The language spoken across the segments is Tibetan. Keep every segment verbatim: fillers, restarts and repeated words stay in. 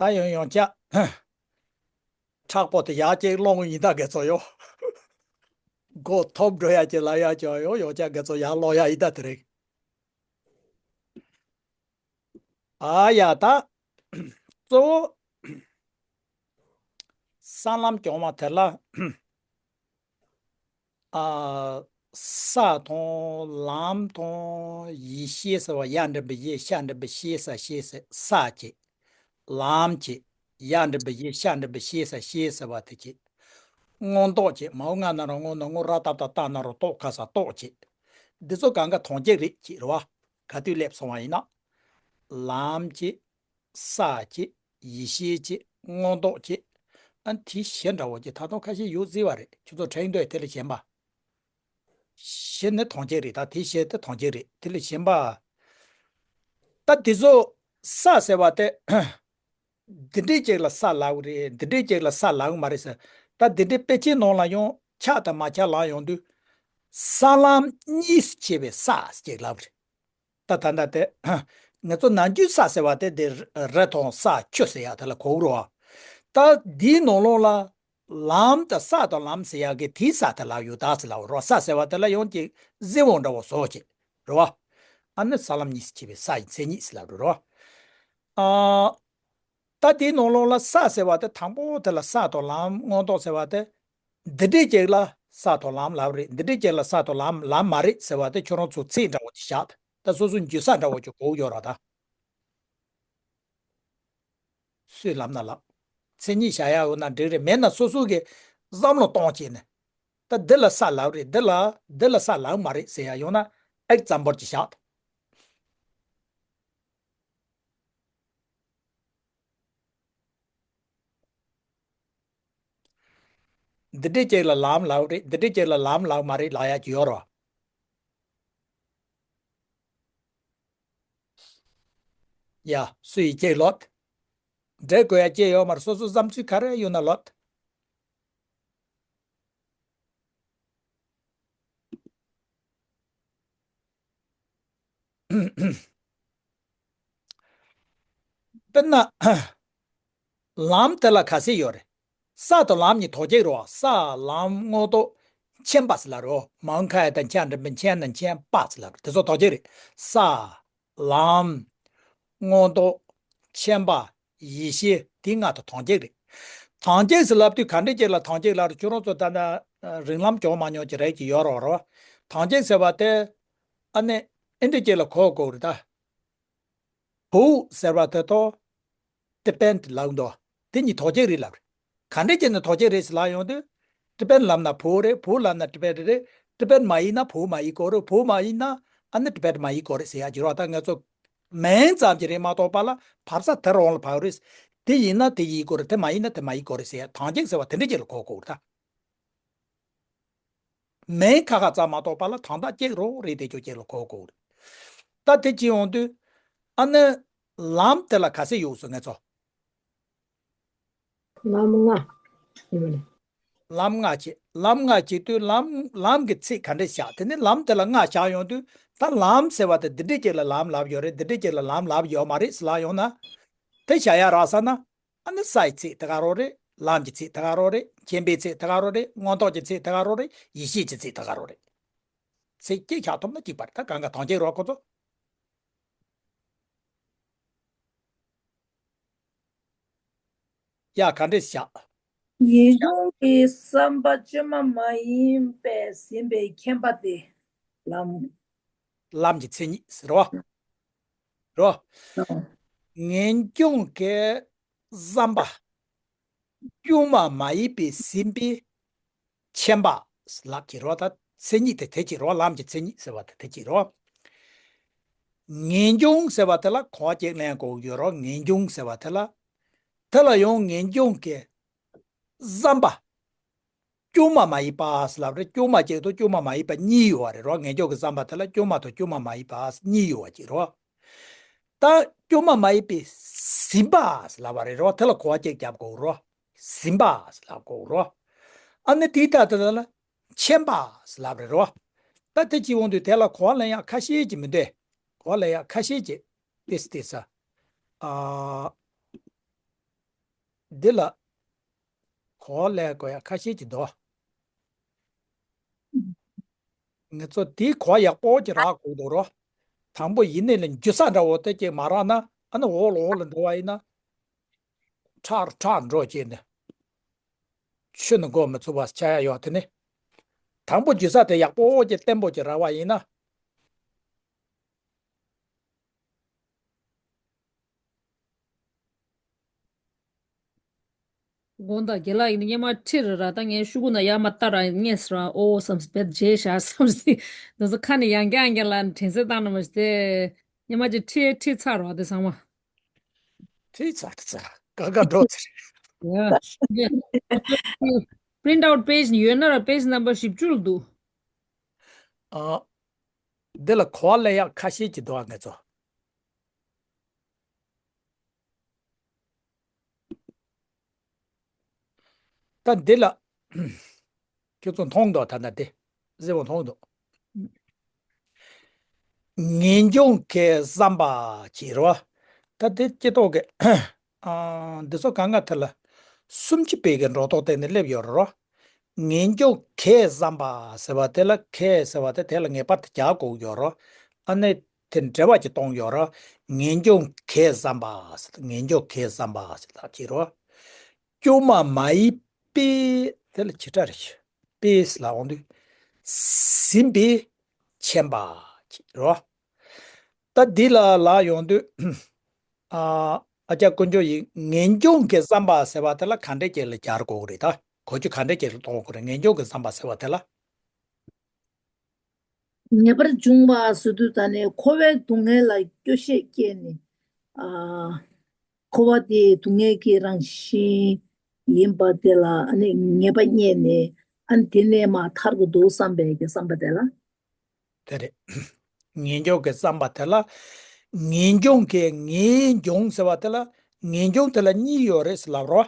ད་ཡང་ཡང་བསྐྱར་མཁྲེགས་པོ་དེ་ཡར་ཅིག་སློང་ཡིན་ད་དགེ་ཚོ་ཡོ། མགོ་འཐོམ་འགྲོ་ཡ་ཅིག་ལ་ཡ་ཅིག་ཡོ། ཡང་བསྐྱར་དགེ་ཚོ་ཡར་སློང་ཡ་ཡིན་ད་དེ་རིང་། ཨ་ཡ་ད། གཙོ་བོ་ས་ལམ་སྦྱོང་བ་དེ་ལ། ཨ། ས་དང་ལམ་དང་ཡེ་ཤེས་ཟེར་བ། ཡ་འགྲེང་བུ་ཡེ། ཤ་འགྲེང་བུ་ཤེས་ས་ཤེས་ས་ས་བྱས། ལམ་བྱས། ཡ་འགྲེང་བུ་ཡེ། ཤ་འགྲེང་བུ་ཤེས་ས་ཤེས་ཟེར་བ་དེ་བྱས། སྔོ་འདོགས་བྱས། མའོ་ང་ན་རོ་སྔོ་ན་སྔོ། ར་བཏགས་རྟ་རྟ་ན་རོ་འདོགས། ཁ་ས་འདོགས་བྱས། འདི་ཚོ་གང་ག་དོན་གཅིག་རེད་ཅེས་རེད་བ། ག་དུས་སླེབས་སོང་བ་ཡིན་ན། ལམ་བྱས། ས་བྱས། ཡེ་ཤེས་བྱས། སྔོ་འདོགས་བྱས། ཨ། དེ་བཞི་འདྲ་བོ་ཅིག་ད་དུང་ཁ་ཤས་ཡོད་བརྩི་བ་རེད། ཁྱོད་ཚོ་དྲན་འདུག་དེ་ལ་གཞན་པ། བཞི་ནི་དོན་གཅིག་རེད། ད་དེ་བཞི་དེ་དོན་གཅིག་རེད། དེ་ལ་གཞན་པ། ད་དེ་ཚོ་ས་ཟེར་བ་དེ། འདི་འདྲའི་ཅིག་ལ་ས་ལབ་རེད། འདི་འདྲའི་ཅིག་ལ་ས་ལབ་མ་རེད་ཟེར། ད་འདི་འདྲའི་དཔེ་ཆའི་ནང་ལ་ཡང་ཆ་དང་མ་ཆ་ལབ་ཡོང་དུས། ས་ལམ་གཉིས་སུ་ཕྱེ་བའི་ས་ཅིག་ལབ་རེད། ད་ད་ལྟ་དེ། ང་ཚོ་ནམ་རྒྱུན་ས་ཟེར་བ་དེ་དེ་རི་དང་ས་ཆུ་ཟེར་ཡག་དེ་ལ་གོ་གི་རེད་བ། ད་འདིའི་ནང་ལོགས་ལ་ལམ་དང་ས་དང་ལམ་ཟེར་ཡག་གི་དེའི་ས་དེ་ལབ་ཡོད་ད་ཟེར་ལབ་རེད་བ། ས་ཟེར་བ་དེ་ལ་ཡང་ཅིག་གཟི་འོང་འདྲ་བོ་བཟོ་བྱེད་རེད་བ། ཨ་ནི་ས་ལམ་གཉིས་སུ་ཕྱེ་བའི་ས་ཡི་མཚན་ཉིད་ཟེར་ལབ་རེད་བ། ཨ། ད་དེའི་ནང་ལོགས་ལ་ས་ཟེར་བ་དེ་དང་པོ་དེ་ལ་ས་དང་ལམ། སྔོ་འདོགས་ཟེར་བ་དེ། འདི་འདྲའི་ཅིག་ལ་ས་དང་ལམ་ལབ་རེད། འདི་འདྲའི་ཅིག་ལ་ས་དང་ལམ་ལབ་མ་རེད་ཟེར་བ་དེ་ཁྱོད་རང་ཚོ་ཚིག་འདྲ་བོ་ཅིག་བཞག་ད་སོ་སོ་འཇུ་ས་འདྲ་བོ་ཅིག་གོ་ཡོད་ར་ད། སུས་ལབ་ན་ལབ། མཚན་ཉིད་བཞག་ཡ་ཡོད་ན་འགྲིག་རེད། མེད་ན་སོ་སོ་གི་བསམ་བློ་གཏོང་བྱས་ནས། ད་འདི་ལ་ས་ལབ་རེད། འདི་ལ་འདི་ལ་ས་ལབ་མ་རེད་ཟེར་ཡ་ཡོད་ན་ཨེག་ཛམ་པལ་ཅིག་བཞག་འདི་འདྲའི་ཅིག་ལ་ལམ་ལབ་རེད། འདི་འདྲའི་ཅིག་ལ་ལམ་ལབ་མ་རེད་ལབ་ཡག་ཅིག་ཡོད་རེད་བ། ཡ། སུ་ཡིས་ཅིག་ལོད། འགྲེལ་དགོས་ཡག་ཅིག་ཡོད་མ་རེད། སོ་སོ་བསམ་ཚུལ་ག་རེ་ཡོད་ན་ལོད། དཔེར་ན། ལམ་དེ་ལ་ག་ཚད་ཡོད་རེད། ས་དང་ལམ་གཉིས་དོན་གཅིག་རེད་བ། ས་ལམ་སྔོ་འདོགས་མཁྱེན་པ་ཟེར་ལབ་རེད་བ། མ་འོངས་ཁ་ཡ་དང་ཁྱ་འགྲེང་བུ་མཁྱེན་ན་མཁྱེན་པ་ཟེར་ལབ་རེད། དེ་ཚོ་དོན་གཅིག་རེད། ས། ལམ། སྔོ་འདོགས། མཁྱེན་པ། ཡེ་ཤེས། དེ་ལྔ་དང་དོན་གཅིག་རེད། དོན་གཅིག་ཟེར་ལབ་དུས་ག་འདྲ་ཅིག་ལ་དོན་གཅིག་ལབ་རེད། ཁྱོད་རང་ཚོ་ད་ལྟ་རིང་ལམ་སྦྱོང་མ་མྱོང་ཅིག་རེད་ཀྱི་ཡོད་རེད་བ། དོན་གཅིག་ཟེར་བ་དེ། ཨ་ནི་ཨེ་འདྲ་ཅིག་ལ་གོ་དགོས་རེད་ད། བོའུ་ཟེར་བ་དེ་ཐོག་ཏི་བེན་ལབ་འདུག་དེ་གཉིས་དོན་གཅིག་རེད་ལབ་རེད། ག་འདྲ་བྱས་ནས་དོན་གཅིག་རེད་ཟེར་ལབ་ཡོང་དུས། ཏི་བེན་ལབ་ན་བོའུ་རེད། བོའུ་ལབ་ན་ཏི་བེན་རེད། ཏི་བེན་མ་ཡིན་ན་བོའུ་མ་ཡིན་དགོས་རེད། བོའུ་མ་ཡིན་ན་ཨ་ནི་ཏི་བེན་མ་ཡིན་དགོས་རེད་ཟེར་ཡག་ཅིག་རེད་བ། ད་ང་ཚོ་མིང་ཙམ་ཅིག་རེད་མ་གཏོགས་པ་ལ་བབས་ས་དེ་རང་ལ་བབས་རེད། དེ་ཡིན་ན་དེ་ཡིན་དགོས་རེད། དེ་མ་ཡིན་ན་དེ་མ་ཡིན་དགོས་རེད་ཟེར་ཡག་དོན་གཅིག་ཟེར་བ་དེ་འདྲ་ཅིག་ལ་གོ་དགོས་རེད་ད། མིང་ཁ་ཁ་ཙམ་མ་གཏོགས་པ་ལ་དོན་དག་གཅིག་རང་རེད། དེ་ཅོ་གཅིག་ལ་གོ་དགོས་རེད། ད་དེ་བྱས་ཡོང་དུས། ཨ་ནི་ལམ་དེ་ལ་ག་ཚད་ཡོད་ཟེར་ང་ཚོ། ལམ་ལྔ། ཡིན་པ་ལས། ལམ་ལྔ་བྱས། ལམ་ལྔ་བྱེད་དུས་ལམ་ལམ་གྱི་ཚད་ག་འདྲ་བཞག་དེ་ནི་ལམ་དེ་ལ་ལྔ་བཞག་ཡོང་དུས། ད་ལམ་ཟེར་བ་དེ་འདི་འདྲས་ཅིག་ལ་ལམ་ལབ་ཡོད་རེད། འདི་འདྲས་ཅིག་ལ་ལམ་ལབ་ཡོད་མ་རེད་ཟེར་ལབ་ཡོང་ན། དེ་བཞག་ཡ་རག་ས་ན། ཨ་ནི་སའི་ཚད་དེ་ག་རང་རེད། ལམ་གྱི་ཚད་དེ་ག་རང་རེད། མཁྱེན་པའི་ཚད་དེ་ག་རང་རེད། མངོན་རྟོགས་ཀྱི་ཚད་དེ་ག་རང་རེད། ཡེ་ཤེས་ཀྱི་ཚད་དེ་ག་རང་རེད། ཚད་གཅིག་བཞག་ཐུབ་ན་གཅིག་པ་རེད། ད་གང་ག་དོན་གཅིག་རེད་བ་ཁོ་ཚོ། ཡ་ག་འདྲས་བཞག་ངེས་འབྱུང་གི་བསམ་པ་བཅོས་མ་མ་ཡིན་པས་ཟིན་པའི་མཁྱེན་པ་སྟེ། ལམ། ལམ་གྱི་མཚན་ཉིད་ཟེར་བ། རོ། ངེས་འབྱུང་གི་བསམ་པ། བཅོས་མ་མ་ཡིན་པས་ཟིན་པའི་མཁྱེན་པ་ལབ་ཀྱི་རོ། ད་མཚན་ཉིད་དེ་དེ་གཅིག་རོ། ལམ་གྱི་མཚན་ཉིད་ཟེར་བ་དེ་དེ་གཅིག་རོ། ངེས་འབྱུང་ཟེར་བ་དེ་ལ་གོ་བ་གཅིག་ལེན་དགོས་ཡོད་རོ། ངེས་འབྱུང་ཟེར་བ་དེ་ལ། དེ་ལ་ཡང་ངེས་འབྱུང་གི་བསམ་པ། བཅོས་མ་མ་ཡིན་པ་ཟེར་ལབ་རེད། བཅོས་མ་གཅིག་དང་བཅོས་མ་མ་ཡིན་པ་གཉིས་ཡོད་པ་རེད་རོ། ངེས་འབྱུང་གི་བསམ་པ་དེ་ལ་བཅོས་མ་དང་བཅོས་མ་མ་ཡིན་པ་གཉིས་ཡོད་པ་ཅིག་རོ། ད་བཅོས་མ་མ་ཡིན་པས་ཟིན་པ་ཟེར་ལབ་པ་རེད་རོ། དེ་ལ་གོ་བ་གཅིག་རྒྱབ་དགོས་རོ། ཟིན་པ་ཟེར་ལབ་དགོས་རོ། ཨ་ནི་དེའི་ཐད་དེ་ལ་མཁྱེན་པ་ཟེར་ལབ་རེད་རོ། ད་དེ་བྱེད་འོང་དུས་དེ་ལ་གོ་བ་ལེན་ཡག་ཁ་ཤས་ཅིག་མི་འདུག་གོ་བ་ལེན་ཡག་ཁ་ཤས་ཅིག་ཏིས་ཏིས། ཨ། འདི་ལ་གོ་བ་ལེན་དགོས་ཡ་ཁ་ཤས་ཅིག་འདུག་ངེད་ཚོ་དེའི་གོ་བ་ཡག་པོ་ཅིག་རག་དགོས་འདུག་རོ། དང་པོ་ཡིན་ནའི་ལ་འཇུ་ས་འདྲ་བོ་དེ་ཅིག་མ་རག་ན། ཨ་ནི་འོག་ལ་འོག་ལ་འགྲོ་བ་ཡིན་ན། ཁྲག་ཁྲག་འགྲོ་བྱས་ནས། ཆུ་ནི་འགོ་མི་ཚུགས་པ་ཆགས་ཡ་ཡོད་དེ་ནི། དང་པོ་འཇུ་ས་དེ་ཡག་པོ་ཅིག་བརྟན་པོ་ཅིག་རག་པ་ཡིན་ན། དགོངས་དག་རྒན་ལགས། ཡིན་ན་སྙན་མ་ཁྲིད་རེད་ར། ད་ངས་ཤུ་གུ་ན་ཡར་མ་ལྟ་ར་ངས་ར་ཨོ་བསམ་སི་བེད་རྗེས་བཞག་བསམ་སི། ང་ཚོ་ཁ་ནས་ཡང་བསྐྱར་ཡང་བསྐྱར་ལ་དྲན་གསོ་བཏང་ན་མ་ཤེས་ཏེ། སྙན་མ་ཅིག་ཁྲིད་ཁྲིད་ཚར་རོ་དེ་ཚང་མ། ཁྲིད་ཚར་ཚར་ཀ་ཀ་འགྲོ་ཚར། ཡ། Print out page ནི་ཡོད་ན་ར་page number བཞི་བཅུ་ལ་འདུག་ཨ། འདི་ལ་གོ་བ་ལེན་ཡག་ཁ་ཤས་ཅིག་འདུག་ཨ་ངེད་ཚོ། ད་འདི་ལ་ཁྱེད་ཚོ་མཐོང་འདུག་ད་ལྟ་དེ་གཟིགས་པ་མཐོང་འདུག་ངེས་འབྱུང་གི་བསམ་པ་ཅིག་རེད་བ། ད་དེ་སྐྱེ་ཐོག་གི་ཨ། འདི་ཚོ་གང་ག་དེ་ལ་སུམ་ཅུ་པའི་གི་འགྲོ་ལྡོག་སྟེང་ནས་སླེབས་ཡོད་རེད་རོ། ངེས་འབྱུང་གི་བསམ་པ་ཟེར་བ་དེ་ལ་གི་ཟེར་བ་དེ་དེ་ལ་ངེས་པར་དུ་རྒྱག་དགོས་ཡོད་རོ། ཨ་ནི་དེ་འབྲེལ་བ་ཅིག་གཏོང་ཡོད་རོ། ངེས་འབྱུང་གི་བསམ་པ་ཟེར། ངེས་འབྱུང་གི་བསམ་པ་ཟེར་ལབ་ཀྱི་རོ། སྐྱོན་མ་མ་ཡིན་པའི་དེ་ལ་ཇི་ལྟར་རེ་ཞུ། པའི་ལ་འོང་དུས་ཟིན་པའི་མཁྱེན་པ་ཅིག་རོ། ད་འདི་ལ་ལ་ཡོང་དུས། ཨ། ཨ་ཅག་དཀོན་མཆོག་ཡིས་ངེས་འབྱུང་གི་བསམ་པ་ཟེར་བ་དེ་ལ་ག་འདྲས་ཅིག་ལ་སྦྱར་དགོས་ཀྱི་རེད། ད་གོ་རྒྱུ་ག་འདྲས་ཅིག་ལ་གཏོང་དགོས་རེད། ངེས་འབྱུང་གི་བསམ་པ་ཟེར་བ་དེ་ལ། ངེས་པར་འབྱུང་བ་ཟེར་དུས་ད་ནི་འཁོར་བའི་སྡུག་བསྔལ་ལ་སྐྱོ་ཤས་སྐྱེས་ནས། ཨ། འཁོར་བ་དེ་སྡུག་བསྔལ་གྱི་རང་བཞིན་ཡིན་པ་དེ་ལ་ཨ་ནི་ངེས་པ་རྙེད་ནས། ཨ་ནི་དེ་ནས་མར་ཐར་དགོས་འདུག་བསམ་པའི་གི་བསམ་པ་དེ་ལ། དེ་རེད། ངེས་འབྱུང་གི་བསམ་པ་དེ་ལ། ངེས་འབྱུང་གི་ངེས་འབྱུང་ཟེར་བ་དེ་ལ། ངེས་འབྱུང་དེ་ལ་གཉིས་ཡོད་རེད་ཟེར་ལབ་རོ།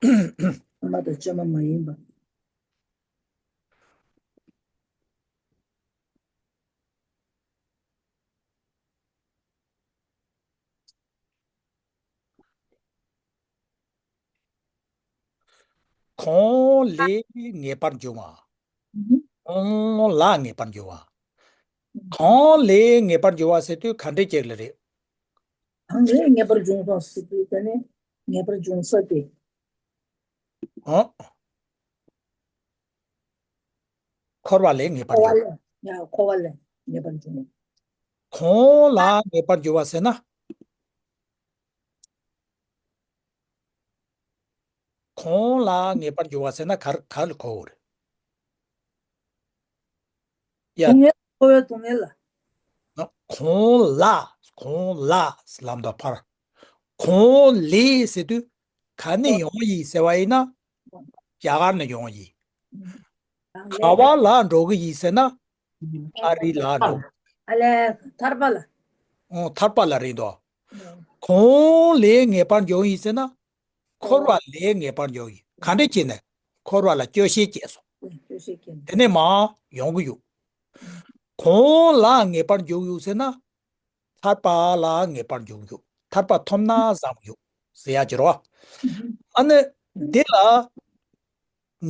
བསམ་པ་དང་བཅོས་མ་མ་ཡིན་པ། གང་ལས་ངེས་པར་འབྱུང་བ། གང་ལ་ངེས་པར་འབྱུང་བ། གང་ལས་ངེས་པར་འབྱུང་བ་ཟེར་དུས་ག་འདྲས་ཅིག་ལ་རེད། གང་ལས་ངེས་པར་འབྱུང་བ་ཟེར་དུས་ད་ནི་ངེས་པར་འབྱུང་ས་དེ། ཨོ། འཁོར་བ་ལས་ངེས་པར་འཁོར་བ་འབྱུང་། ལས། ཡ། འཁོར་བ་ལས་ངེས་པར་འབྱུང་། གང་ལ་ངེས་པར་འབྱུང་བ་ཟེར་ན། གང་ལ་ངེས་པར་འབྱུང་བ་ཟེར་ན་ག་རེ་ག་རེ་ལ་གོ་དགོས་རེད། ཡ། སྡུག་བསྔལ། འཁོར་བའི་སྡུག་བསྔལ་ལ། གང་ལ། གང་ལ་ལབ་དང་ཕར། གང་ལས་ཟེར་དུས་ག་ནས་ཡོང་ཡིན་ཟེར་བ་ཡིན་ན། རྒྱ་གར་ནས་ཡོང་ཡིན། ག་བ་ལ་འགྲོ་གི་ཡིན་ཟེར་ན། ཨ་རི་ལ་འགྲོ། ཨ་ལས་ཐར་པ་ལ། ཨོ། ཐར་པ་ལ་རེད་དོ། གང་ལས་ངེས་པར་འབྱུང་ཡིན་ཟེར་ན། འཁོར་བ་ལས་ངེས་པར་འབྱུང་ཡིན། ག་འདྲས་བྱས་ནས། འཁོར་བ་ལ་སྐྱོ་ཤས་སྐྱེས་སོང་། སྐྱོ་ཤས་སྐྱེས་ནས། དེ་ནས་མར་ཡོང་གི་ཡོད། གང་ལ་ངེས་པར་འབྱུང་ཡོད་ཟེར་ན། ཐར་པ་ལ་ངེས་པར་འབྱུང་ཡོད། ཐར་པ་ཐོབ་ན་བཟང་ཡོད་ཟེར་ཡ་ཅིག་རོ། ཨ་ནི་འདི་ལ་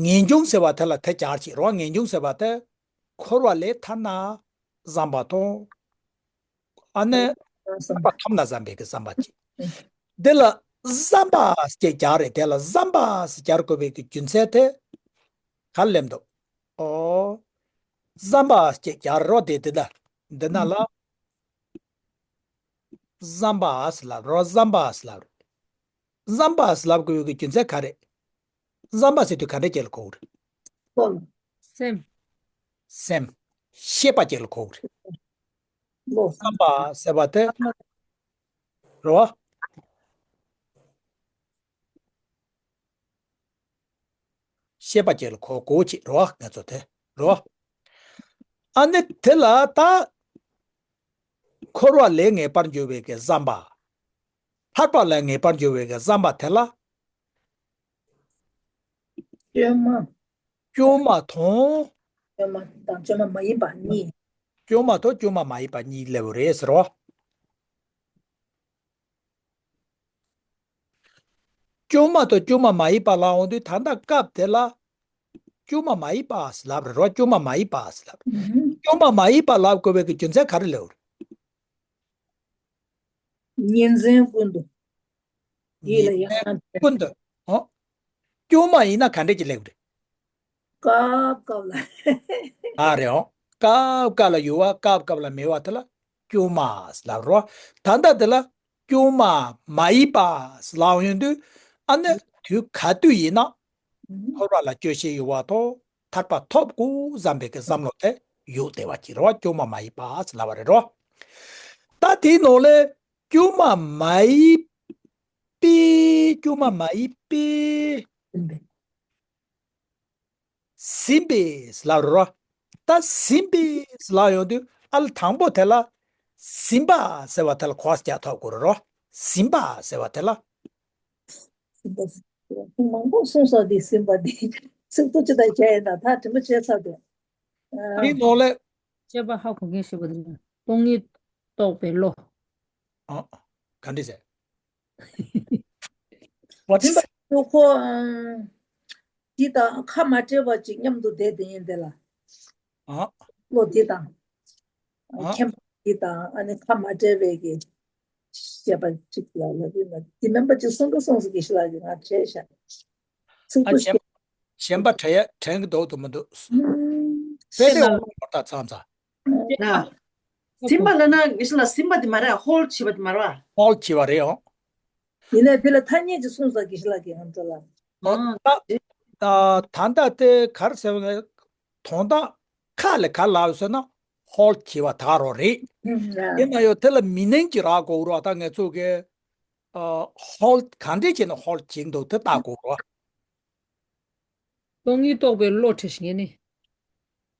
ངེས་འབྱུང་ཟེར་བ་དེ་ལ་དེ་སྦྱར་ཅིག་རོ། ངེས་འབྱུང་ཟེར་བ་དེ་འཁོར་བ་ལས་ཐར་ན་བཟང་བ་དང་། ཨ་ནི་བསམ་པ་ཐོབ་ན་བསམ་པའི་གི་བསམ་པ་ཅིག་འདི་ལ་བསམ་པ་ཞེས་སྦྱར་རེད། དེ་ལ་བསམ་པ་ཞེས་སྦྱར་དགོས་པའི་གི་རྒྱུ་མཚན་དེ་ག་ལེམ་འདུག་ཨོ། བསམ་པ་ཞེས་སྦྱར་རོ། དེ་འདི་ལ། འདི་ན་ལ་བསམ་པ་ཞེས་ལབ་རོ། བསམ་པ་ཞེས་ལབ་རོ། བསམ་པ་ཞེས་ལབ་དགོས་པའི་གི་རྒྱུ་མཚན་ག་རེད། བསམ་པ་ཟེར་དུས་ག་འདྲས་ཅིག་ལ་གོ་གི་རེད། སེམས། སེམས། ཤེས་པ་ཅིག་ལ་གོ་གི་རེད། བསམ་པ་ཟེར་བ་དེ་རེད་བ། ཤེས་པ་ཅིག་ལ་གོ་གོ་ཅིག་རེད་བ། ང་ཚོ་དེ་རེད་བ། ཨ་ནི་དེ་ལ་ད་འཁོར་བ་ལས་ངེས་པར་འབྱུང་བའི་གི་བསམ་པ། ཐར་པ་ལ་ངེས་པར་འབྱུང་བའི་གི་བསམ་པ་དེ་ལ། བཅོས་མ། བཅོས་མ་དང་། བཅོས་མ་དང་བཅོས་མ་མ་ཡིན་པ་གཉིས། བཅོས་མ་དང་བཅོས་མ་མ་ཡིན་པ་གཉིས་སླེབས་པ་རེད་ཟེར་བ། སྐྱོན་མ་དང་སྐྱོན་མ་མ་ཡིན་པ་ལབ་ཡོང་དུས་ད་ལྟ་སྐབས་དེ་ལ་སྐྱོན་མ་མ་ཡིན་པ་ཟེར་ལབ་རེད་རོ། སྐྱོན་མ་མ་ཡིན་པ་ཟེར་ལབ། སྐྱོན་མ་མ་ཡིན་པ་ལབ་དགོས་པའི་གི་རྒྱུ་མཚན་ག་རེ་ལབ་རེད། ཉིན་མཚན་ཀུན་ཏུ། ཡིད་ལ་ཡང་ན་ཀུན་ཏུ། ཨོ། སྐྱོན་མ་ཡིན་ན་ག་འདྲས་ཀྱི་ལབ་རེད། སྐབས་སྐབས་ལ། ཨ་རེད་ཨོ། སྐབས་སྐབས་ལ་ཡོད་པ་སྐབས་སྐབས་ལ་མེད་པ་དེ་ལ་སྐྱོན་མ་ཟེར་ལབ་རོ། ད་ལྟ་དེ་ལ་སྐྱོན་མ་མ་ཡིན་པ་ཟེར་ལབ་ཡོང་དུས་ཨ་ནི་དུས་ག་དུས་ཡིན་ན་ཕོར་པ་ལ་སྐྱོན་ཤས་ཡོད་པ་དང་ཐར་པ་ཐོབ་དགོས་བསམ་པའི་གི་བསམ་བློ་དེ་ཡོད་བསྡད་པ་ཅིག་རེད་བ། སྐྱོན་མ་མ་ཡིན་པ་ཟེར་ལབ་པ་རེད་རོ། ད་དེའི་ནང་ལས་སྐྱོན་མ་མ་ཡིན་པའི། སྐྱོན་མ་མ་ཡིན་པའི། ཟིན་པས་ལབ་རོ། ད་ཟིན་པས་ལབ་ཡོང་དུས་ཨ་ལ་དང་པོ་དེ་ལ་ཟིན་པ་ཟེར་བ་དེ་ལ་གོ་བ་རྒྱག་ཐུབ་དགོས་རོ། ཟིན་པ་ཟེར་བ་དེ་ལ། ཟིན་པ། མང་པོ་གསུངས་སོང་དེ་ཟིན་པ་དེ། ཚིག་ཐོ་ཅི་ལྟར་བྱས་ཡིན་ན་ད་དྲི་མ་བྱས་ཚར་དེ། ཨ། དེའི་ནང་ལས། བཤད་པ་ཧ་གོ་མཁན་ཞིག་པ་དེ་ནི་སྟོང་ཉིད་རྟོགས་པའི་བློ། ཨ། ག་འདྲས་ཟེར། བ་ཅི་ཟེར། ཁོ། འདི་དང་ཁ་མ་བྲལ་བ་ཅིག་མཉམ་དུ་བསྡད་དེ་ཡིན་དེ་ལ། ཨ། བློ་འདི་དང་། ཨ། མཁྱེན་པ་འདི་དང་ཨ་ནི་ཁ་མ་བྲལ་བའི་གི། བཤད་པ་ཅིག་ལ་ལབ་ཡིན་ན་འདི་མིན་པ་ཅིག་གསུང་གི་གསུང་ཟིག་གི་ཤི་ལ་གི་ང་བྲལ་ཤག་ཚིག་ཨ་ཏུ་གཞན་གཞན་པ་དྲན་ཡ་དྲན་གི་འདུག་ཏུ་མི་འདུག་དཔེ་དེ་འོང་མ་ད་ཚང་ཚ། ཟིན་པ་ལབ་ན་ངེད་ཤི་ལ་ཟིན་པ་དེ་མ་རེད། ཧོལ་བྱེད་པ་དེ་མ་རེད་བ། ཧོལ་བྱེད་པ་རེད་ཨང་། ཡིན་ནའི་དེ་ལ་ཐ་སྙད་ཅིག་གསུངས་ས་གི་ཤི་ལ་གི་ང་ཚོ་ལ། ཨ། ད་ད་ད་ལྟ་དེ་ག་རེ་ཟེར་བ་ནི་དོན་དག་ཁ་ལ་ག་ལབ་ཟེར་ན་ཧོལ་བྱེད་པ་ད་རོ་རེད། ཡིན་ན་ཡང་དེ་ལ་མི་ནན་གྱི་རག་གོ་རོ། ད་ངེད་ཚོ་གི་ཨ། ཧོལ་ག་འདྲས་བྱས་ནས་ཧོལ་བྱེད་འདུག་དེ་ལྟ་དགོས་རོ། སྟོང་ཉིད་རྟོགས་པའི་བློ་ཁྲིད་ཤིང་ནི།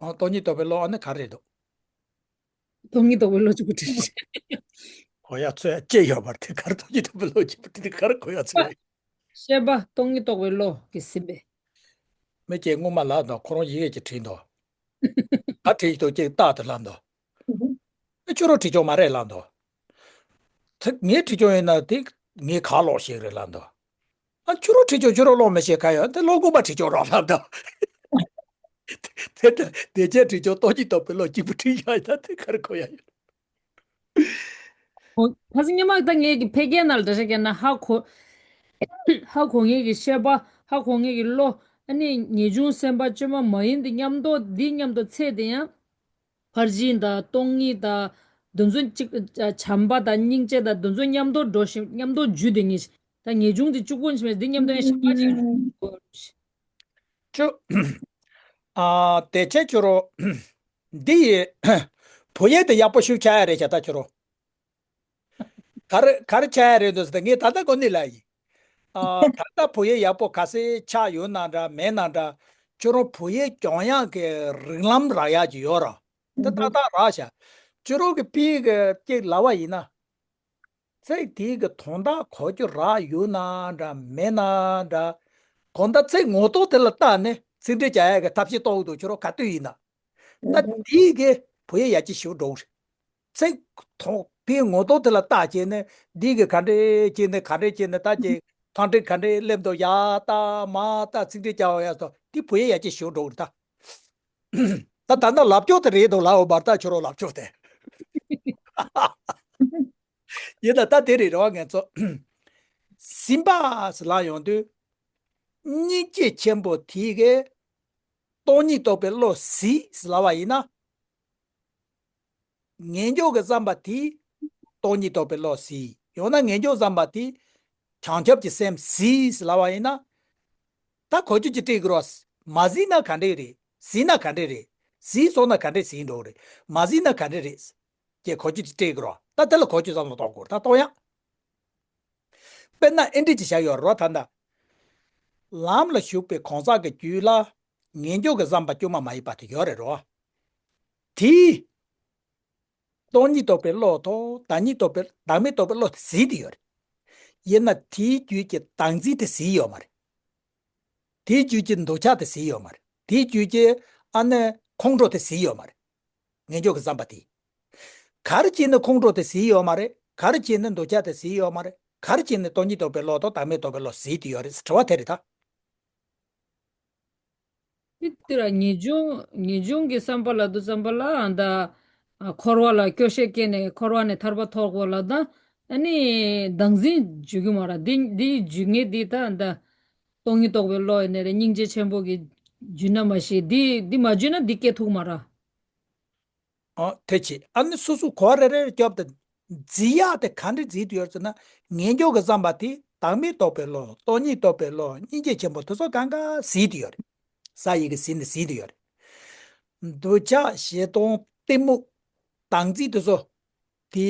ཨ། སྟོང་ཉིད་རྟོགས་པའི་བློ་ཨ་ནི་ག་རེ་འདུག་སྟོང་ཉིད་རྟོགས་པའི་བློ་གཅིག་པུ་ཁྲིད་ཤིང་། གོ་ཡ་ཚོད་ཡ་ཅེ་ཡོད་པར་དེ་གར་སྟོང་ཉིད་རྟོགས་པའི་བློ་གཅིག་པུ་ཁྲིད་དེ་གར་གོ་ཡ་ཚོད་ཡ། བཤད་པ་སྟོང་ཉིད་རྟོགས་པའི་བློ་གི་ཟིན་པས། མི་སྐྱེ་སྔོན་མ་ལ་དང་ཁོ་རང་ཡི་གེ་ཅིག་བྲིས་འདུག་ག་བྲིས་འདུག་ཅིག་རྟག་ཏུ་ལབ་འདུག་ཨ་ཁྱོད་རང་བྲིས་ཆོག་མ་རེད་ལབ་འདུག་ད་ངས་བྲིས་ཆོག་ཡིན་ན་དེ་ངས་ག་ལོག་ཞིག་རེད་ལབ་འདུག་ཨ་ཁྱོད་རང་བྲིས་ཆོག་ཁྱོད་རང་ཀློག་མི་ཤེས་ག་ཡོད་དེ་ཀློག་དགོས་པ་བྲིས་ཆོག་རོགས་ལབ་འདུག་དེ་ལྟར་བདེ་ཆེན་བྲིས་ཆོག་སྟོང་ཉིད་རྟོགས་པའི་བློ་གཅིག་པུ་བྲིས་ཡ་ཡིན་ད་དེ་ག་རེ་གོ་ཡ་ཡོད། ཁ་སང་སྔོན་མ་ད་ངས་ཀྱི་ཕལ་སྐད་ནང་ལ་འདྲ་བཤད་ཀྱི་ན་ཧ་གོ་ཧ་གོ་ངེས་ཀྱི་བཤད་པ་ཧ་གོ་ངེས་ཀྱི་བློ་ཨ་ནི་ངེས་འབྱུང་སེམས་དཔའ་བཅོས་མ་མ་ཡིན་ཏེ་མཉམ་དུ་འདི་མཉམ་དུ་ཚེ་དེ་ཡང་ཕར་ཕྱིན་དང་སྟོང་ཉིད་དང་འདི་ཚོ་གཅིག་བྱམས་པ་དང་སྙིང་རྗེ་དང་འདི་ཚོ་མཉམ་དུ་འགྲོ་ཞིང་མཉམ་དུ་འཇུ་དེ་ངེས་ད་ངེས་འབྱུང་དེ་གཅིག་པུ་ཞིག་མེད་འདི་མཉམ་དུ་ཡང་ཞག་གཅིག་ཅོ། ཨ། དེ་ཆེ་ཆུ་རོ། འདི་ཡི་བུ་ཡས་དེ་ཡག་པོ་ཞིག་ཆགས་ཡ་རེད་བྱ་ད་ཆུ་རོ། ག་རེ་ག་རེ་ཆགས་ཡ་རེད་འདུག་ཟེར་ངས་ད་ལྟ་གོ་ནི་ལ་ཡིན། ཨ། ད་ལྟ་བུ་ཡས་ཡག་པོ་ག་ཚད་ཆགས་ཡོད་ན་འདྲ་མེད་ན་འདྲ། ཆུ་རོ་བུ་ཡས་གྱོང་ཡག་གི་རིང་ལམ་རག་ཡག་ཅིག་ཡོད་ར། ད་ཏག་ཏག་རག་ཤག་ཆུ་རོ་གི་པི་གི་ཅིག་ལབ་པ་ཡིན་ན། ཚིག་དེའི་གི་དོན་དག་གོ་རྒྱུ་རག་ཡོད་ན་འདྲ་མེད་ན་འདྲ། གང་ལྟར་ཚིག་ངོ་ཐོག་དེ་ལ་བལྟས་ནས་ཚིག་འགྲེལ་བྱ་ཡག་གི་ཐབས་ཤེས་གཏོང་གི་འདུག་ཁྱོད་རང་ག་དུས་ཡིན་ན། ད་དེའི་གི་བུ་ཡས་ཡག་ཅིག་ཞིག་འགྲོ་གི་རེད། ཚིག་ཐོག་དེའི་ངོ་ཐོག་དེ་ལ་བལྟས་བྱས་ནས་འདི་གི་ག་འདྲས་བྱས་ནས་ག་འདྲས་བྱས་ནས་ད་ཅིག་ཐང་འདྲས་ག་འདྲས་སླེབས་འདུག་ཡ་ད་མ་ད་ཚིག་འགྲེལ་བྱ་བ་ཡ་སོ་དེ་བུ་ཡས་ཡག་ཅིག་ཞིག་འགྲོ་གི་རེད་ད། ད་ད་ནི་ལབ་ཕྱོགས་དེ་རེད་འདུག་ལབ་འོ་བར་ད་ཁྱོད་རང་ལབ་ཕྱོགས་དེ། ཡིན་ན་ད་དེ་རེད་རེད་བ་ངས་ཚོ། ཟིན་པ་ཟེར་ལབ་ཡོང་དུས། སྙིང་རྗེ་ཆེན་པོ་དེ་གས་སྟོང་ཉིད་རྟོགས་པའི་བློ་ཟིན་ཟེར་ལབ་པ་ཡིན་ན། ངེས་འབྱུང་གི་བསམ་པ་དེས་སྟོང་ཉིད་རྟོགས་པའི་བློ་ཟིན། ཡང་ན་ངེས་འབྱུང་བསམ་པ་དེས་བྱང་ཆུབ་ཀྱི་སེམས་ཟིན་ཟེར་ལབ་པ་ཡིན་ན། ད་གོ་རྒྱུ་ཅིག་སྤྲད་དགོས་རོགས། མ་ཟིན་ན་ག་འདྲས་རེད། ཟིན་ན་ག་འདྲས་རེད། ཟིན་སོང་ན་ག་འདྲས་ཟིན་འགྲོ་གི་རེད། མ་ཟིན་ན་ག་འདྲས་རེད། ཅེས་གོ་རྒྱུ་ཅིག་སྤྲད་དགོས་རོགས། ད་དེ་ལ་གོ་རྒྱུ་བསམ་བློ་གཏོང་དགོས་ད་གཏོང་ཡ། དཔེར་ན་ཨེ་འདྲས་ཅིག་བཞག་ཡོད་རོགས་ད་ལྟ། ལམ་ལ་ཞུགས་པའི་གང་ཟག་གི་རྒྱུད་ལ་ངེས་འབྱུང་གི་བསམ་པ་དཀྱུས་མ་མ་ཡིན་པ་དེ་ཡོད་རེད་རོགས། དེས། སྟོང་ཉིད་རྟོགས་པའི་བློ་དང་བདག་ཉིད་རྟོགས་པའི་བདག་མེད་རྟོགས་པའི་བློ་དེ་ཟིན་ཏེ་ཡོད་རེད། ཡིན་ན་དེའི་རྒྱུད་ཀྱི་བདག་འཛིན་དེ་ཟིན་ཡོད་མ་རེད། དེའི་རྒྱུད་ཀྱི་འདོད་ཆགས་དེ་ཟིན་ཡོད་མ་རེད། དེའི་རྒྱུད་ཀྱི་ཨ་ནི་ཁོང་ཁྲོ་དེ་ཟིན་ཡོད་མ་རེད། ངེས་འབྱུང་གི་བསམ་པ་དེ། ག་རེ་བྱས་ནས་ཁོང་ཁྲོ་དེ་ཟིན་ཡོད་མ་རེད། ག་རེ་བྱས་ནས་འདོད་ཆགས་དེ་ཟིན་ཡོད་མ་རེད། ག་རེ་བྱས་ནས་སྟོང་ཉིད་རྟོགས་པའི་བློ་དང་བདག་མེད་རྟོགས་པའི་བློ་ཟེར་དེ་ཡོད་རེད། དྲི་བ་དེ་རེད་ད། དེ་དེ་ར་ངེས་འབྱུང་ངེས་འབྱུང་གི་བསམ་པ་ལབ་དུས་ཙམ་པ་ལ་ཨ་ད། ཨ་འཁོར་བ་ལ་སྐྱོ་ཤས་སྐྱེས་ནས་འཁོར་བ་ནས་ཐར་པ་ཐོབ་དགོས་ལབ་ད། ཨ་ནི་བདག་འཛིན་འཇུག་གི་མ་ར། འདི་འདི་འཇུག་ངེས་འདི་ད་ད། སྟོང་ཉིད་རྟོགས་པའི་བློ་ཡིན་ནའི་རེད། སྙིང་རྗེ་ཆེན་པོ་གི་འཇུག་ན་མ་ཤེས། འདི་འདི་མ་འཇུག་ན་འདི་སྐྱེ་ཐུབ་མ་ར། ཨོ་དེ་བྱེད། ཨ་ནི་སོ་སོ་གོ་བ་རེ་རེ་སྐྱོབ་དང་། འཛིན་ཡག་དེ་ག་འདྲ་འཛིན་དུ་ཡོད་ཟེར་ན། ངེས་འབྱུང་གི་བསམ་པ་དེ་བདག་མེད་རྟོགས་པའི་བློ། སྟོང་ཉིད་རྟོགས་པའི་བློ། སྙིང་རྗེ་ཆེན་པོ། དེ་ཚོ་གང་ག་ཟིན་དུ་ཡོད་རེད། ས་ཡི་གེ་ཟིན་ནས་ཟིན་དུ་ཡོད་རེད། འདོད་ཆགས་ཞེ་སྡང་གཏི་མུག་བདག་འཛིན་དེ་ཚོ། དེ་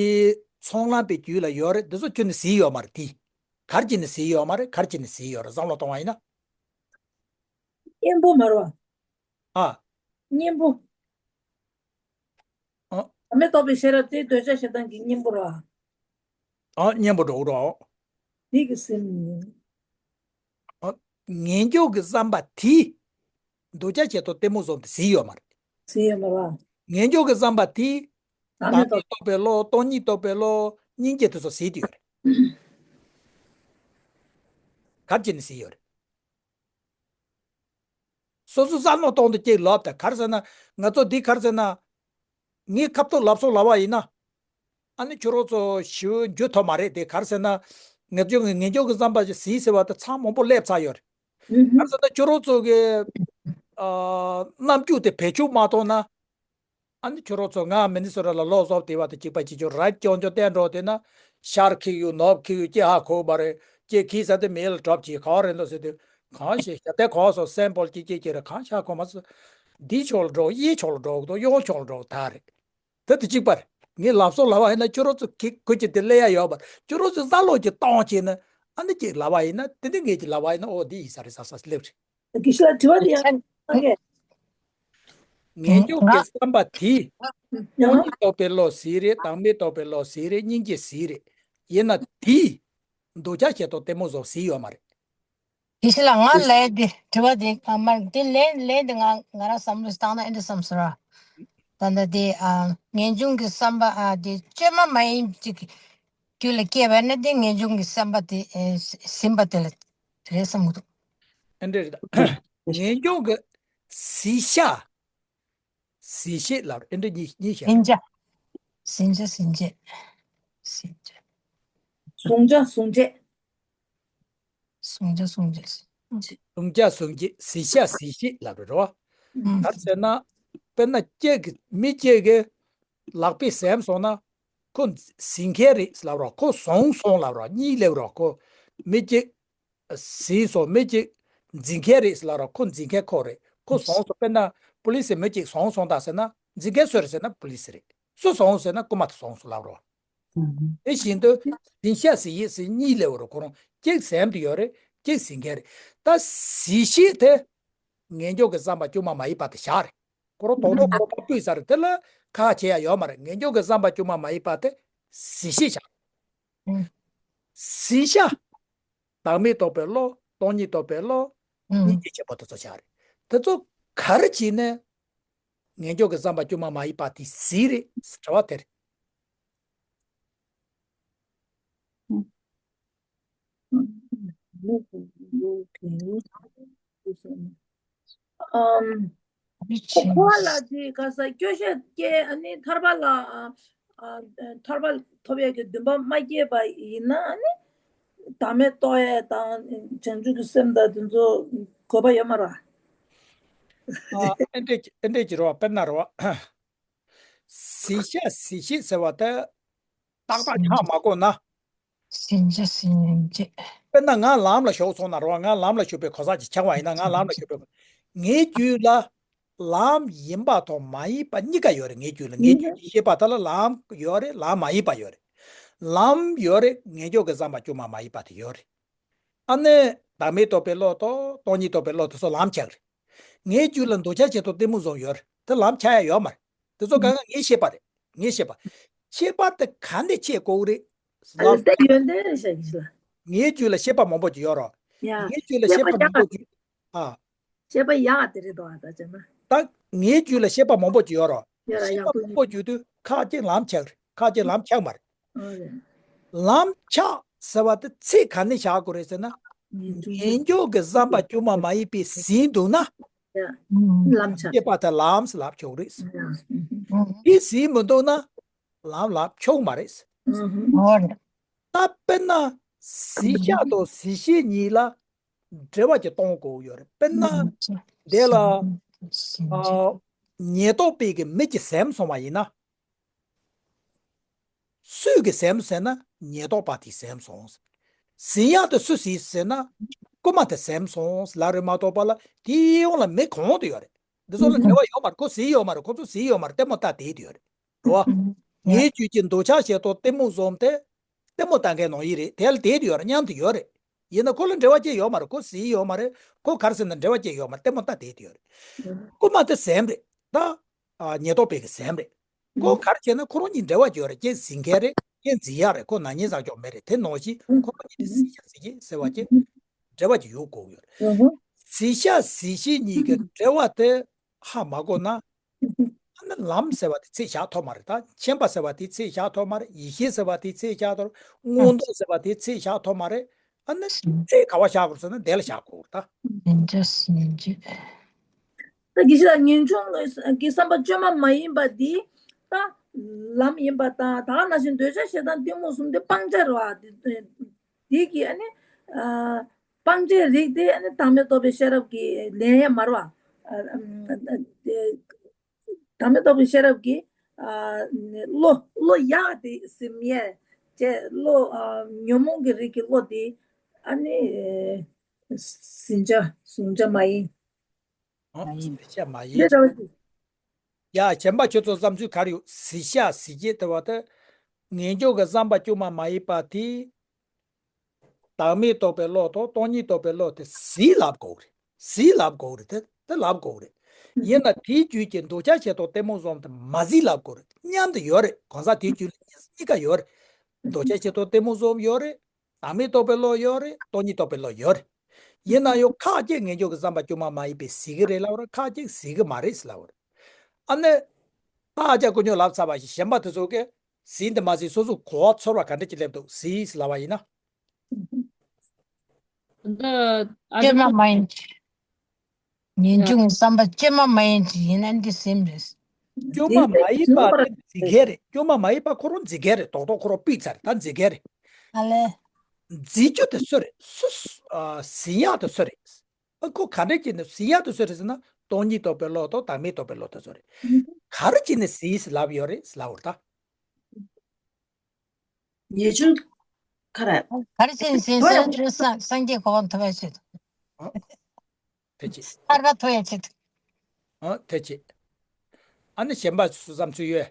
ཚོགས་ལམ་པའི་རྒྱུད་ལ་ཡོད་རེད། དེ་ཚོ་ཁྱོན་ནས་ཟིན་ཡོད་མ་རེད་དེ། ག་རེ་བྱས་ནས་ཟིན་ཡོད་མ་རེད། ག་རེ་བྱས་ནས་ཟིན་ཡོད་རེད། བསམ་བློ་གཏོང་བ་ཡིན་ན། གཉེན་པོ་མ་རེད་བ། ཨ། གཉེན་པོ། ཨ། བདག་མེད་རྟོགས་པའི་ཤེས་རབ་དེ་འདོད་ཆགས་ཞེ་སྡང་གི་གཉེན་པོ་རེད་བ། ཨ། གཉེན་པོ་འགྲོ་རོགས། དེ་གི་སེམས་ཡིན། ཨ། ངེས་འབྱུང་གི་བསམ་པ་དེ། འདོད་ཆགས་ཞེ་སྡང་གཏི་མུག་སོགས་དེ་ཟིན་ཡོད་མ་རེད། ཟིན་ཡོད་མ་རེད། ངེས་འབྱུང་གི་བསམ་པ་དེ། བདག་མེད་རྟོགས་པའི་བློ། སྟོང་ཉིད་རྟོགས་པའི་བློ། སྙིང་རྗེ་དེ་ཚོ་ཟིན་དུ་ཡོད་རེད། ག་རེ་བྱས་ནས་ཟིན་ཡོད་རེད། སོ་སོ་བསམ་བློ་གཏོང་དུས་ཅིག་ལབ་དང་། ག་རེ་ཟེར་ན། ང་ཚོ་འདི་ག་རེ་ཟེར་ན། ངས་ཁ་ཐུག་ལབ་སོང་ལབ་པ་ཡིན་ན། ཨ་ནི་ཁྱོད་རང་ཚོ་ཞེ་པོ་འགྱོད་ཐུབ་མ་རེད་དེ། ག་རེ་ཟེར་ན། ངེས་འབྱུང་གི་ངེས་འབྱུང་གི་བསམ་པ་ཞིག་ཟིན་ཟེར་བ་དེ་ཚང་མང་པོ་སླེབས་ཚར་ཡོད་རེད། ག་རེ་ཟེར་ན་ཁྱོད་རང་ཚོ་གི་ཨ་རྣམ་འགྱུར་དེ་བེད་སྤྱོད་མ་གཏོང་ན། ཨ་ནི་ཁྱོད་རང་ཚོ་ང་མི་ནི་སོ་ཊ་ལ་ལོག་སོང་དེ་བ་དེ་གཅིག་པ་གཅིག་ཆོད་ར་ཅོང་ཅོ་བསྟན་འགྲོ་དེ་ན། ཤར་འཁྱེར་ཡོད། ནུབ་འཁྱེར་ཡོད། ཅི་ཧ་གོ་མ་རེད། ཅི་འཁྱེར་ས་དེ་མེད་ལ་གྲབས་ཀྱི་ག་བ་རེད་འདུག་ཟེར་དུས། གང་ཞིག་ཞབས་བརྟན་གོ་སོང་སེམས་པོལ་ཅི་ཅི་ཅི་རེད། གང་ཤ་གོ་མ་སོང་། འདི་ཕྱོགས་ལ་འགྲོ། གཡས་ཕྱོགས་ལ་འགྲོ་གི་འདུག་གཡོན་ཕྱོགས་ལ་འགྲོ་གི་ད་རེད། དེ་དེ་གཅིག་པ་རེད། ངས་ལབ་སོང་ལབ་པ་ཡིན་ན་ཁྱོད་རང་ཚོ་གི་གུ་ཅི་དེ་སླེབས་ཡ་ཡོད་པ། ཁྱོད་རང་ཚོ་བསམ་བློ་ཅིག་གཏོང་བྱས་ན། ཨ་ནི་ཅིག་ལབ་པ་ཡིན་ན། དེ་འདྲ་ངས་ཅིག་ལབ་པ་ཡིན་ན། ཨོ་འདི་ཡིན་ས་རེད་ཟེར་ས་སླེབས་རེད། དགེ་བཤེས་ལགས་དྲི་བ་དེ་ཡང་ཨ་ངས། ངེས་འབྱུང་གི་བསམ་པ་དེ། སྟོང་ཉིད་རྟོགས་པའི་བློ་ཟིན་རེད། བདག་མེད་རྟོགས་པའི་བློ་ཟིན་རེད། སྙིང་རྗེ་ཟིན་རེད། ཡིན་ན་དེ། འདོད་ཆགས་ཞེ་སྡང་གཏི་མུག་སོགས་ཟིན་ཡོད་མ་རེད། དེ་ཕྱི་ལ་ང་ལས་དེ་དྲི་བ་དེ་ཨ་མ་དེ་ལན་ལན་དེ་ང་ང་རང་བསམ་བློ་བཏང་ན་ཨེ་འདྲ་བསམ་སོང་ར། ད་ལྟ་དེ་ཨ་ངེས་འབྱུང་གི་བསམ་པ་ཨ་དེ་བཅོས་མ་མ་ཡིན་ཅིག་རྒྱུད་ལ་སྐྱེས་པ་ན་དེ་ངེས་འབྱུང་གི་བསམ་པ་དེ་ཨེ་ཟིན་པ་དེ་ལ་རེད་བསམ་གི་འདུག་ཨེ་འདྲ་རེད་ད། ངེས་འབྱུང་གི་ཟིན་ཤ། ཟིན་ཤེས་ལབ་རེད། ཨེ་འདྲ་གཉིས་གཉིས་བཤད། ཟིན་བྱ། ཟིན་བྱ་ཟིན་བྱེད། ཟིན་བྱ། གཟུང་བྱ་གཟུང་བྱེད། གཟུང་བྱ་གཟུང་བྱེད། གཟུང་བྱ་གཟུང་བྱེད། ཟིན་ཤ་ཟིན་ཤེས་ལབ་རེད་རོ། ཨང་། ག་རེ་ཟེར་ན། དཔེར་ན་ཁྱེད་ཀྱི་མི་གཅིག་གི་ལག་པས་ཟིན་སོང་ན། ཁོ་ཟིན་མཁན་རེད་ལབ་རོ། ཁོ་བཟུང་སོང་ལབ་རོ། གཉིས་སླེབས་རོ། ཁོ་མི་གཅིག་ཟིན་སོང་། མི་གཅིག་འཛིན་མཁན་རེད་ལབ་རོ། ཁོ་འཛིན་མཁན་ཁོ་རེད། ཁོ་བཟུང་སོང་། དཔེར་ན་པུ་ལི་སི་མི་གཅིག་བཟུང་སོང་ད་ཟེར་ན། འཛིན་མཁན་སུ་རེད་ཟེར་ན་པུ་ལི་སི་རེད། སུ་བཟུང་ཟེར་ན་རྐུ་མ་དེ་བཟུང་སོང་ལབ་རོ། དེ་བཞིན་དུ་ཟིན་ཤ་ཟིན་ཡིད་ཟིན་གཉིས་སླེབས་རོ། ཁོ་རང་གཅིག་ཟིན་དུ་ཡོད་རེད། གཅིག་ཟིན་མཁན་རེད། ད་ཟིན་ཤེས་དེ་ངེས་འབྱུང་གི་བསམ་པ་དཀྱུས་མ་མ་ཡིན་པ་དེ་བཞག་རེད། ཁོ་རང་དོག་དོག་ཁོ་རང་ཕར་ཕུད་ས་རེད། དེ་ལ་ཁག་ཆེ་ཡ་ཡོད་མ་རེད། ངེས་འབྱུང་གི་བསམ་པ་དཀྱུས་མ་མ་ཡིན་པ་དེ་ཟིན་ཤེས་བཞག་ཟིན་ཤ། བདག་མེད་རྟོགས་པའི་བློ། སྟོང་ཉིད་རྟོགས་པའི་བློ། སྙིང་རྗེ་ཆེན་པོ་དེ་ཚོ་བཞག་རེད། དེ་ཚོ་ག་རེ་བྱས་ནས་ངེས་འབྱུང་གི་བསམ་པ་དཀྱུས་མ་མ་ཡིན་པ་དེ་ཟིན་རེད། དྲི་བ་དེ་རེད། ཨམ། ཁོ་ཁོ་བ་ལ་དེ་ག་ས་སྐྱོ་ཤས་སྐྱེ། ཨ་ནི་ཐར་པ་ལ་ཨ་ཨ་ཐར་པ་ཐོབ་ཡས་ཀྱི་འདུན་པ་མ་སྐྱེས་པ་ཡིན་ན། ཨ་ནི་བདག་མེད་རྟོགས་ཡས་དང་བྱང་ཆུབ་ཀྱི་སེམས་དང་དེ་ཚོ་དགོས་པ་ཡོད་མ་རེད། ཨ་ཨེ་འདྲས་ཨེ་འདྲས་ཀྱི་རེད་བ། དཔེར་ན་རེད་བ། ཟིན་ཤ་ཟིན་ཤེས་ཟེར་བ་དེ་ཏག་ཏག་ཆགས་མ་དགོས་ན། ཟིན་བྱ་ཟིན་བྱེད། དཔེར་ན་ང་ལམ་ལ་ཞུགས་སོང་ན་རེད་བ། ང་ལམ་ལ་ཞུགས་པའི་གོ་ས་ཅིག་ཆགས་པ་ཡིན་ན། ང་ལམ་ལ་ཞུགས་པའི། ངའི་རྒྱུད་ལ་ལམ་ཡིན་པ་དང་མ་ཡིན་པ་གཉིས་ཀ་ཡོད་རེད། ངའི་རྒྱུད་ལ། ངའི་རྒྱུད་ཀྱི་ཤེས་པ་དག་ལ་ལམ་ཡོད་རེད། ལམ་མ་ཡིན་པ་ཡོད་རེད། ལམ་ཡོད་རེད། ངེས་འབྱུང་གི་བསམ་པ་དཀྱུས་མ་མ་ཡིན་པ་དེ་ཡོད་རེད། ཨ་ནི་བདག་མེད་རྟོགས་པའི་བློ་དང་སྟོང་ཉིད་རྟོགས་པའི་བློ་དེ་ཚོ་ལམ་ཆགས་རེད། ངའི་རྒྱུད་ལ་འདོད་ཆགས་ཞེ་སྡང་གཏི་མུག་བཟུང་ཡོད་རེད། དེ་ལམ་ཆགས་ཡ་ཡོད་མ་རེད། དེ་ཚོ་གང་ག་ངའི་ཤེས་པ་རེད། ངའི་ཤེས་པ། ཤེས་པ་དེ་ག་ནས་ཆགས་དགོས་རེད་ལབ། ད་ཡོན་ཏན་རེད་ཤག་གི་ལ། ངའི་རྒྱུད་ལ་ཤེས་པ་མང་པོ་ཅིག་ཡོད་རེད། ཡ། ངའི་རྒྱུད་ལ་ཤེས་པ་མང་པོ་ཅིག་ཨ། ཤེས་པ་ཡག་དེ་རེད་དོ། ཨ་ད་ཅེ་མ། ད་ངའི་རྒྱུད་ལ་ཤེས་པ་མང་པོ་ཅིག་ཡོད་རེད། ཡོད་ར། ཤེས་པ་ཡག་པོ་མང་པོ་ཅིག་དུས་ཁ་ཅིག་ལམ་ཆགས་རེད། ཁ་ཅིག་ལམ་ཆགས་མ་རེད། ཨ་རེད། ལམ་ཆགས་ ཟེར་བ་དེ་ཚིག་ག་ནས་བཞག་དགོས་རེད་ཟེར་ན། ངེས་འབྱུང་། ངེས་འབྱུང་གི་བསམ་པ་དཀྱུས་མ་མ་ཡིན་པས་ཟིན་འདུག་ན། ལམ་ཆགས། ཤེས་པ་དེ་ལམ་ཟེར་ལབ་ཆོག་རེད། དེ་ཟིན་མི་འདུག་ན་ལམ་ལབ་ཆོག་མ་རེད། ད་དཔེར་ན་གཟིགས་ཞག་དང་གཟིགས་ཤེས་གཉིས་ལ་འབྲེལ་བ་ཅིག་གཏོང་དགོས་ཡོད་རེད། དཔེར་ན་དེ་ལ་ཨ་ཉེན་རྟོག་པའི་གི་མི་གཅིག་ཟིན་སོང་བ་ཡིན་ན། སུས་གི་ཟིན་ཟེར་ན་ཉེན་རྟོག་པ་དེས་ཟིན་སོང་། ཟིན་ཡག་དེ་སུས་ཟིན་ཟེར་ན་རྐུན་མ་དེས་ཟིན་སོང་ལབ་རེད་མ་གཏོགས་པ་ལ་དེའི་ཡོང་ལ་མི་གང་དུ་ཡོད་རེད། འདི་ཚོ་ལ་འབྲེལ་བ་ཡོད་མ་རེད། ཁོ་ཟིན་ཡོད་མ་རེད། ཁོ་ཚོ་ཟིན་ཡོད་མ་རེད། ལྟད་མོ་ལྟ་བསྡད་དུ་ཡོད་རེད། རེད་བ། ངའི་རྒྱུད་ཀྱི་འདོད་ཆགས་ཞེ་སྡང་གཏི་མུག་གསུམ་དེ་ལྟད་མོ་ལྟ་མཁན་ནང་བཞིན་རེད། དེ་ལ་བསྡད་དུ་ཡོད་རེད། མཉམ་དུ་ཡོད་རེད། ཡིན་ན་ཁོ་ལ་འབྲེལ་བ་ཅི་ཡོད་མ་རེད། ཁོ་ཟིན་ཡོད་མ་རེད། ཁོ་ག་རེ་ཟེར་ན་འབྲེལ་བ་ཅི་ཡོད་མ་རེད། ལྟད་མོ་ལྟ་བསྡད་དུ་ཡོད་རེད། རྐུན་མ་དེ་ཟིན་རེད། ད་ཉེན་རྟོག་པའི་གི་ཟིན་རེད། ཁོ་ག་རེ་བྱས་ན་ཁོ་རང་གཉིས་འབྲེལ་བ་ཅི་ཡོད་རེད། རྐྱེན་ཟིན་མཁན་རེད། རྐྱེན་འཛིན་ཡག་རེད། ཁོ་ན་ཉེན་བཟང་ཅོག་མེད་རེད། དེ་ནང་བཞིན་ཁོ་རང་གཉིས་དེ་ཟིན་ཤག་ཟིན་ཤག་ཟེར་བ་ཅི་འབྲེལ་བ་ཅི་ཡོད་དགོས་ཡོད་རེད། ཟིན་ཤག་ཟིན་ཤེས་གཉིས་ཀྱི་འབྲེལ་བ་དེ་ཧ་མ་གོ་ན། ཨ་ནི་ལམ་ཟེར་བ་དེ་ཚིག་བཞག་ཐུབ་མ་རེད། ད་མཁྱེན་པ་ཟེར་བ་དེ་ཚིག་བཞག་ཐུབ་མ་རེད། ཡེ་ཤེས་ཟེར་བ་དེ་ཚིག་བཞག་ཐུབ། མངོན་རྟོགས་ཟེར་བ་དེ་ཚིག་བཞག་ཐུབ་མ་རེད། ཨ་ནི་ཚིག་ག་བ་བཞག་དགོས་ཟེར་ན་དེ་ལ་བཞག་དགོས་རེད་ད། ཡིན་འདྲ་སྙིང་རྗེ། ད་དགེ་བཤེས་ལགས། ངེས་འབྱུང་གི་བསམ་པ་བཅོས་མ་མ་ཡིན་པ་འདི་ད་ལམ་ཡིན་པ་དང་། ད་ག་ནང་བཞིན་འདོད་ཆགས་ཞེ་སྡང་གཏི་མུག་གསུམ་དེ་སྤང་བྱ་རེད་བ། དེ་དེ་གི་ཨ་ནི་ཨ་སྤང་བྱའི་རིགས་དེ་ཨ་ནི་བདག་མེད་རྟོགས་པའི་ཤེས་རབ་ཀྱིས་ལེན་ཡ་མ་རེད་བ། ཨ་ཨ་ཨ་བདག་མེད་རྟོགས་པའི་ཤེས་རབ་ཀྱིས་ཨ་བློ་བློ་ཡག་དེ་ཟིན་ཡས་བྱས། བློ་ཨ་ཉོན་མོངས་ཀྱི་རིགས་ཀྱི་བློ་དེ་ཨ་ནི་ཟིན་བྱ་ཟིན་བྱ་མ་ཡིན། ཨ། ཟིན་བྱ་མ་ཡིན། འདི་འདྲ་བ་ཞིག་ཡ། གཞན་པ་ཁྱོད་ཚོ་བསམ་ཚུལ་ག་རེ་ཡོད། ཟིན་ཤག་ཟིན་ཤེས་ཟེར་བ་དེ། ངེས་འབྱུང་གི་བསམ་པ་དཀྱུས་མ་མ་ཡིན་པ་དེ། བདག་མེད་རྟོགས་པའི་བློ་དང་སྟོང་ཉིད་རྟོགས་པའི་བློ་དེ་ཟིན་ལབ་དགོས་རེད། ཟིན་ལབ་དགོས་རེད། དེ་དེ་ལབ་དགོས་རེད། ཡིན་ན་དེའི་རྒྱུད་ཀྱི་འདོད་ཆགས་ཞེ་སྡང་གཏི་མུག་གསུམ་དེ་མ་ཟིན་ལབ་དགོས་རེད། མཉམ་དུ་ཡོད་རེད། གང་ཟག་དེའི་རྒྱུད་ལ་གཉིས་ཀ་ཡོད་རེད། འདོད་ཆགས་ཞེ་སྡང་གཏི་མུག་གསུམ་ཡོད་རེད། བདག་མེད་རྟོགས་པའི་བློ་ཡོད་རེད། སྟོང་ཉིད་རྟོགས་པའི་བློ་ཡོད་རེད། ཡིན་ན་ཡང་ཁ་ཅིག་ངེས་འབྱུང་གི་བསམ་པ་དཀྱུས་མ་མ་ཡིན་པས་ཟིན་གྱི་རེད་ལབ་རེད། ཁ་ཅིག་ཟིན་གྱི་མ་རེད་ཟེར་ལབ་རེད། ཨ་ནི། ད་ཨ་ཅག་ཀུན་སྨྱོན་ལབ་ཚར་བ་ཞིག་གཞན་པ་དེ་ཚོ་གིས་ཟིན་དང་མ་ཟིན་སོ་སོ་གོ་བ་ཚོར་བ་ག་འདྲ་ཅིག་སླེབས་འདུག་ཟིན་ཟེར་ལབ་པ་ཡིན་ན། ད་ཨ་ཅག་དཀྱུས་མ་མ་ཡིན། ངེས་འབྱུང་གི་བསམ་པ་དཀྱུས་མ་མ་ཡིན་གྱི་ཡིན་ན་འདི་སེམས་རེད། དཀྱུས་མ་མ་ཡིན་པ་དེ་འཛིན་མཁན་རེད། དཀྱུས་མ་མ་ཡིན་པ་ཁོ་རང་འཛིན་མཁན་རེད། རྡོག་རྡོག་ཁོ་རང་ཕུད་ཚར་རེད། ད་འཛིན་མཁན་རེད། ཨ་ལས། འཛིན་རྒྱུ་དེ་སུ་རེད། སུ་ཨ་ཟིན་ཡག་དེ་སུ་རེད། ཨ་ཁོ་ག་འདྲ་བྱས་ནས་ཟིན་ཡག་དེ་སུ་རེད་ཟེར་ན་སྟོང་ཉིད་རྟོགས་པའི་བློ་དང་བདག་མེད་རྟོགས་པའི་བློ་དེ་ཚོ་རེད། ག་རེ་བྱས་ནས་ཟིན་ཟེར་ལབ་ཡོད་རེད་ཟེར་ལབ་པ་རེད་ད། ངེས་འབྱུང་། ག་རེ། ག་རེ་བྱས་ནས་ཟིན་ཟེར་ན་སངས་རྒྱས་གོ་འཕང་ཐོབ་ཡ་ཆེད་དུ། ཨ། དེ་ཅི། ཐར་པ་ཐོབ་ཡ་ཆེད་དུ། ཨ། དེ་ཅི། ཨ་ནི་གཞན་པ་སུ་བསམ་ཚུལ་ཡོད།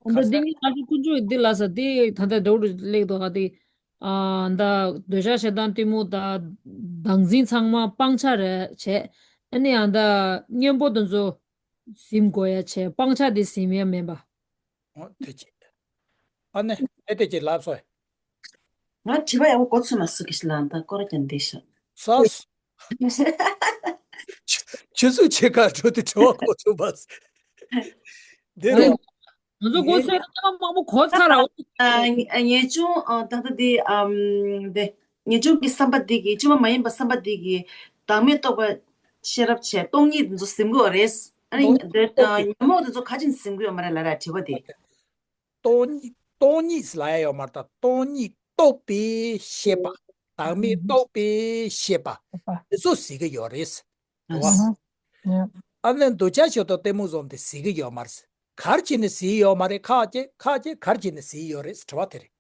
ཨ་ད་འདི་ནི་ཨ་ཅག་ཀུན་སྨྱོན་འདི་ལབ་ས་དེ་ད་ལྟ་འདྲ་བོ་ལེགས་འདུག་ག་དེ། ཨ་ད་འདོད་ཆགས་ཞེ་སྡང་གཏི་མུག་དང་བདག་འཛིན་ཚང་མ་སྤང་བྱ་རེད་བྱས། ཨ་ནི་ཨ་ད་གཉེན་པོ་དེ་ཚོ་ཟིན་དགོས་ཡ་བྱས། སྤང་བྱ་དེ་ཟིན་ཡ་མིན་པ། ཨོ་དེ་ཅི། ཨ་ནི་ཨེ་དེ་ཅི་ལབ་སོང་། ང་དྲི་བ་ཡག་པོ་གོ་ཚོད་མ་སོང་། དགེ་བཤེས་ལགས་ད་སྐོར་ར་ཀྱང་འདི་ཤག་ས། ཆུ་ཚོད་ཕྱེད་ཀ་འགྲོ་དུས་དྲི་བ་གོ་ཚོད་མ་སོང་། འདི་རེད། ང་ཚོ་གོ་ཚོད་ཐེངས་མང་པོ་གོ་ཚར་ར། ཨ་ངེས་འབྱུང་ཨ་ད་ལྟ་འདི་ཨམ་འདི་ངེས་འབྱུང་གི་བསམ་པ་འདི་གི་དཀྱུས་མ་མ་ཡིན་པ་བསམ་པ་འདི་གི་བདག་མེད་རྟོགས་པ་ཤེས་རབ་བྱས་སྟོང་ཉིད་འདི་ཚོ་ཟིན་གྱི་ཡོད་རེད། ཨ་ནི་སྟོང་འདི་ཉོན་མོངས་འདི་ཚོ་ག་ཅིག་ཟིན་གྱི་ཡོད་མ་རེད་ལབ་ར་དྲི་བ་དེ། སྟོང་ཉིད། སྟོང་ཉིད་ལབ་ཡ་ཡོད་མ་རེད་ད། སྟོང་ཉིད་རྟོགས་པའི་ཤེས་པ། བདག་མེད་རྟོགས་པའི་ཤེས་པ། དེ་ཚོ་ཟིན་གྱི་ཡོད་རེད། རེད་བ། ཨ་ནི་འདོད་ཆགས་ཞེ་སྡང་གཏི་མུག་གསུམ་དེ་ཟིན་གྱི་ཡོད་མ་རེད། ག་རེ་བྱས་ནས་ཟིན་ཡོད་མ་རེད། ཁ་ཅིག་ཁ་ཅིག་ག་རེ་བྱས་ནས་ཟིན་ཡོད་རེད། དྲི་བ་དེ་རེད།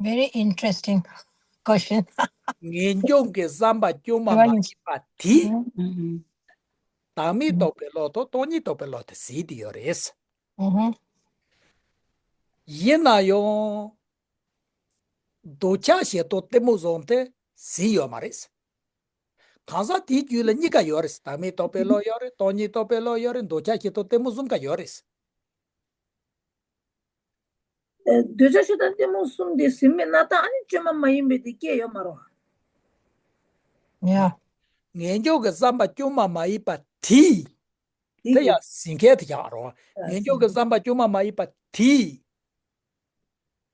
Very interesting question. ངེས་འབྱུང་གི་བསམ་པ་དཀྱུས་མ་མ་ཡིན་པ་དེས། བདག་མེད་རྟོགས་པའི་བློ་དང་སྟོང་ཉིད་རྟོགས་པའི་བློ་དེ་ཟིན་བསྡད་ཡོད་རེད། ཡིན་ན་ཡང་འདོད་ཆགས་ཞེ་སྡང་གཏི་མུག་གསུམ་དེ་ཟིན་ཡོད་མ་རེད། གང་ཟག་དེའི་རྒྱུད་ལ་གཉིས་ཀ་ཡོད་རེད། བདག་མེད་རྟོགས་པའི་བློ་ཡོད་རེད། སྟོང་ཉིད་རྟོགས་པའི་བློ་ཡོད་རེད། འདོད་ཆགས་ཞེ་སྡང་གཏི་མུག་གསུམ་ཀ་ཡོད་རེད། འདོད་ཆགས་ཞེ་སྡང་གཏི་མུག་གསུམ་དེ་ཟིན་མེད་ན་ད་ཨ་ནི་དཀྱུས་མ་མ་ཡིན་པའི་དེ་སྐྱེ་ཡོད་མ་རེད། ཡ། ངེས་འབྱུང་གི་བསམ་པ་དཀྱུས་མ་མ་ཡིན་པ་དེས། དེ་ཡང་ཟིན་མཁན་དེ་ཡང་རེད། ངེས་འབྱུང་གི་བསམ་པ་དཀྱུས་མ་མ་ཡིན་པ་དེས།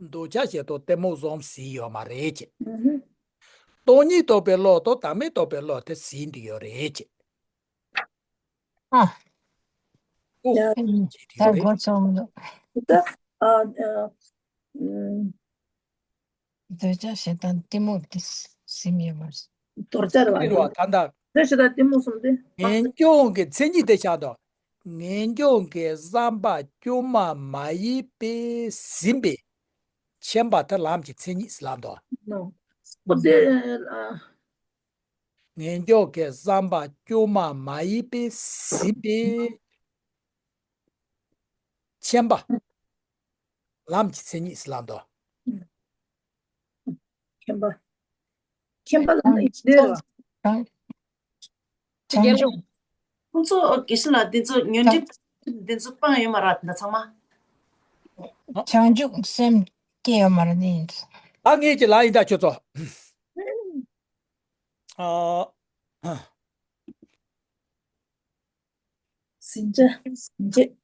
འདོད་ཆགས་ཞེ་སྡང་གཏི་མུག་གསུམ་ཟིན་ཡོད་མ་རེད་ཅེས། སྟོང་ཉིད་རྟོགས་པའི་བློ་དང་བདག་མེད་རྟོགས་པའི་བློ་དེ་ཟིན་འདི་ཡོད་རེད་ཅེས། ཨ། ཨོ། ཡ། ཅེས་འདི་ད་ཡོད་རེད། གོ་སོང་། ད་ཨ་ཨ་ཨུམ། འདོད་ཆགས་ཞེ་སྡང་གཏི་མུག་དེ་ཟིན་ཡོད་མ་རེད། དོར་བྱ་རེད་བ། ད་ལྟ། འདོད་ཞེ་སྡང་གཏི་མུག་གསུམ་དེ། ངེས་འབྱུང་གི་མཚན་ཉིད་དེ་བཞག་དོ། ངེས་འབྱུང་གི་བསམ་པ་དཀྱུས་མ་མ་ཡིན་པས་ཟིན་པའི་མཁྱེན་པ་དེ་ལམ་གྱི་མཚན་ཉིད་ཟེར་ལབ་འདུག་ནོ། ཨོ་དེ་ཨ། ངེས་འབྱུང་གི་བསམ་པ་དཀྱུས་མ་མ་ཡིན་པས་ཟིན་པའི་མཁྱེན་པ། ལམ་གྱི་མཚན་ཉིད་ཟེར་ལབ་འདུག་མཁྱེན་པ། མཁྱེན་པ་ལ་ནི་ཡིན་དེ་ར། བྱང་ཆུབ། ཁོང་ཚོ་དགེ་བཤེས་ལགས་འདི་ཚོ་ཉོན་སྒྲིབ་འདི་ཚོ་སྤངས་ཡོད་མ་རེད་ད་ཚང་མ། བྱང་ཆུབ་སེམས་སྐྱེ་ཡོད་མ་རེད་ནི་ཡིན། ད་ངེད་ཀྱི་ལ་ཡིན་ད་ཁྱོད་ཚོ། ཨ། ཟིན་བྱ། ཟིན་བྱེད།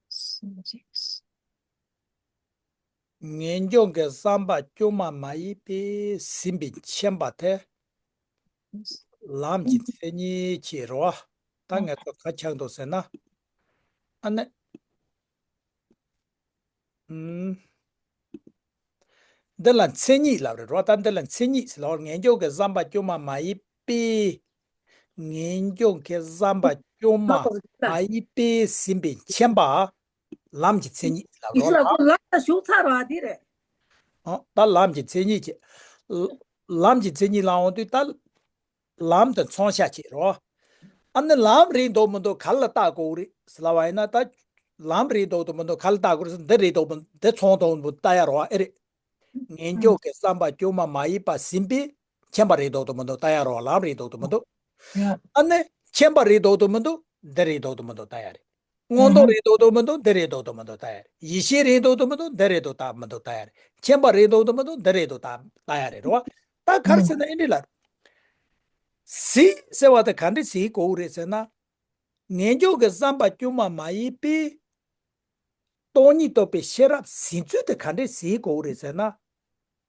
ཟིན་བྱེད། ངེས་འབྱུང་གི་བསམ་པ་དཀྱུས་མ་མ་ཡིན་པས་ཟིན་པའི་མཁྱེན་པ་དེ། ལམ་གྱི་མཚན་ཉིད་ཅེས་རོ། ད་ངས་ཚོ་ག་ཆགས་འདུག་ཟེར་ན། ཨ་ནི། ཨུམ། འདི་ལ་མཚན་ཉིད་ལབ་རེད་རོ། ད་འདི་ལ་མཚན་ཉིད་ཟེར་ལ་ངེས་འབྱུང་གི་བསམ་པ་དཀྱུས་མ་མ་ཡིན་པས། ངེས་འབྱུང་གི་བསམ་པ་དཀྱུས་མ་མ་ཡིན་པས་ཟིན་པའི་མཁྱེན་པ། ལམ་གྱི་མཚན་ཉིད་ལབ་ཡིད་རོ། ལ་ཁོ་ལམ་ལ་ཞུགས་ཚར་བ་འདི་རེད། ཨོ། ད་ལམ་གྱི་མཚན་ཉིད་ཀྱི། ལམ་གྱི་མཚན་ཉིད་ལ་འོང་དུས་ད། ལམ་དུ་མཚོན་བྱ་བྱེད་རོ། ཨ་ནི་ལམ་རེད་འདུག་མི་འདུག་ག་ལ་བལྟ་དགོས་རེད་ཟེར་ལབ་པ་ཡིན་ན་ད། ལམ་རེད་འདུག་མི་འདུག་ག་ལ་བལྟ་དགོས་རེད་ཟེར་འདི་རེད་འདུག་མི་འདི་མཚོན་འདུག་མི་འདུག་བལྟ་ཡ་རོ་ཨེ་རེད། ངེས་འབྱུང་གི་བསམ་པ་དཀྱུས་མ་མ་ཡིན་པ་ཟིན་པས་མཁྱེན་པ་རེད་འདུག་མི་འདུག་བལྟ་ཡ་རོ། ལམ་རེད་འདུག་མི་འདུག་ཡ། ཨ་ནི་མཁྱེན་པ་རེད་འདུག་མི་འདུག་འདི་རེད་འདུག་མི་འདུག་བལྟ་ཡ་རེད། མངོན་རྟོགས་རེད་འདུག་མི་འདུག་འདི་རེད་འདུག་མི་འདུག་བལྟ་ཡ་རེད། ཡེ་ཤེས་རེད་འདུག་མི་འདུག་འདི་རེད་འདུག་མི་འདུག་བལྟ་ཡ་རེད། མཁྱེན་པ་རེད་འདུག་མི་འདུག་འདི་རེད་འདུག་བལྟ་ཡ་རེད་རོ། ད་ག་རེ་ཟེར་ན་ཨེ་འདྲ་ལ། ཟིན་ཟེར་བ་དེ་ག་འདྲ་ཟིན་དགོས་རེད་ཟེར་ན། ངེས་འབྱུང་གི་བསམ་པ་དཀྱུས་མ་མ་ཡིན་པས། སྟོང་ཉིད་རྟོགས་པའི་ཤེས་རབ་ཟིན་ཚུལ་དེ་ག་འདྲ་ཟིན་དགོས་རེད་ཟེར་ན།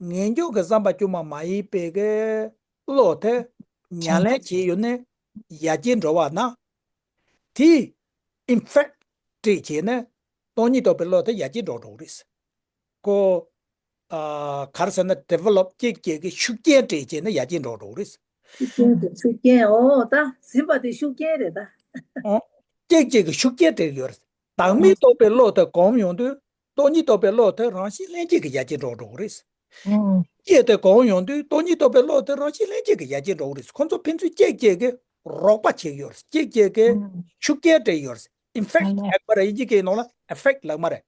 ངེས་འབྱུང་གི་བསམ་པ་དཀྱུས་མ་མ་ཡིན་པའི་གི་བློ་དེ་ཉམས་ལེན་བྱས་ཡོད་ནས་ཡར་རྒྱས་འགྲོ་བ་ན། དེས་ཨིན་ཕེག་ཊི་བྱས་ནས་སྟོང་ཉིད་རྟོགས་པའི་བློ་དེ་ཡར་རྒྱས་འགྲོ་འགྲོ་གི་རེད། ཁོ། ཨ། ག་རེ་ཟེར་ན་ཌི་ཝེ་ལོབ་ཅིག་ཅིག་གི་ཤུགས་རྐྱེན་སྤྲད་བྱས་ནས་ཡར་རྒྱས་འགྲོ་འགྲོ་གི་རེད། ཤུགས་རྐྱེན་དེ་ཤུགས་རྐྱེན་ཨོ་ད་ཟིན་པ་དེ་ཤུགས་རྐྱེན་རེད་ད། ཨོ། ཅིག་ཅིག་གི་ཤུགས་རྐྱེན་སྤྲད་ཡོད་རེད། བདག་མེད་རྟོགས་པའི་བློ་དེ་གོམས་ཡོང་དུས་སྟོང་ཉིད་རྟོགས་པའི་བློ་དེ་རང་བཞིན་ལྷན་སྐྱེས་ཀྱི་ཡར་རྒྱས་འགྲོ་འགྲོ་གི་རེད། ཨུམ། ཅིག་དེ་གོམས་ཡོང་དུས་སྟོང་ཉིད་རྟོགས་པའི་བློ་དེ་རང་བཞིན་ལྷན་སྐྱེས་ཀྱི་ཡར་རྒྱས་འགྲོ་གི་རེད། ཁོང་ཚོ་ཕན་ཚུན་ཅིག་ཅིག་གི་རོགས་པ་བྱེད་ཀྱི་ཡོད་རེད། ཅིག་ཅིག་གི་ཨུམ། ཤུགས་རྐྱེན་སྤྲད་ཡོད་རེད། ཨིན་ཕེག་ཊི་ཨ་ལེ། ལབ་པ་རེད། དབྱིན་ཇི་སྐད་ནང་ལ་ཨི་ཕེག་ཊི་ལབ་མ་རེད།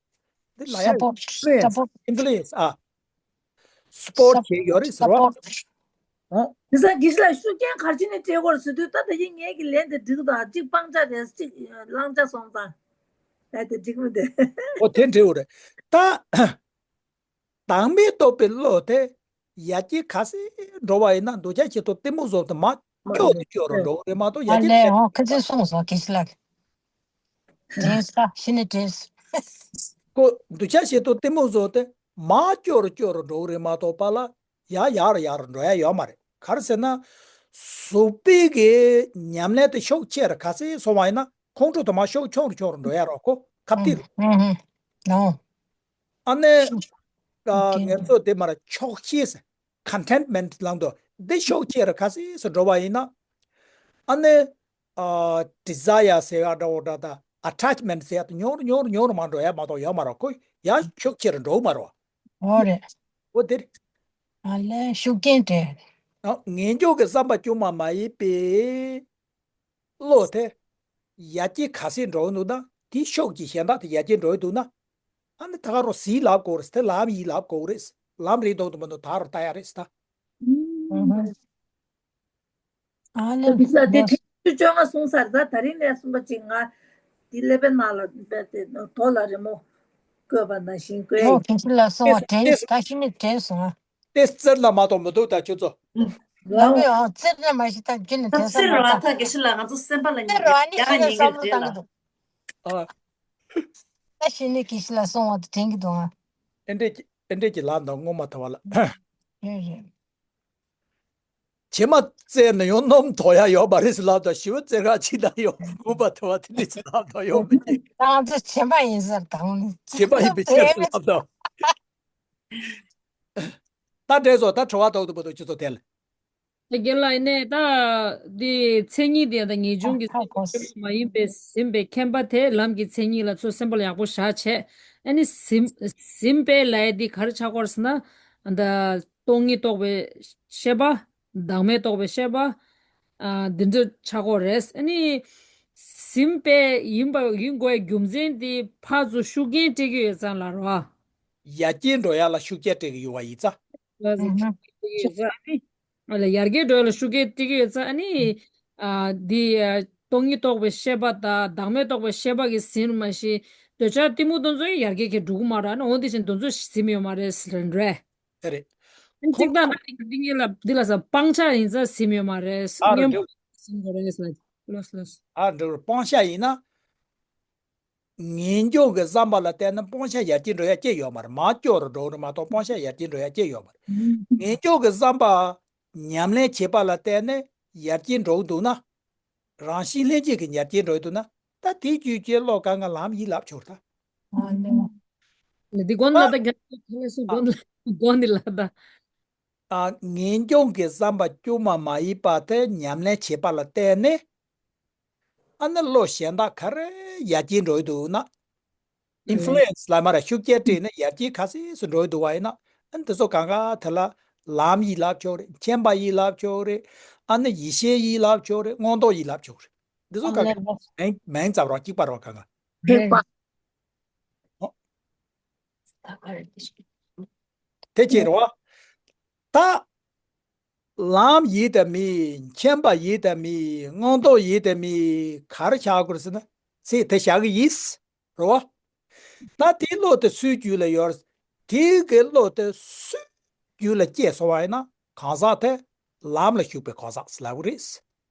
འདི་ལ་ཡང་སཔོར་ཊི། ཨིན་ཕུ་ལུ་ཨེན་སི། སཔོར་ཊི། ཨིན་ཕུ་ལུ་ཨེན་སི། ཨ། སི་པོར་ཊི་བྱེད་ཡོད་རེད་ཟེར་བ། སི་པོར་ཊི། ཨོ། དེ་ས་དགེ་བཤེས་ལགས་ཤུགས་རྐྱེན་ག་རེ་བྱས་ནས་སྤྲད་དགོས་རེད་ཟེར་དུས་ད་ད་ཡིན་ངེད་ཀྱི་ལན་དེ་འགྲིག་དང་གཅིག་སྤང་བྱ་རེད་གཅིག་བླང་བྱ་སོང་ཙང་། ད་དེ་འགྲིག་མི་འདུག་ཨོ་དེ་འགྲིག་རེད། ད། བདག་མེད་རྟོགས་པའི་བློ་དེ་ཡར་རྒྱས་ག་ཚད་འགྲོ་བ་ཡིན་ན་འདོད་ཆགས་ཞེ་སྡང་གཏི་མུག་གསུམ་དེ་མར་སྐྱོ་རུ་སྐྱོ་རུ་འགྲོ་གི་རེད་མ་གཏོགས་ཡར་ཨ་རྒྱས་ལེ་མེད། ཨོ་ཁ་ཚིག་གསུངས་སོང་དགེ་བཤེས་ལགས། དྲན་ས་ཤི་ནི་དྲན་ས། ཁོ་འདོད་ཆགས་ཞེ་སྡང་གཏི་མུག་གསུམ་དེ་མར་སྐྱོ་རུ་སྐྱོ་རུ་འགྲོ་གི་རེད་མ་གཏོགས་པ་ལ་ཡར་ཡར་རུ་ཡར་རུ་འགྲོ་ཡ་ཡོད་མ་རེད། ག་རེ་ཟེར་ན། གཟུགས་པོའི་གི་ཉམས་ལེན་དེ་ཤུགས་ཆེ་རུ་ག་ཚད་སོང་བ་ཡིན་ན་ཁོང་ཁྲོ་དེ་མར་ཤུགས་ཆུང་རུ་ཆུང་རུ་འགྲོ་ཡ་རོགས་ཁོ་ཁ་གཏད་རུ། ཨུམ་ཨུམ་ཨུམ། ཨོ། ཨ་ནི། ཤུགས་ཨ་ཆེན་ངལ་རྩོལ་དེ་མར་ཆོག་ཤེས་ཟེར། ཁོན་ཊེན་མེན་ཊི་ལབ་འདུག་འདི་ཤུགས་ཆེ་རུ་ག་ཚད་སུ་འགྲོ་བ་ཡིན་ན། ཨ་ནི། ཨ། ཌི་ཛ་ཡར་ཟེར་ཡ་འདྲ་བོ་འདྲ་དང་ཨ་ཊེཆ་མེན་ཊི་ཟེར་ཡ་དེ་ཉུང་རུ་ཉུང་རུ་ཉུང་རུ་མར་འགྲོ་ཡ་མ་གཏོགས་ཡོད་མ་རེད། ཁོ་ཡང་ཤུགས་ཆེ་རུ་འགྲོ་གི་མ་རེད། འོ་རེད། འོ་དེ་རེད། ཨ་ལས་ཤུགས་རྐྱེན་སྤྲད། ཨ། ངེས་འབྱུང་གི་བསམ་པ་དཀྱུས་མ་མ་ཡིན་པའི་བློ་དེ་ཡར་རྒྱས་ག་ཚད་འགྲོ་གི་འདུག་ན་དེའི་ཤུགས་ཀྱིས་གཞན་དག་དེ་ཡར་རྒྱས་འགྲོ་གི་འདུག་ན། ཨ་ནི་ད་ག་རོ་ཟིན་ལབ་དགོས་རེད། དེ་ལམ་ཡིན་ལབ་དགོས་རེད། ལམ་རེད་འདུག་འདུག་མི་འདུག་ད་རུ་ལྟ་ཡ་རེད་ད། ཨ་ལེ། དེ་དེ་དེ་བཅོ་ལྔ་གསུངས་ཚར། ད་ད་རིང་ནས་གསུངས་པ་ཅིག་ང་དེ་ཀླད་པའི་ནང་ལ་རྦད་དེ་དོ་ལ་རི་མོ་བཀོད་པ་ནང་བཞིན་བཀོད། ཨོ་དགེ་བཤེས་ལགས་གསུངས་པ་དྲན་སོང་། ད་ཤི་ནི་དྲན་སོང་ཨ། ཏེ་རྩེར་ན་མ་གཏོགས་མི་འདུག་ད་ཁྱོད་ཚོ། ལགས་ཨོ་རྩེར་ན་མ་ཤི་ད་ཁྱོད་ནི་དྲན་སོང་། རྩེར་ལ་ད་དགེ་བཤེས་ལགས་ང་ཚོ་སེམས་པ་ལ་ཉེ་གི་ཡ་ཉེ་གི་རེད་ལ། ཨ། ད་ཤི་ནི་གི་ཤི་ལ་སོང་བ་དེ་དྲན་གྱི་འདུག་ཨ། ཨེ་འདྲས་ཀྱི་ཨེ་འདྲས་ཀྱི་ལབ་འདུག་སྔོན་མ་ཐོ་བ་ལ། རེད་རེད། བྱེ་མ་བཙལ་ན་ཡང་སྣུམ་དོ་ཡ་ཡོད་མ་རེད་ཟེར་ལབ་དང་ཞི་བ་རྩེ་ཁ་ཅིག་དང་ཡང་སྔོན་མ་ཐོ་བ་དེ་འདྲས་ཟེར་ལབ་དང་ཡོད་མི་ཉན། ད་ང་ཚོ་བྱེ་མ་ཡིན་ཟེར་དང་། བྱེ་མ་ཡིན་པའི་ཕྱིར་ཟེར་ལབ་དང་། ད་འདྲས་སོ། ད་དྲི་བ་ཐོག་ཏུ་བུ་དོ་ཅི་ཚོ་དེ་ལ། ད་རྒན་ལགས་ཡིན་ནའི་ད་འདི་མཚན་ཉིད་དེ་ད་ངེས་འབྱུང་གི་ཨ་ཁ་སེམས་ཀྱི་ཀོ་སེ། མ་ཡིན་པའི་ཟིན་པའི་ཁྱད་པར་དེ་ལམ་གྱི་མཚན་ཉིད་ལ་ཚོད་སེམས་པ་ལ་ཡག་པོ་བཞག་བྱས། ཨ་ནི་ཟིན་ཟིན་པའི་ལས་འདི་ག་རེ་ཆགས་ཀྱི་ཡོད་རེད་ཟེར་ན། ད་སྟོང་ཉིད་རྟོགས་པའི་ཤེས་པ། བདག་མེད་རྟོགས་པའི་ཤེས་པ། ཨ་འདི་འདྲ་ཆགས་ཀྱི་ཡོད་རེད། ཨ་ནི་ཟིན་པའི་ཡིན་པ་ཡིན་དགོས་རྒྱུ་མཚན་དེ་ཕར་ཚུར་ཤུགས་རྐྱེན་སྤྲད་ཀྱི་ཡོད་ཙང་ལ་རོ། ཡར་རྒྱས་འགྲོ་ཡ་ལ་ཤུགས་རྐྱེན་སྤྲད་ཀྱི་ཡོད་པ་ཡིན་ཙང་། ལ་ཟིན་ཤུགས་རྐྱེན་སྤྲད་ཀྱི་ཡོད་ཙང་ཨ་ནི། ཨ་ལ་ཡར་རྒྱས་འགྲོ་ཡ་ལ་ཤུགས་རྐྱེན་སྤྲད་ཀྱི་ཡོད་ཙང་ཨ་ནི། ཨ་འདི་ཨ་སྟོང་ཉིད་རྟོགས་པའི་ཤེས་པ་དང་བདག་མེད་རྟོགས་པའི་ཤེས་པ་གིས་ཟིན་རུང་མ་ཤེས། འདོད་ཆགས་གཏི་མུག་དེ་ཚོ་ཡར་རྒྱས་ཀྱི་འགྲོ་གི་མ་རེད། ཨ་ནི་འོ་འདི་བཞིན་དེ་ཚོ་ཟིན་ཡོད་མ་རེད་ཟེར་རེད། དེ་རེད། ཨ་ནི་ཁོང་གཅིག་དང་ཁོང་ཨ་ནི་འདི་གཉིས་ལ་འདི་ལ་ས་སྤང་བྱ་ཡིན་ཙང་ཟིན་ཡོད་མ་རེད། ཨ་རེད་སྙོམས་འགྲོ། པོ་ཟིན་དགོས་རེད་ཟེར་ལ། ལོས་ལོས། ཨ་འདྲ་སྤང་བྱ་ཡིན་ན། ངེས་འབྱུང་གི་བསམ་པ་ལ་བརྟེན་ནས་སྤང་བྱ་ཡར་རྒྱས་འགྲོ་ཡ་ཅི་ཡོད་མ་རེད། མར་སྐྱོ་རུ་འགྲོ་རུ་མ་གཏོགས་སྤང་བྱ་ཡར་རྒྱས་འགྲོ་ཡ་ཅི་ཡོད་མ་རེད། ངེས་འབྱུང་གི་བསམ་པ་ཉམས་ལེན་བྱེད་པ་ལ་བརྟེན་ནས་ཡར་རྒྱས་འགྲོ་གི་འདུག་ན། རང་བཞིན་ལྷན་སྐྱེས་ཀྱི་ཡར་རྒྱས་འགྲོ་གི་འདུག་ན། ད་དེའི་རྒྱུད་ཀྱི་བློ་གང་ག་ལམ་ཡིན་ལབ་ཆོག་ད། ཨ་ནི། འདི་གོང་ལ་ད་རྒྱ་ལ་སུ་གོང་ལ་གོང་ནི་ལ་ད། ཨ་ངེས་འབྱུང་གི་བསམ་པ་དཀྱུས་མ་མ་ཡིན་པ་དེ་ཉམས་ལེན་བྱེད་པ་ལ་བརྟེན་ནས། ཨ་ནི་བློ་གཞན་དག་ག་རེ་ཡར་རྒྱས་འགྲོ་ཡི་འདུག་ན། ཨིན་ཕུ་ལུ་ཨེན་སི་ལབ་མ་ར་ཤུགས་རྐྱེན་སྤྲད་ནས་ཡར་རྒྱས་ག་སེ་སུ་འགྲོ་ཡི་འདུག་བ་ཡིན་ན། ཨ་ནི་དེ་ཚོ་གང་ག་དེ་ལ་ལམ་ཡིན་ལབ་ཆོག་རེད། མཁྱེན་པ་ཡིན་ལབ་ཆོག་རེད། ཨ་ནི་ཡེ་ཤེས་ཡིན་ལབ་ཆོག་རེད། མངོན་རྟོགས་ཡིན་ལབ་ཆོག་རེད། འདི་ཚོ་གང་ག་མིང་མིང་ཙམ་རོགས་གཅིག་པ་རོགས་གང་ག་རིག་པ། ཨོ། དེ་ཅི་རེད་བ། ད། ལམ་ཡིན་དང་མིན། མཁྱེན་པ་ཡིན་དང་མིན། མངོན་རྟོགས་ཡིན་དང་མིན། ག་རེ་བཞག་དགོས་ཟེར་ན། ཚིག་དེ་བཞག་གི་ཡིན། རེད་བ། ད་དེའི་བློ་དེ་སུའི་རྒྱུད་ལ་ཡོད། དེའི་གི་བློ་དེ་སུའི་རྒྱུད་ལ་སྐྱེས་སོང་བ་ཡིན་ན་གང་ཟག་དེ་ལམ་ལ་ཞུགས་པའི་གང་ཟག་ཟེར་ལབ་ཀྱི་རེད།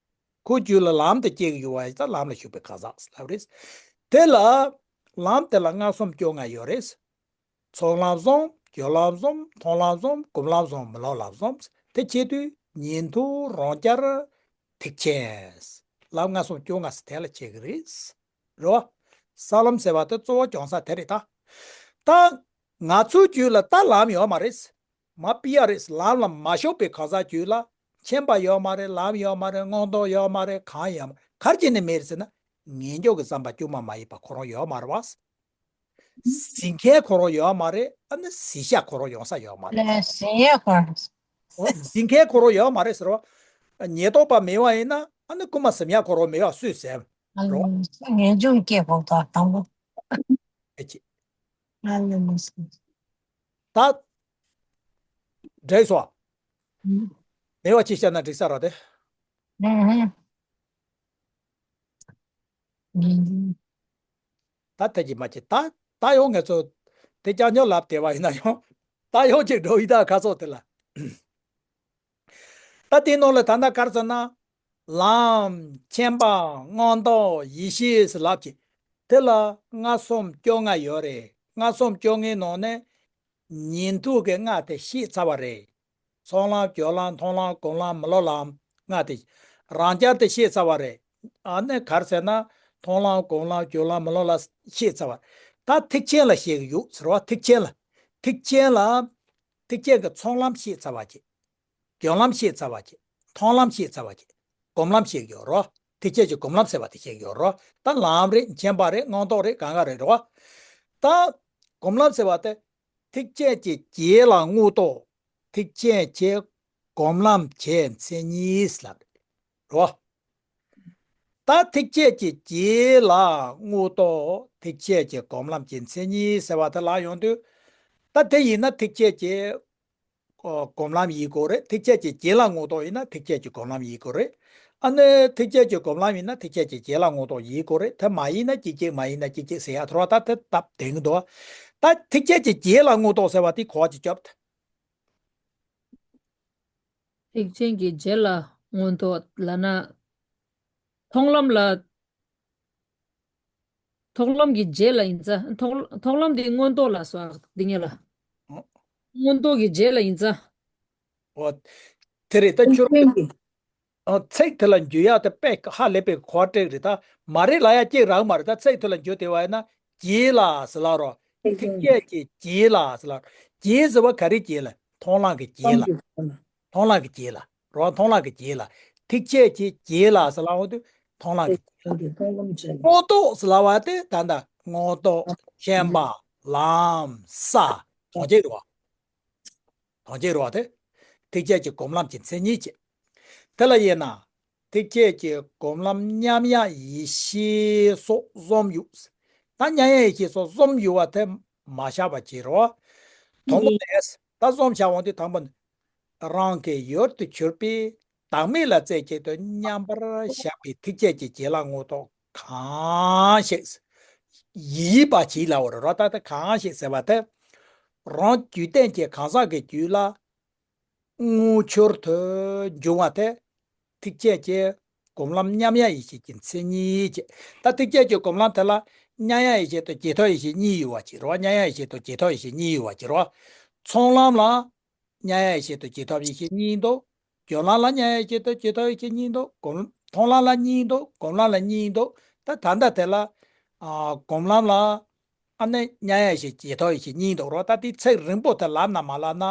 ཁོའི་རྒྱུད་ལ་ལམ་དེ་སྐྱེ་གི་ཡོད་པ་ཡིན་ཙང་ལམ་ལ་ཞུགས་པའི་གང་ཟག་ཟེར་ལབ་རེད། དེ་ལ་ལམ་དེ་ལ་ལྔ་གསུམ་བཅོ་ལྔ་ཡོད་རེད། ཚོགས་ལམ་གསུམ། སྦྱོར་ལམ་གསུམ། མཐོང་ལམ་གསུམ། སྒོམ་ལམ་གསུམ། མི་སློབ་ལམ་གསུམ། དེ་ཆེ་དུས་ཉན་ཐོས་རང་རྐྱ་ཐེག་ཆེན། ལམ་ལྔ་གསུམ་བཅོ་ལྔ་ཟེར་དེ་ལ་ཆེ་གི་རེད། རེད་བ། ས་ལམ་ཟེར་བ་དེ་གཙོ་བོ་སྦྱོང་ས་དེ་རེད་ད། ད་ང་ཚོའི་རྒྱུད་ལ་ད་ལམ་ཡོད་མ་རེད། མ་པི་ཡ་རེད། ལམ་ལ་མ་ཞུགས་པའི་གང་ཟག་རྒྱུད་ལ་མཁྱེན་པ་ཡོད་མ་རེད། ལམ་ཡོད་མ་རེད། མངོན་རྟོགས་ཡོད་མ་རེད། གང་ཡོད་མ་རེད། ག་རེ་བྱས་ནས་མེད་རེད་ཟེར་ན། ངེས་འབྱུང་གི་བསམ་པ་དཀྱུས་མ་མ་ཡིན་པ་ཁོ་རང་ཡོད་མ་རེད་བ། ཟིན་མཁན་ཁོ་རང་ཡོད་མ་རེད། ཨ་ནི་ཟིན་ཤ་ཁོ་རང་ཡོང་ས་ཡོད་མ་རེད། ལས་ཟིན་ཡས་ཁོ་རང་། འོ་ཟིན་མཁན་ཁོ་རང་ཡོད་མ་རེད་ཟེར་བ། ཉེན་རྟོག་པ་མེད་པ་ཡིན་ན་ཨ་ནི་རྐུན་མ་ཟིན་ཡས་ཁོ་རང་མེད་པ་སུས་ཟིན་རོ། ངེས་འབྱུང་སྐྱེ་བོ་དང་དང་པོ། ཨེ་ཅི། ད། འགྲིག་སོང་། མེད་པ་ཅི་བཤད་ན་འགྲིག་ས་རེད་དེ། ད་ཐད་ཀྱི་མ་ཅིག་ད་ད་ཡང་ངས་ཚོ་དེ་ཀྱང་ཉོ་ལབ་བསྡད་པ་ཡིན་ན་ཡང་ད་ཡང་ཅིག་འགྲོ་ཡི་ད་ཁ་སོགས་དེ་ལ། ད་དེའི་ནང་ལ་ད་ལྟ་ག་རེ་ཟེར་ན། ལམ། མཁྱེན་པ། མངོན་རྟོགས། ཡེ་ཤེས་ཟེར་ལབ་ཀྱི། དེ་ལ་ལྔ་གསུམ་བཅོ་ལྔ་ཡོད་རེད། ལྔ་གསུམ་བཅོ་ལྔའི་ནང་ནས། ཉན་ཐོས་ཀྱི་ལྔ་དེ་བཤད་ཚར་བ་རེད། ཚོགས་ལམ། སྦྱོར་ལམ། མཐོང་ལམ། སྒོམ་ལམ། མི་སློབ་ལམ་ལྔ་དེ། རང་རྐྱ་དེ་བཤད་ཚར་བ་རེད། ཨ་ནི་ག་རེ་ཟེར་ན། མཐོང་ལམ། སྒོམ་ལམ། སྦྱོར་ལམ། མི་སློབ་ལམ་བཤད་ཚར་བ། ད་ཐེག་ཆེན་ལ་བཤད་ཀྱི་ཡོད་ཟེར་བ། ཐེག་ཆེན་ལ། ཐེག་ཆེན་ལ། ཐེག་ཆེན་གྱི་ཚོགས་ལམ་བཤད་ཚར་བ་བྱས། སྦྱོར་ལམ་བཤད་ཚར་བ་བྱས། མཐོང་ལམ་བཤད་ཚར་བ་བྱས། སྒོམ་ལམ་བཤད་ཀྱི་ཡོད་རོ། ཐེག་ཆེན་གྱི་སྒོམ་ལམ་ཟེར་བ་དེ་བཤད་ཀྱི་ཡོད་རོ། ད་ལམ་རེད། མཁྱེན་པ་རེད། མངོན་རྟོགས་རེད། གང་ག་རེད་རོ། ད་སྒོམ་ལམ་ཟེར་བ་དེ། ཐེག་ཆེན་གྱི་རྗེས་ལ་མངོན་རྟོགས། ཐེག་ཆེན་གྱི་སྒོམ་ལམ་གྱི་མཚན་ཉིད་ལ་རོ། ད་ཐེག་ཆེན་གྱི་རྗེས་ལ་མངོན་རྟོགས། ཐེག་ཆེན་གྱི་སྒོམ་ལམ་གྱི་མཚན་ཉིད་ཟེར་བ་དེ་ལ་ཡོང་དུས། ད་དེ་ཡིན་ན་ཐེག་ཆེན་གྱི་སྒོམ་ལམ་ཡིན་དགོས་རེད། ཐེག་ཆེན་གྱི་རྗེས་ལ་མངོན་རྟོགས་ཡིན་ན་ཐེག་ཆེན་གྱི་སྒོམ་ལམ་ཡིན་དགོས་རེད། ཨ་ནི་ཐེག་ཆེན་གྱི་སྒོམ་ལམ་ཡིན་ན་ཐེག་ཆེན་གྱི་རྗེས་ལ་མངོན་རྟོགས་ཡིན་དགོས་རེད། དེ་མ་ཡིན་ན་གཅིག་གཅིག་མ་ཡིན་ན་གཅིག་གཅིག་ཟེར་ཡ་ཐོར་བ་ད་དེ་སྟབས་བདེ་གི་འདུག་ད་ཐེག་ཆེན་གྱི་རྗེས་ལ་མངོན་རྟོགས་ཟེར་བ་དེ་གོ་བ་ཅིག་སྐྱོབ་ད། ཐེག་ཆེན་གྱི་རྗེས་ལ་མངོན་རྟོགས་ལབ་ན། མཐོང་ལམ་ལ། མཐོང་ལམ་གྱི་རྗེས་ལ་ཡིན་ཙང་མཐོང་མཐོང་ལམ་དེ་མངོན་རྟོགས་ལ་སོགས་འདི་ཉིད་ལ། ཨོ། མངོན་རྟོགས་ཀྱི་རྗེས་ལ་ཡིན་ཙང་། ཨོ། དེ་རེད་ད་ཁྱོད། ཀུན་མཁྱེན་གྱི། ཨོ། ཚིག་དེ་ལ་འཇུག་ཡག་དེ་དཔེ་ཧ་ལས་པའི་གོ་བ་སྤྲད་རེད་ད། མ་རེད་ལབ་ཡག་ཅིག་རག་མ་རེད་ད། ཚིག་དེ་ལ་འཇུག་དེ་བ་ཡིན་ན་རྗེས་ལ་ཟེར་ལབ་རོ། ཐེག་ཆད་ཀྱི་རྗེས་ལ་ཟེར་ལབ། རྗེས་ཟེར་བ་ག་རེ་རྗེས་ལ། མཐོང་ལམ་གྱི་རྗེས་ལ། མཐོང་ལམ་གྱི་རྗེས་ལ། རོ། མཐོང་ལམ་གྱི་རྗེས་ལ། ཐེག་ཆད་ཀྱི་རྗེས་ལ་ཟེར་ལབ་འོ་དུས་མཐོང་ལམ་གྱི་རྗེས་ལ། མངོན་རྟོགས་ཟེར་ལབ་པ་དེ་ད་ལྟ་མངོན་རྟོགས་མཁྱེན་པ་ལམ་ས་དོན་གཅིག་རེད་བ། དོན་གཅིག་རེད་བ་དེ། ཐེག་ཆད་ཀྱི་སྒོམ་ལམ་གྱི་མཚན་ཉིད་བྱས། དེ་ལ་དབྱེ་ན། ཐེག་ཆད་ཀྱི་སྒོམ་ལམ་མཉམ་ཡངས་ཡེ་ཤེས་སོགས་གསུམ་ཡོད། ད་མཉམ་ཡངས་ཡེ་ཤེས་སོགས་གསུམ་ཡོད་བ་དེ་མ་བཞག་པ་བྱེད་རོགས། དང་པོ་ནས་ད་གསུམ་བཞག་འོང་དུས་དང་པོ་ནི། རང་གི་ཡུལ་དུ་གྱུར་པའི་བདག་མེད་ལ་རྩེ་གཅིག་ཏུ་མཉམ་པར་བཞག་པའི་ཐེག་ཆད་ཀྱི་རྗེས་ལ་མངོན་རྟོགས་གང་ཞིག་ཡིད་པ་བྱེད་ལ་འོ་རོ། ད་ལྟ་གང་ཞིག་ཟེར་བ་དེ། རང་རྒྱུད་ལྡན་གྱི་གང་ཟག་གི་རྒྱུད་ལ་དངོས་འབྱོར་དུ་འབྱུང་བ་དེ། ཐེག་ཆད་ཀྱི་སྒོམ་ལམ་མཉམ་ཡངས་ཡེ་ཤེས་ཀྱི་མཚན་ཉིད་བྱས། ད་ཐེག་ཆད་ཀྱི་སྒོམ་ལམ་དེ་ལ་མཉམ་ཡངས་ཡེ་ཤེས་དང་རྗེས་ཐོབ་ཡེ་ཤེས་གཉིས་ཡོད་པ་བྱེད་རོགས། མཉམ་ཡངས་ཡེ་ཤེས་དང་རྗེས་ཐོབ་ཡེ་ཤེས་གཉིས་ཡོད་པ་བྱེད་རོགས། ཚོགས་ལམ་ལ་མཉམ་ཡངས་ཡེ་ཤེས་དང་རྗེས་ཐོབ་ཡེ་ཤེས་གཉིས་འདུག་སྦྱོར་ལམ་ལ་མཉམ་ཡངས་ཡེ་ཤེས་དང་རྗེས་ཐོབ་ཡེ་ཤེས་གཉིས་འདུག་སྒོམ། མཐོང་ལམ་ལ་གཉིས་འདུག་སྒོམ་ལམ་ལ་གཉིས་འདུག་ད་ད་ལྟ་དེ་ལ། ཨ། སྒོམ་ལམ་ལ། ཨ་ནི་མཉམ་ཡངས་ཡེ་ཤེས་རྗེས་ཐོབ་ཡེ་ཤེས་གཉིས་འདུག་རོ། ད་དེའི་ཚིག་རིང་པོ་དེ་ལབ་ན་མ་ལབ་ན།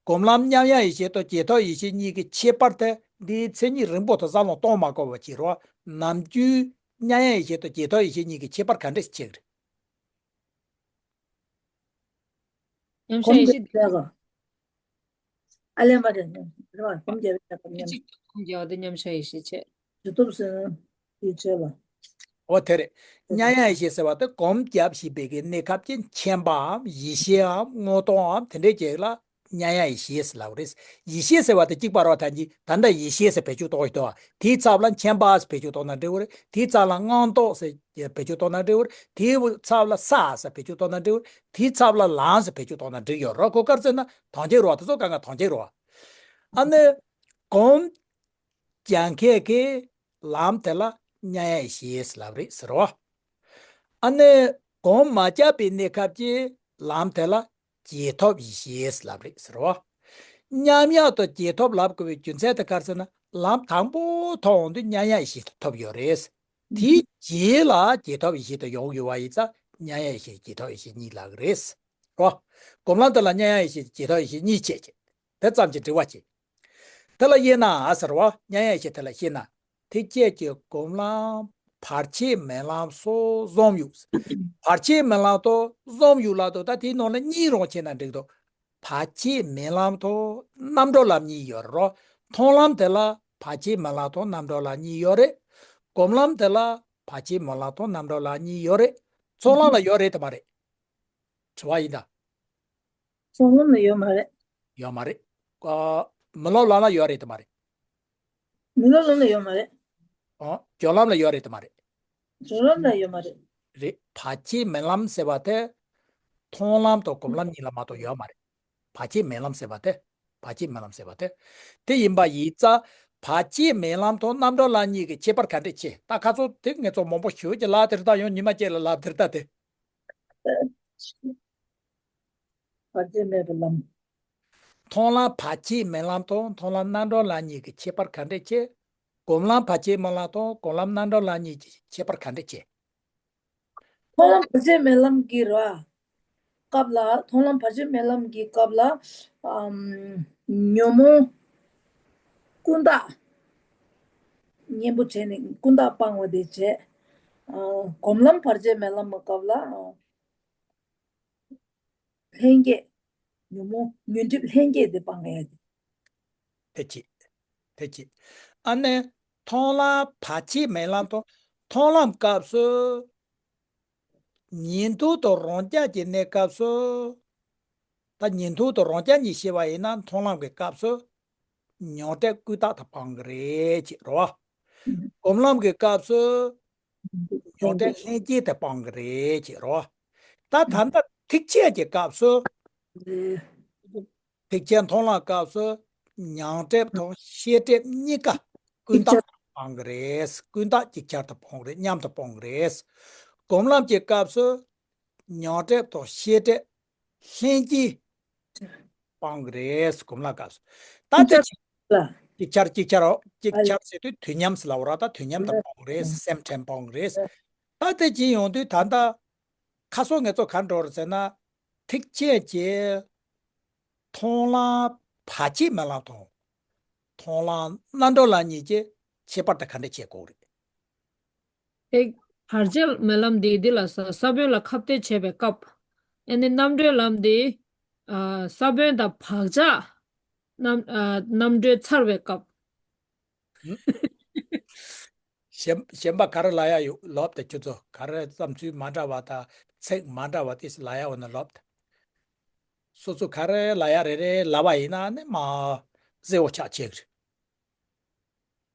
སྒོམ་ལམ་མཉམ་ཡངས་ཡེ་ཤེས་དང་རྗེས་ཐོབ་ཡེ་ཤེས་གཉིས་ཀྱི་ཁྱད་པར་དེ་འདིའི་མཚན་ཉིད་རིང་པོ་དེ་བསམ་བློ་གཏོང་མ་དགོས་པ་བྱེད་རོགས། ནམ་རྒྱུན་མཉམ་ཡངས་ཡེ་ཤེས་དང་རྗེས་ཐོབ་ཡེ་ཤེས་གཉིས་ཀྱི་ཁྱད་པར་ག་འདྲས་ཤིག་ཕྱེ་གི་རེད། མཉམ་བཞག་ཡེ་ཤེས་དེ། ཨ་ལས་མ་རེད། རེད་བ། སྒོམ་རྒྱབ་པའི་ཐབས་མཉམ། གཅིག་ཏུ་སྒོམ་རྒྱག་པ་དེ་མཉམ་བཞག་ཡེ་ཤེས་བྱས། ཇི་ལྟར་ཟེར་ན་དེའི་ཚེ་ལ། འོ་དེ་རེད། མཉམ་ཡངས་ཡེ་ཤེས་ཟེར་བ་དེ་སྒོམ་རྒྱབ་བཞིན་པའི་གི་གནས་སྐབས་ཀྱི་མཁྱེན་པའམ་ཡེ་ཤེས་འམ་མངོན་རྟོགས་འམ་དེ་འདྲའི་ཅིག་ལ་མཉམ་ཡངས་ཡེ་ཤེས་ཟེར་ལབ་རེད། ཡེ་ཤེས་ཟེར་བ་དེ་གཅིག་པ་རོ། ད་གིན་ད་ལྟ་ཡེ་ཤེས་ཟེར་བེད་སྤྱོད་གཏོང་གི་འདུག་དེའི་ཚབ་ལ་མཁྱེན་པ་ཟེར་བེད་སྤྱོད་གཏོང་ན་འགྲིག་གི་རེད། དེའི་ཚབ་ལ་མངོན་རྟོགས་ཟེར་བེད་སྤྱོད་གཏོང་ན་འགྲིག་གི་རེད། དེའི་ཚབ་ལ་ས་ཟེར་བེད་སྤྱོད་གཏོང་ན་འགྲིག་གི་རེད། དེའི་ཚབ་ལ་ལམ་ཟེར་བེད་སྤྱོད་གཏོང་ན་འགྲིག་ཡོད་རོ། གོ་སྐབས་བཙལ་ན་དོན་གཅིག་རོ། དེ་ཚོ་གང་ག་དོན་གཅིག་རོ། ཨ་ནི། སྒོམ་རྒྱག་མཁན་གྱི་ལམ་དེ་ལ་མཉམ་ཡངས་ཡེ་ཤེས་ལབ་རེད་ཟེར་བ། ཨ་ནི་སྒོམ་མ་རྒྱག་པའི་གནས་སྐབས་ཀྱི་ལམ་དེ་ལ་རྗེས་ཐོབ་ཡེ་ཤེས་ལབ་རེད་ཟེར་བ། མཉམ་ཡངས་དང་རྗེས་ཐོབ་ལབ་དགོས་པའི་རྒྱུ་མཚན་དེ་ག་རེ་ཟེར་ན། ལམ་དང་པོ་ཐོབ་འོང་དུས་མཉམ་ཡངས་ཡེ་ཤེས་ཐོབ་ཡོད་རེད། དེའི་རྗེས་ལ་རྗེས་ཐོབ་ཡེ་ཤེས་དེ་ཡོང་ཡོད་པ་ཡིན་ཙང་མཉམ་ཡངས་ཡེ་ཤེས་རྗེས་ཐོབ་ཡེ་ཤེས་གཉིས་ལབ་ཀྱི་རེད་ཟེར་བ། སྒོམ་ལམ་དེ་ལ་མཉམ་ཡངས་ཡེ་ཤེས་རྗེས་ཐོབ་ཡེ་ཤེས་གཉིས་བྱས་བྱས། དེ་ཙམ་གྱིས་འགྲིག་པ་བྱེད། དེ་ལ་དབྱེ་ན་ཟེར་བ། མཉམ་ཡངས་ཡེ་ཤེས་དེ་ལ་དབྱེ་ན། ཐེག་ཆད་ཀྱི་སྒོམ་ལམ་བར་ཆད་མེད་ལམ་སོགས་གསུམ་ཡོད། བར་ཆད་མེད་ལམ་དང་གསུམ་ཡོད་ལབ་འདུག་ད་དེའི་ནང་ལ་གཉིས་རང་བྱས་ན་འགྲིག་འདུག་བར་ཆད་མེད་ལམ་དང་རྣམ་གྲོལ་ལམ་གཉིས་ཡོད་རེད་རོ། མཐོང་ལམ་དེ་ལ་བར་ཆད་མེད་ལམ་དང་རྣམ་གྲོལ་ལམ་གཉིས་ཡོད་རེད། སྒོམ་ལམ་དེ་ལ་བར་ཆད་མེད་ལམ་དང་རྣམ་གྲོལ་ལམ་གཉིས་ཡོད་རེད། ཚོགས་ལམ་ལ་ཡོད་རེད་དམ་མ་རེད། དྲི་བ་ཡིན་ད། ཚོགས་ལམ་ལ་ཡོད་མ་རེད། ཡོད་མ་རེད། ཨ། མི་སློབ་ལམ་ལ་ཡོད་རེད་དམ་མ་རེད། མི་སློབ་ལམ་ལ་ཡོད་མ་རེད། ཨོ། སྦྱོར་ལམ་ལ་ཡོད་རེད་དམ་མ་རེད། སྦྱོར་ལམ་ལ་ཡོད་མ་རེད། རེད། བར་ཆད་མེད་ལམ་ཟེར་བ་དེ། མཐོང་ལམ་དང་སྒོམ་ལམ་གཉིས་ལ་མ་གཏོགས་ཡོད་མ་རེད། བར་ཆད་མེད་ལམ་ཟེར་བ་དེ། བར་ཆད་མེད་ལམ་ཟེར་བ་དེ། དེ་ཡིན་པ་ཡིན་ཙང་བར་ཆད་མེད་ལམ་དང་རྣམ་གྲོལ་ལམ་གཉིས་ཀྱི་ཁྱད་པར་ག་འདྲས་ཕྱེ། ད་ཁ་སང་དེ་ངེད་ཚོ་མང་པོ་ཞུ་གི་ལབ་དེ་རེད་ད། ཡང་ཉི་མ་གཅིག་ལ་ལབ་དེ་རེད་ད་དེ། བར་ཆད་མེད་པའི་ལམ། མཐོང་ལམ་བར་ཆད་མེད་ལམ་དང་མཐོང་ལམ་རྣམ་གྲོལ་ལམ་གཉིས་ཀྱི་ཁྱད་པར་ག་འདྲས་ཕྱེ། སྒོམ་ལམ་བར་ཆད་མེད་ལམ་དང་སྒོམ་ལམ་རྣམ་གྲོལ་ལམ་གཉིས་ཀྱི་ཁྱད་པར་ག་འདྲས་ཕྱེ། མཐོང་ལམ་བར་ཆད་མེད་ལམ་གྱི་ར། སྐབས་ལ། མཐོང་ལམ་བར་ཆད་མེད་ལམ་གྱི་སྐབས་ལ། ཨམ། ཉོན་མོངས་ཀུན་བཏགས་གཉེན་པོ་བྱས་ནས་ཀུན་བཏགས་སྤང་བ་དེ་བྱས། ཨ། སྒོམ་ལམ་བར་ཆད་མེད་ལམ་གྱི་སྐབས་ལ། ལྷན་སྐྱེས། ཉོན་མོངས་ཉོན་སྒྲིབ་ལྷན་སྐྱེས་དེ་སྤང་ཡ་དེ། དེ་གཅིག་དེ་གཅིག་ཨ་ནི། མཐོང་ལམ་བར་ཆད་མེད་ལམ་དང་མཐོང་ལམ་སྐབས་སུ། ཉན་ཐོས་དང་རང་རྒྱལ་གྱི་གནས་སྐབས་སུ། ད་ཉན་ཐོས་དང་རང་རྒྱལ་གཉིས་བཤད་པ་ཡིན་ན་མཐོང་ལམ་གྱི་སྐབས་སུ། མྱང་འདས་ཀུན་བཏགས་དེ་སྤང་གི་རེད་ཅེས་རོ། སྒོམ་ལམ་གྱི་སྐབས་སུ། མྱང་འདས་ལྷན་སྐྱེས་དེ་སྤང་གི་རེད་ཅེས་རོ། ད་ད་ལྟ་ཐེག་ཆད་ཀྱི་སྐབས་སུ། ཐེག་ཆད་མཐོང་ལམ་སྐབས་སུ། མྱང་འདས་དང་ཤེས་འདས་གཉིས་ཀ་ཀུན་བཏགས་སྤང་གི་རེད། ཀུན་བཏགས་ཅིག་ཅར་དུ་སྤོང་གི་རེད། མཉམ་དུ་སྤོང་གི་རེད། སྒོམ་ལམ་གྱི་སྐབས་སུ་མྱང་འདས་དང་ཤེས་འདས་ལྷན་ཅིག་སྤང་གི་རེད། སྒོམ་ལམ་སྐབས་སུ། ད་དེ་ཅིག་ཅར་ཅིག་ཅར་ཅིག་ཅར་ཟེར་དུས་དུས་མཉམ་ཟེར་ལབ་པ་རེད། ད་དུས་མཉམ་དུ་སྤང་གི་རེད། སེམས་ཁྲལ་སྤང་གི་རེད། ད་དེ་ཅིག་ཡོང་དུས་ད་ལྟ་ཁ་སང་ངེད་ཚོ་ག་འགྲོ་རེད་ཟེར་ན། ཐེག་ཆེན་གྱི་མཐོང་ལམ་བར་ཆད་མེད་ལམ་དང་། མཐོང་ལམ་རྣམ་གྲོལ་ལམ་གཉིས་ཀྱི་ཁྱད་པར་དེ་ག་འདྲ་ཕྱེ་དགོས་རེད། ཨེ། བར་ཆད་མེད་ལམ་འདི་འདི་ལ་ས་ས་བོན་ལ་ཁ་གཏད་བྱེད་པའི་སྐབས། ཨེ་ནི་རྣམ་གྲོལ་ལམ་འདི། ཨ། ས་བོན་དང་བག་ཆགས་རྣམ་ཨ། རྣམ་གྲོལ་ཚར་བའི་སྐབས། ཧུམ། གཞན་གཞན་པ་ག་རེ་ལབ་ཡ་ཡོད་ལབ་དང་། ཁྱོད་ཚོ་ག་རེ་བསམ་ཚུལ་མ་འདྲ་བ་དང་ཚིག་མ་འདྲ་བ་དེ་ལབ་ཡ་འོ་ན་ལབ་དང་། སོ་སོ་ག་རེ་ལབ་ཡ་རེ་རེ་ལབ་པ་ཡིན་ན་ནི་མ་གསལ་བོ་ཆགས་ཆེ་གི་རེད།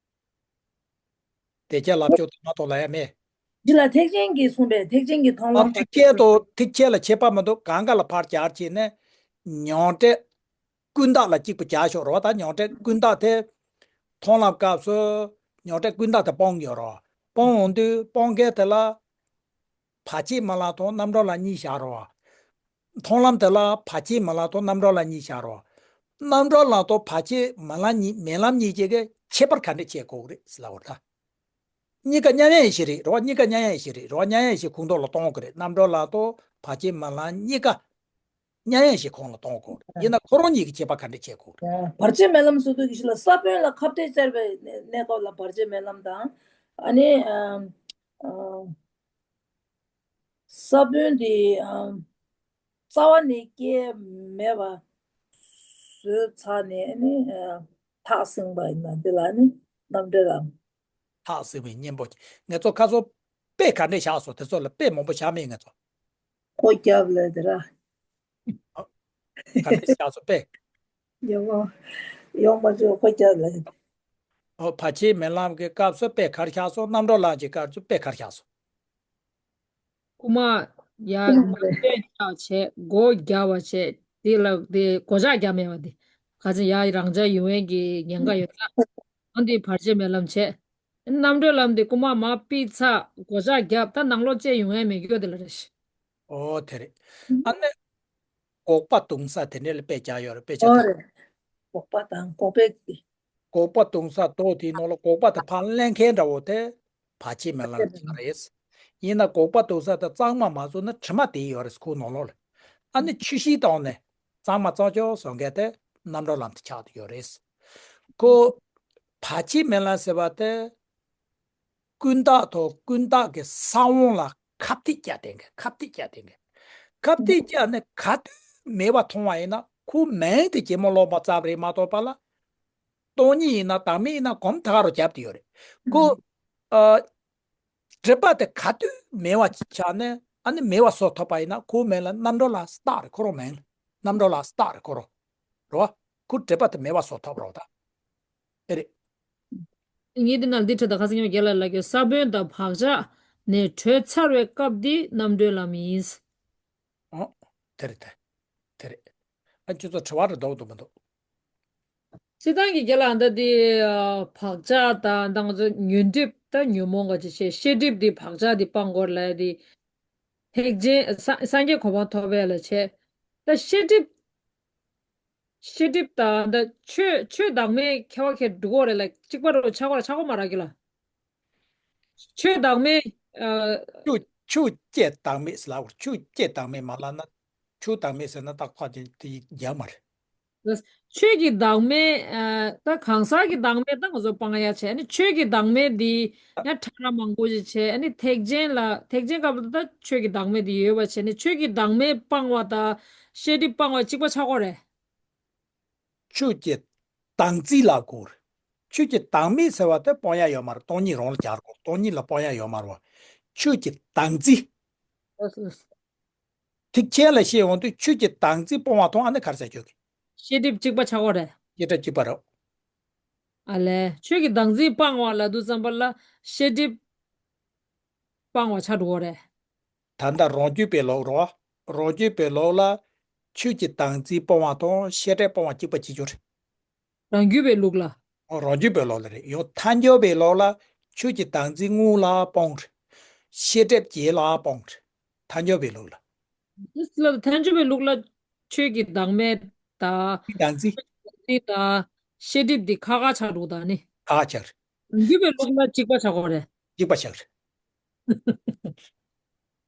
དེ་ཆ་ལབ་ཆོག་དང་མ་གཏོགས་ལབ་ཡ་མེད། འདི་ལ་ཐེག་ཆེན་གྱིས་གསུངས་པས་ཐེག་ཆེན་གྱི་མཐོང་ཨ། ལམ་ཐེག་ཆེན་དང་ཐེག་ཆེན་ལ་ཁྱད་པར་མི་འདུག་གང་ག་ལ་ཕར་སྦྱར་བྱས་ནས་མྱང་འདས་ཀུན་བརྟགས་ལ་གཅིག་པུ་སྦྱར་ཆོག་རེད་བ། ད་མྱང་འདས་ཀུན་བརྟགས་དེ་མཐོང་ལམ་སྐབས་སུ་མྱང་འདས་ཀུན་བརྟགས་དེ་སྤོང་ཡོད་རེད་བ། སྤོང་འོང་དུས་སྤོང་མཁན་དེ་ལ་བར་ཆད་མེད་ལམ་དང་རྣམ་གྲོལ་ལམ་གཉིས་བཞག་རེད་བ། མཐོང་ལམ་དེ་ལ་བར་ཆད་མེད་ལམ་དང་རྣམ་གྲོལ་ལམ་གཉིས་བཞག་རེད་བ། རྣམ་གྲོལ་ལམ་དང་བར་ཆད་མེད་ལམ་གཉིས་མེད་ལམ་གཉིས་ཀྱི་ཁྱད་པར་ག་འདྲ་ཕྱེ་དགོས་རེད་ཟེར་ལབ་པ་རེད་ད། གཉིས་ཀ་མཉམ་ཡངས་ཤིག་རེད་རེད་བ། གཉིས་ཀ་མཉམ་ཡངས་ཤིག་རེད་རེད་བ། མཉམ་ཡངས་ཤིག་ཁོང་ཁྲོ་ལ་གཏོང་དགོས་རེད། རྣམ་གྲོལ་ལམ་དང་བར་ཆད་མེད་ལམ་གཉིས་ཀ་མཉམ་ཡངས་ཤིག་ཁོང་ལ་གཏོང་དགོས་རེད། ཡིན་ན་ཁོ་རང་གཉིས་ཀྱི་ཁྱད་པར་ག་འདྲ་ཕྱེ་དགོས་རེད། བར་ཆད་མེད་ལམ་ཟེར་དུས་ཀྱི་ཞིག་ལ་ས་བོན་ལ་ཁ་གཏད་བཅར་བའི་གནས་སྐབས་ལ་བར་ཆད་མེད་ལམ་དང་། ཨ་ནི་ཨ་ཨ་ས་བོན་དེ་ཨ་རྩ་བ་ནས་སྐྱེ་མེད་པ་བཟོས་ཚར་ནས་ཨ་ནི་ཨ་ཐག་བསྲིངས་པ་ཡིན་ན་འདི་ལ་ནི་རྣམ་གྲོལ་ལམ། ཐག་བསྲིངས་པའི་གཉེན་པོ། ངེད་ཚོ་ཁ་སང་དཔེ་ག་འདྲས་བཞག་སོང་། དེ་ཚོ་ལ་དཔེ་མང་པོ་བཞག་མེད་ངེད་ཚོ། ཁོ་རྒྱབ་ལ་དེ་ར། ཨ། ག་འདྲས་བཞག་སོང་དཔེ། ཡོང་མ་ཡོང་མ་བྱུང་ཁོ་རྒྱབ་ལ། ཨོ། བར་ཆད་མེད་ལམ་གྱི་སྐབས་སུ་དཔེ་ག་རེ་བཞག་སོང་། རྣམ་གྲོལ་ལམ་གྱི་སྐབས་སུ་དཔེ་ག་རེ་བཞག་སོང་། རྐུ་མ་ཡ་ཁུ་མ་རེད། སྐྱོན་ཆགས་བྱས། སྒོ་རྒྱབ་པ་བྱས། དེ་ལ་དེ་སྒོ་ལྕགས་རྒྱབ་མེད་པ་དེ། ག་ཚོད་ཡ་རང་འཇགས་ཡོང་ཡས་ཀྱི་ཉེན་ཁ་ཡོད་ན། འོ་འདི་བར་ཆད་མེད་ལམ་བྱས། རྣམ་གྲོལ་ལམ་དེ་རྐུ་མ་མར་ཕུད་ཚར། སྒོ་ལྕགས་རྒྱབ། ད་ནང་ལོགས་བཅད་ཡོང་ཡས་མེད་རྒྱུ་དེ་ལ་རེད། ཨོ་དེ་རེད། ཨ་ནི་འགོག་པ་དུང་ས་དེ་འདྲས་ལ་དཔེ་བཞག་ཡོད་རེད། དཔེ་ཆ་ཨོ་དེ། རེད། འགོག་པ་དང་འགོག་པའི་གི། འགོག་པ་དུང་ས་དོ་དེའི་ནང་ལ་འགོག་པ་དེ་ཕར་ལེན་མཁན་འདྲ་བོ་དེ་བར་ཆད་མེད་ལམ་ཆགས་རེད། ཡིན་ན་འགོག་པ་དུང་ས་དེ་གཙང་མ་མ་བཟོས་ན་དྲི་མ་དེ་ཡོད་རེད། ཁོའི་ནང་ལོགས་ལ། ཨ་ནི་ཆུ་ཤེལ་བཏང་ནས་གཙང་མ་གཙང་ཆོག་བཟོ་མཁན་དེ་རྣམ་གྲོལ་ལམ་དེ་ཆགས་བསྡད་ཡོད་རེད། ཁོ་བར་ཆད་མེད་ལམ་ཟེར་བ་དེ། ཀུན་བརྟགས་དང་ཀུན་བརྟགས་ཀྱི་ས་བོན་ལ་ཁ་གཏད་བཅག་བསྡད་མཁན། ཁ་གཏད་བཅག་བསྡད་མཁན། ཁ་གཏད་བཅག་ནས་ག་དུས་མེད་པ་མཐོང་བ་ཡིན་ན་ཁོ་མིང་དེ་ཇེ་མོ་ལོག་པ་ཙམ་རེད་མ་གཏོགས་པ་ལ། སྟོང་ཉིད་ཡིན་ན་བདག་མེད་ཡིན་ན་གོམ་ཐག་རུ་བརྒྱབ་བསྡད་ཡོད་རེད། ཁོ། ཨ། སྒྲིབ་པ་དེ་ག་དུས་མེད་པ་ཆགས་ནས་ཨ་ནི་མེད་པ་བཟོ་ཐུབ་པ་ཡིན་ན་ཁོའི་མིང་ལ་རྣམ་གྲོལ་ལམ་རྟགས་རེད། ཁོ་རང་མིང་རྣམ་གྲོལ་ལམ་རྟགས་རེད། ཁོ་རང་རེད་བ། ཁོ་སྒྲིབ་པ་དེ་མེད་པ་བཟོ་ཐུབ་རེད་བ་ད། ཨེ་རེད། ངས་འདི་ན་འདི་ཁྲིད་ད་ཁ་སང་ཉི་མ་རྒན་ལགས་ལབ་ཀྱི། ས་བོན་དང་བག་ཆགས་ནས་གྲོལ་ཚར་བའི་སྐབས་འདི་རྣམ་གྲོལ་ལམ་ཡིན། ཨོ། དེ་རེད་དེ། དེ་རེད། ཨ་ཁྱོད་ཚོ་དྲི་བ་རེ་འདུག་འདུག་མི་འདུག་སྤྱིར་བཏང་གི་རྒན་ལགས་ད་འདི་བག་ཆགས་དང་ད་ང་ཚོ་ཉོན་སྒྲིབ་ད་ཉོན་མོངས་ག་ཅི་བྱས། ཤེས་སྒྲིབ་འདི་བག་ཆགས་འདི་སྤང་དགོས་ལབ་འདི། ཐེག་ཆེན་སངས་སངས་རྒྱས་གོ་འཕང་ཐོབ་པའི་ལ་བྱས། ད་ཤེས་སྒྲིབ། ཤེས་སྒྲིབ་དང་ད་ཆོས་ཆོས་བདག་མེད་ཁྱད་པར་ཁྱད་འགྲོ་གི་རེད་ལ། གཅིག་པ་རུ་ཆགས་ཀྱི་རེད། ཆགས་ཀྱི་མ་རེད་ལགས། ཆོས་བདག་མེད། ཨ། ཆོས་ཆོས་ཀྱི་བདག་མེད་ཟེར་ལབ་དགོས། ཆོས་ཀྱི་བདག་མེད་མ་ལབ་ན། ཆོས་བདག་མེད་ཟེར་ན་ད་ཁ་ཅིག་དེ་རྒྱག་མ་རེད། ཆོས་ཀྱི་བདག་མེད། ཨ། ད་གང་ཟག་གི་བདག་མེད་ད་ང་ཚོ་སྤང་ཡ་བྱས་ནི་ཆོས་ཀྱི་བདག་མེད་འདི་ཡང་ཕྲ་རགས་མང་པོ་ཞིག་བྱས་ནི་ཐེག་ཆེན་ལ། ཐེག་ཆེན་སྐབས་ལ་ད་ཆོས་ཀྱི་བདག་མེད་འདི་ཡོད་པ་བྱས་ནི་ཆོས་ཀྱི་བདག་མེད་སྤང་བ་དང་ཤེས་སྒྲིབ་སྤང་བ་གཅིག་པ་ཆགས་ཀྱི་རེད། ཆོས་ཀྱི་བདག་འཛིན་ལབ་དགོས། ཆོས་ཀྱི་བདག་མེད་ཟེར་བ་དེ་སྤང་ཡ་ཡོད་མ་རེད། སྟོང་ཉིད་རང་ལ་སྦྱར་དགོས། སྟོང་ཉིད་ལ་སྤང་ཡ་ཡོད་མ་རེད་བ། ཆོས་ཀྱི་བདག་འཛིན། ལགས་སོ། ཐེག་ཆེན་ལ་བཤད་འོང་དུས་ཆོས་ཀྱི་བདག་འཛིན་སྤོང་བ་དང་ཨ་ནི་ག་རེ་ཟེར་ཁྱོད་ཀྱིས། ཤེས་སྒྲིབ་གཅིག་པ་ཆགས་ཀྱི་རེད། ཤེས་སྒྲིབ་གཅིག་པ་རེད། ཨ་ལས། ཆོས་ཀྱི་བདག་འཛིན་སྤང་བ་ལབ་དུས་ཙམ་པ་ལ་ཤེས་སྒྲིབ་སྤང་བ་ཆགས་འགྲོ་གི་རེད། ད་ལྟ་རང་རྒྱུད་པའི་ལུགས་རེད་བ། རང་རྒྱུད་པའི་ལུགས་ལ་ཆོས་ཀྱི་བདག་འཛིན་སྤོང་བ་དང་ཤེས་སྒྲིབ་སྤོང་བ་གཅིག་པ་བྱེད་རྒྱུ་རེད། རང་རྒྱུད་པའི་ལུགས་ལ། རང་རྒྱུད་པའི་ལུགས་ལ་རེད། ཡང་ཐལ་འགྱུར་བའི་ལུགས་ལ་ཆོས་ཀྱི་བདག་འཛིན་དངོས་ལ་སྤོང་རེད། ཤེས་སྒྲིབ་བརྒྱད་ལ་སྤོང་། ཐལ་འགྱུར་བའི་ལུགས་ལ། དེ་ལ་ཐལ་འགྱུར་བའི་ལུགས་ལ་ཆོས་ཀྱི་བདག་མེད་དང་། བདག་འཛིན། བདག་འཛིན་དང་ཤེས་སྒྲིབ་འདི་ཁ་ཁ་ཆགས་འདུག་ད་ནི། ཁ་ཁ་ཆགས་རེད། ཐལ་འགྱུར་བའི་ལུགས་ལ་གཅིག་པ་ཆགས་ཀྱི་རེད། གཅིག་པ་ཆགས་རེད།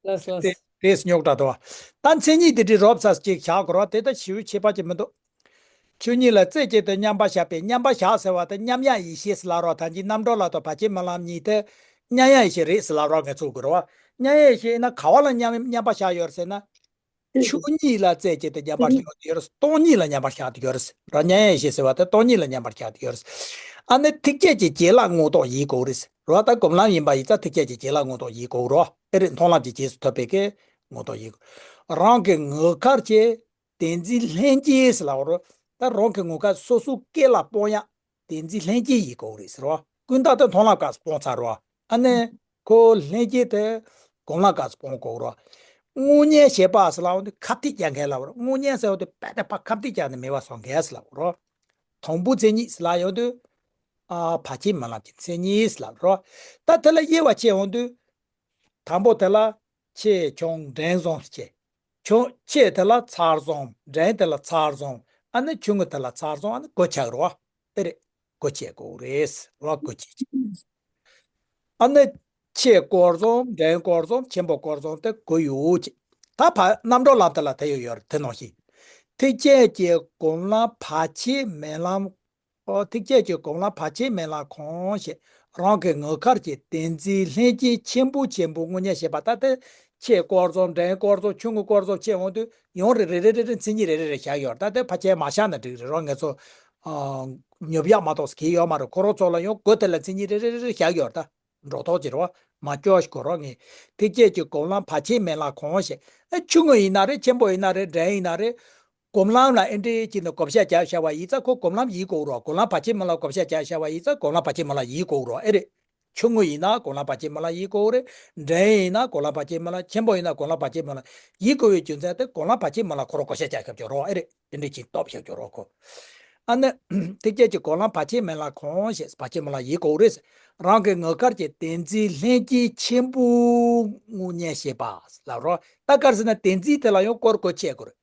ལགས་སོ། དེ་རེས་རྙོག་དྲ་དོ། ད་མཚན་ཉིད་དེ་འདྲའི་རོབ་ཙམ་ཅིག་བཞག་དགོས་རོགས། དེ་ད་ཞེ་པོ་ཁྱད་པར་ཅིག་མི་འདུག་ཆོས་ཉིད་ལ་རྩེ་གཅིག་ཏུ་མཉམ་པར་བཞག་པས། མཉམ་པར་བཞག་ཟེར་བ་དེ་མཉམ་ཡངས་ཡེ་ཤེས་ཟེར་ལབ་རོགས། ད་ཅི་རྣམ་གྲོལ་ལ་དང་བར་ཆད་སྨོན་ལམ་གཉིས་དེ་མཉམ་ཡངས་ཡེ་ཤེས་རེད་ཟེར་ལབ་རོགས། ངས་ཚུགས་དགོས་རོགས། མཉམ་ཡངས་ཡེ་ཤེས་ཡིན་ན་ག་བ་ལ་མཉམ་མཉམ་པར་བཞག་ཡོད་རེད་ཟེར་ན། ཆོས་ཉིད་ལ་རྩེ་གཅིག་ཏུ་མཉམ་པར་བཞག་ཡོད་རེད། སྟོང་ཉིད་ལ་མཉམ་པར་བཞག་ཡོད་རེད། རོ། མཉམ་ཡངས་ཡེ་ཤེས་ཟེར་བ་དེ་སྟོང་ཉིད་ལ་མཉམ་པར་བཞག་ཡོད་རེད། ཨ་ནི་ཐེག་ཆེན་གྱི་རྒྱན་ལ་མངོན་རྟོགས་ཡིན་དགོས་རེད། རོ། ད་སྒོམ་ལམ་ཡིན་པ་ཡིན་ཙང་ཐེག་ཆེན་གྱི་རྒྱན་ལ་མངོན་རྟོགས་ཡིན་དགོས་རོ། ཨེ་རེད། མཐོང་ལམ་གྱི་རྗེས་སུ་ཐོབ་པའི་གི་མངོན་རྟོགས་ཡིན་དགོས། རང་གི་ངོ་ཁར་གྱི་བདེན་འཛིན་ལྷན་སྐྱེས་ཟེར་ལབ་རོ། ད་རང་གི་ངོ་ཁར་སོ་སོ་སྐད་ལ་སྤོང་ཡག་བདེན་འཛིན་ལྷན་སྐྱེས་ཡིན་དགོས་རེད་ཟེར་བ། ཀུན་བརྟགས་དེ་མཐོང་ལམ་སྐབས་སུ་སྤོང་ཚར་བ། ཨ་ནི་ཁོ་ལྷན་སྐྱེས་དེ་སྒོམ་ལམ་སྐབས་སུ་སྤོང་དགོས་རོ། དངོས་གཉེན་ཞེས་པ་ཟེར་ལབ་ཡོང་དུས་ཁ་གཏད་བཅག་མཁན་ལབ་རོ། དངོས་གཉེན་ཟེར་བ་དེ་རྦད་དེ་ཕར་ཁ་གཏད་བཅག་ནས་མེད་པ་བཟོ་མཁན་ཟེར་ལབ་རོ། དང་པོ་མཚན་ཉིད་ཟེར་ལབ་ཡོང་དུས། ཨ། བར་ཆད་སྨོན་ལམ་གྱི་མཚན་ཉིད་ཟེར་ལབ་རོ། ད་དེ་ལ་དབྱེ་བ་ཕྱེ་ཡོང་དུས། དང་པོ་དེ་ལ་ཆེ་ཆུང་འབྲིང་གཟོ་ཅེས། ཆུང་། ཆེ་དེ་ལ་ཚར་གཟོ། འབྲིང་དེ་ལ་ཚར་གཟོ། ཨ་ནི་ཆུང་ངུ་དེ་ལ་ཚར་གཟོ། ཨ་ནི་དགུ་ཆགས་རོ། དེ་རེད། དགུ་ཆགས་དགོས་རེད། རོ། དགུ་ཆགས་ཅིག་ཨ་ནི་ཆེ་སྐོར་གཟོ། འབྲིང་སྐོར་གཟོ། ཆེན་པོ་སྐོར་གཟོ་དེ་དགུ་ཡོད་ཅིག་ད་ཕར་རྣམ་གྲོལ་ལམ་དེ་ལ་དེ་ཡོད་ཡོད་རེད། དེ་ནང་བཞིན། ཐེག་ཆེན་གྱི་སྒོམ་ལམ་བར་ཆད་སྨོན་ལམ། ཨོ། ཐེག་ཆེན་གྱི་སྒོམ་ལམ་བར་ཆད་སྨོན་ལམ་གང་ཞེས། རང་གི་ངོ་ཁར་གྱི་བདེན་འཛིན་ལྷན་སྐྱེས་ཆེན་པོ་ཆེན་པོ་དངོས་གཉེན་ཞེས་པ། ད་དེ་ཆེ་སྐོར་གཟོ། འབྲིང་སྐོར་གཟོ། ཆུང་ངུ་སྐོར་གཟོ་ཕྱེ་འོང་དུས་ཡང་རེ་རེ་རེ་རེ་རེ་མཚན་ཉིད་རེ་རེ་རེ་བཞག་ཡོད་རེད། ད་དེ་ཕལ་ཆེར་མ་བཞག་ན་འགྲིག་རེད་རོ། ངས་ཚོ་ཨ་ཉོབ་ཡག་མ་གཏོགས་གལ་ཡོད་མ་རེད། ཁོ་རང་ཚོ་ལ་ཡང་དགུ་དེ་ལ་མཚན་ཉིད་རེ་རེ་རེ་རེ་བཞག་ཡོད་རེད། ད་འགྲོ་ཐོག་ཅིག་རེད་བ། མ་སྐྱོ་ཞིག་གོ་རོགས། ངས་ཐེག་ཆེན་གྱི་སྒོམ་ལམ་བར་ཆད་སྨོན་ལམ་གང་ཞེས། ཨ། ཆུང་ངུ་ཡིན་ན་རེད། ཆེན་པོ་ཡིན་ན་རེད། འབྲིང་ཡིན་ན་རེད། སྒོམ་ལམ་ལ་ཨེ་འདྲས་ཅིག་ནས་བགོ་བཤའ་རྒྱག་བཞག་པ་ཡིན་ཙང་ཁོ་སྒོམ་ལམ་ཡིན་དགོས་རོགས། སྒོམ་ལམ་བར་ཆད་སྨོན་ལམ་བགོ་བཤའ་རྒྱག་བཞག་པ་ཡིན་ཙང་སྒོམ་ལམ་བར་ཆད་སྨོན་ལམ་ཡིན་དགོས་རོགས། ཨེ་རེད། ཆུང་ངུ་ཡིན་ན་སྒོམ་ལམ་བར་ཆད་སྨོན་ལམ་ཡིན་དགོས་རེད། འབྲིང་ཡིན་ན་སྒོམ་ལམ་བར་ཆད་སྨོན་ལམ། ཆེན་པོ་ཡིན་ན་སྒོམ་ལམ་བར་ཆད་སྨོན་ལམ་ཡིན་དགོས་པའི་རྒྱུ་མཚན་དེ་སྒོམ་ལམ་བར་ཆད་སྨོན་ལམ་ཁོ་རང་བགོ་བཤའ་རྒྱག་བཞག་རོགས། ཨེ་རེད། དེ་འདྲས་ཅིག་སྟོབས་བཞག་བཞག་རོགས་ཁོ། ཨ་ནི། ཐེག་ཆེན་གྱི་སྒོམ་ལམ་བར་ཆད་སྨོན་ལམ་གང་ཞེས། བར་ཆད་སྨོན་ལམ་ཡིན་དགོས་རེད། རང་གི་ངོ་ཁར་གྱི་བདེན་འཛིན་ལྷན་སྐྱེས་ཆེན་པོ་དངོས་གཉེན་ཞེས་པ་ལབ་རོགས། ད་ག་རེ་ཟེར་ན་བདེན་འཛིན་དེ་ལ་ཡང་སྐོར་དགུ་ཕྱེ་དགོས་རེད།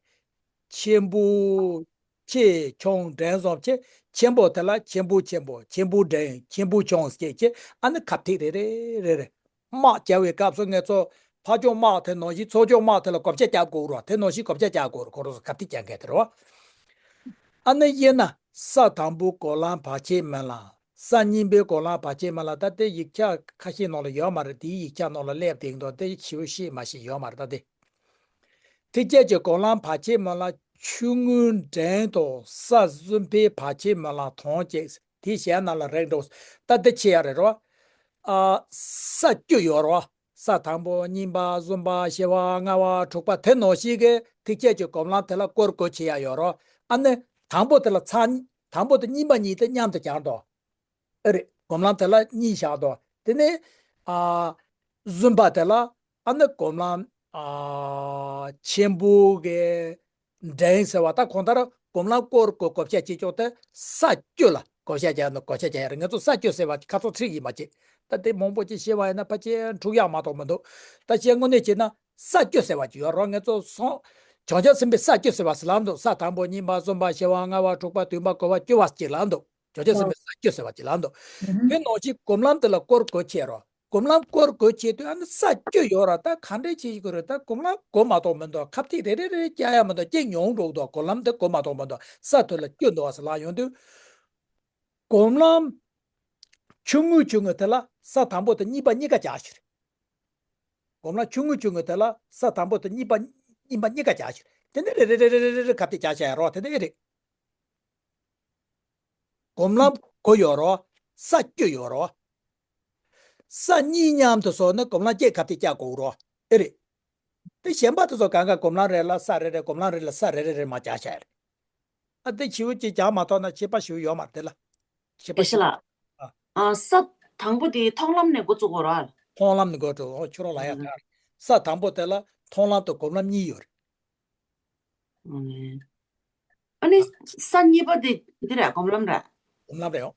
ཆེན་པོ། ཆེ་ཆུང་འབྲིང་གཟོ་ཅེས། ཆེན་པོ་དེ་ལ་ཆེན་པོ་ཆེན་པོ། ཆེན་པོ་འབྲིང་། ཆེན་པོ་ཆུང་ཟེར་ཅེས། ཨ་ནི་ཁ་གཏད་རེ་རེ་རེ་རེ། དམག་རྒྱག་པའི་སྐབས་སུ་ངས་ཚོ་ཕར་ཕྱོགས་དམག་དེ་ནང་བཞིན་ཚུར་ཕྱོགས་དམག་དེ་ལ་བགོ་བཤའ་རྒྱག་དགོས་རེད་བ། དེ་ནང་བཞིན་བགོ་བཤའ་རྒྱག་དགོས་རེད། ཁོ་རང་ཚོ་ཁ་གཏད་རྒྱག་མཁན་དེ་རེད་བ། ཨ་ནི་དབྱེ་ན། ས་དང་པོའི་སྒོམ་ལམ་བར་ཆད་སྨོན་ལམ། ས་གཉིས་པའི་སྒོམ་ལམ་བར་ཆད་སྨོན་ལམ། ད་ལྟའི་ཡིག་ཆ་ཁ་ཤས་ནང་ལ་ཡོད་མ་རེད། དེའི་ཡིག་ཆ་ནང་ལ་སླེབས་བསྡད་འདུག་དེ་ཞེ་པོ་ཤེས་མ་ཤེས་ཡོད་མ་རེད། ད་དེ། ཐེག་ཆེན་གྱི་སྒོམ་ལམ་བར་ཆད་སྨོན་ལམ་ཆུང་ངུ་འབྲིང་དང་ས་གསུམ་པའི་བར་ཆད་སྨོན་ལམ་དང་བཅས། དེའི་གཞན་རྣམས་ལ་རིགས་འགྲེ། ད་འདི་ཕྱེ་ཡག་རེད་རོ། ཨ། ས་བཅུ་ཡོད་རོ། ས་དང་པོ། གཉིས་པ། གསུམ་པ། བཞི་པ། ལྔ་པ། དྲུག་པ། དེ་ནང་བཞིན་གྱི་ཐེག་ཆེན་གྱི་སྒོམ་ལམ་དེ་ལ་སྐོར་དགུ་ཕྱེ་ཡག་ཡོད་རོ། ཨ་ནི་དང་པོ་དེ་ལ་ཚར། དང་པོ་དང་གཉིས་པ་གཉིས་དེ་མཉམ་དུ་སྦྱར་འདུག་ཨེ་རེད། སྒོམ་ལམ་དེ་ལ་གཉིས་བཞག་འདུག་དེ་ནས། ཨ། གསུམ་པ་དེ་ལ། ཨ་ནི་སྒོམ་ལམ། ཨ། ཆེན་པོ་གི་འབྲིང་ཟེར་བ། ད་གང་ལྟར་སྒོམ་ལམ་སྐོར་དགུ་བགོ་བཤའ་བྱེད་ཕྱོགས་དེ་ས་བཅུ་ལ་བགོ་བཤའ་རྒྱག་ན་བགོ་བཤའ་རྒྱག་ཡག་རེད། ངས་ཚོ་ས་བཅུ་ཟེར་བ་ཁ་སང་ཚིག་ཡིན་མ་བྱེད། ད་དེ་མང་པོ་ཅིག་ཤེས་པ་ཡིན་ན་ཕལ་ཆེར་འཁྲུག་ཡག་མ་གཏོགས་མི་འདུག་ད་ཅི་དངོས་གནས་བྱས་ན་ས་བཅུ་ཟེར་བ་ཅིག་ཡོད་རོ། ངས་ཚོ་སོང་། བྱང་ཆུབ་སེམས་དཔའི་ས་བཅུ་ཟེར་བ་ཟེར་ལབ་འདུག་ས་དང་པོ། གཉིས་པ། གསུམ་པ། བཞི་པ། ལྔ་པ། དྲུག་པ། བདུན་པ། དགུ་པ། བཅུ་པ་ཅིག་ལབ་འདུག་བྱང་ཆུབ་སེམས་དཔའི་ས་བཅུ་ཟེར་བ་ཅིག་ལབ་འདུག་དེ་ནང་བཞིན་སྒོམ་ལམ་དེ་ལ་སྐོར་དགུ་ཕྱེ་རོ། སྒོམ་ལམ་སྐོར་དགུ་ཕྱེ་དུས་ཨ་ནི་ས་བཅུ་ཡོད་ར། ད་ག་འདྲས་བྱེད་དགོས་རེད། ད་སྒོམ་ལམ་དགུ་མ་གཏོགས་མི་འདུག་ཁ་གཏད་རེ་རེ་རེ་རྒྱག་ཡག་མི་འདུག་ཅིག་ཉུང་འགྲོ་འདུག་སྒོམ་ལམ་དེ་དགུ་མ་གཏོགས་མི་འདུག་ས་དེ་ལ་བཅུ་འདུག་ཟེར་ལབ་ཡོང་དུས། སྒོམ་ལམ་ཆུང་ངུ་ཆུང་ངུ་དེ་ལ་ས་དང་པོ་དང་གཉིས་པ་གཉིས་ཀ་རྒྱག་ཤིག་སྒོམ་ལམ་ཆུང་ངུ་ཆུང་ངུ་དེ་ལ་ས་དང་པོ་དང་གཉིས་པ་གཉིས་པ་གཉིས་ཀ་རྒྱག་ཤིག་དེ་ནས་རེ་རེ་རེ་རེ་རེ་རེ་ཁ་གཏད་རྒྱག་བྱ་ཡ་རོ། དེ་ནས་ཨེ་རེད། སྒོམ་ལམ་དགུ་ཡོད་རོ། ས་བཅུ་ཡོད་རོ། ས་གཉིས་མཉམ་དུ་བཟོས་ན་སྒོམ་ལམ་བརྒྱད་ཁ་གཏད་རྒྱག་དགོས་རོ། ཨེ་རེད། དེ་གཞན་པ་དེ་ཚོ་གང་ག་སྒོམ་ལམ་རེ་ལ་ས་རེ་རེ། སྒོམ་ལམ་རེ་ལ་ས་རེ་རེ་རེ་མར་རྒྱག་བྱ་ཡ་རེད། ཨ། དེ་ཞེ་པོ་ཅིག་རྒྱག་མ་ཐུབ་ན་ཁྱད་པར་ཞེ་པོ་ཡོད་མ་རེད། དེ་ལ་ཁྱད་པར་ཞེ་པོ། ཨེ་ཤེ་ལགས། ཨ། ཨ། ས་དང་པོ་དེ་མཐོང་ལམ་ནས་འགོ་བཙུགས་དགོས་ར། མཐོང་ལམ་ནས་འགོ་བཙུགས། ཨོ། ཁྱོད་རང་ལ་ཡ། ཨ། ད་ས་དང་པོ་དེ་ལ་མཐོང་ལམ་དང་སྒོམ་ལམ་གཉིས་ཡོད་རེད། ཨ་ནི་ས་གཉིས་པ་དེ་འདི་རེད། སྒོམ་ལམ་རེད། སྒོམ་ལམ་རེད། ཨོ།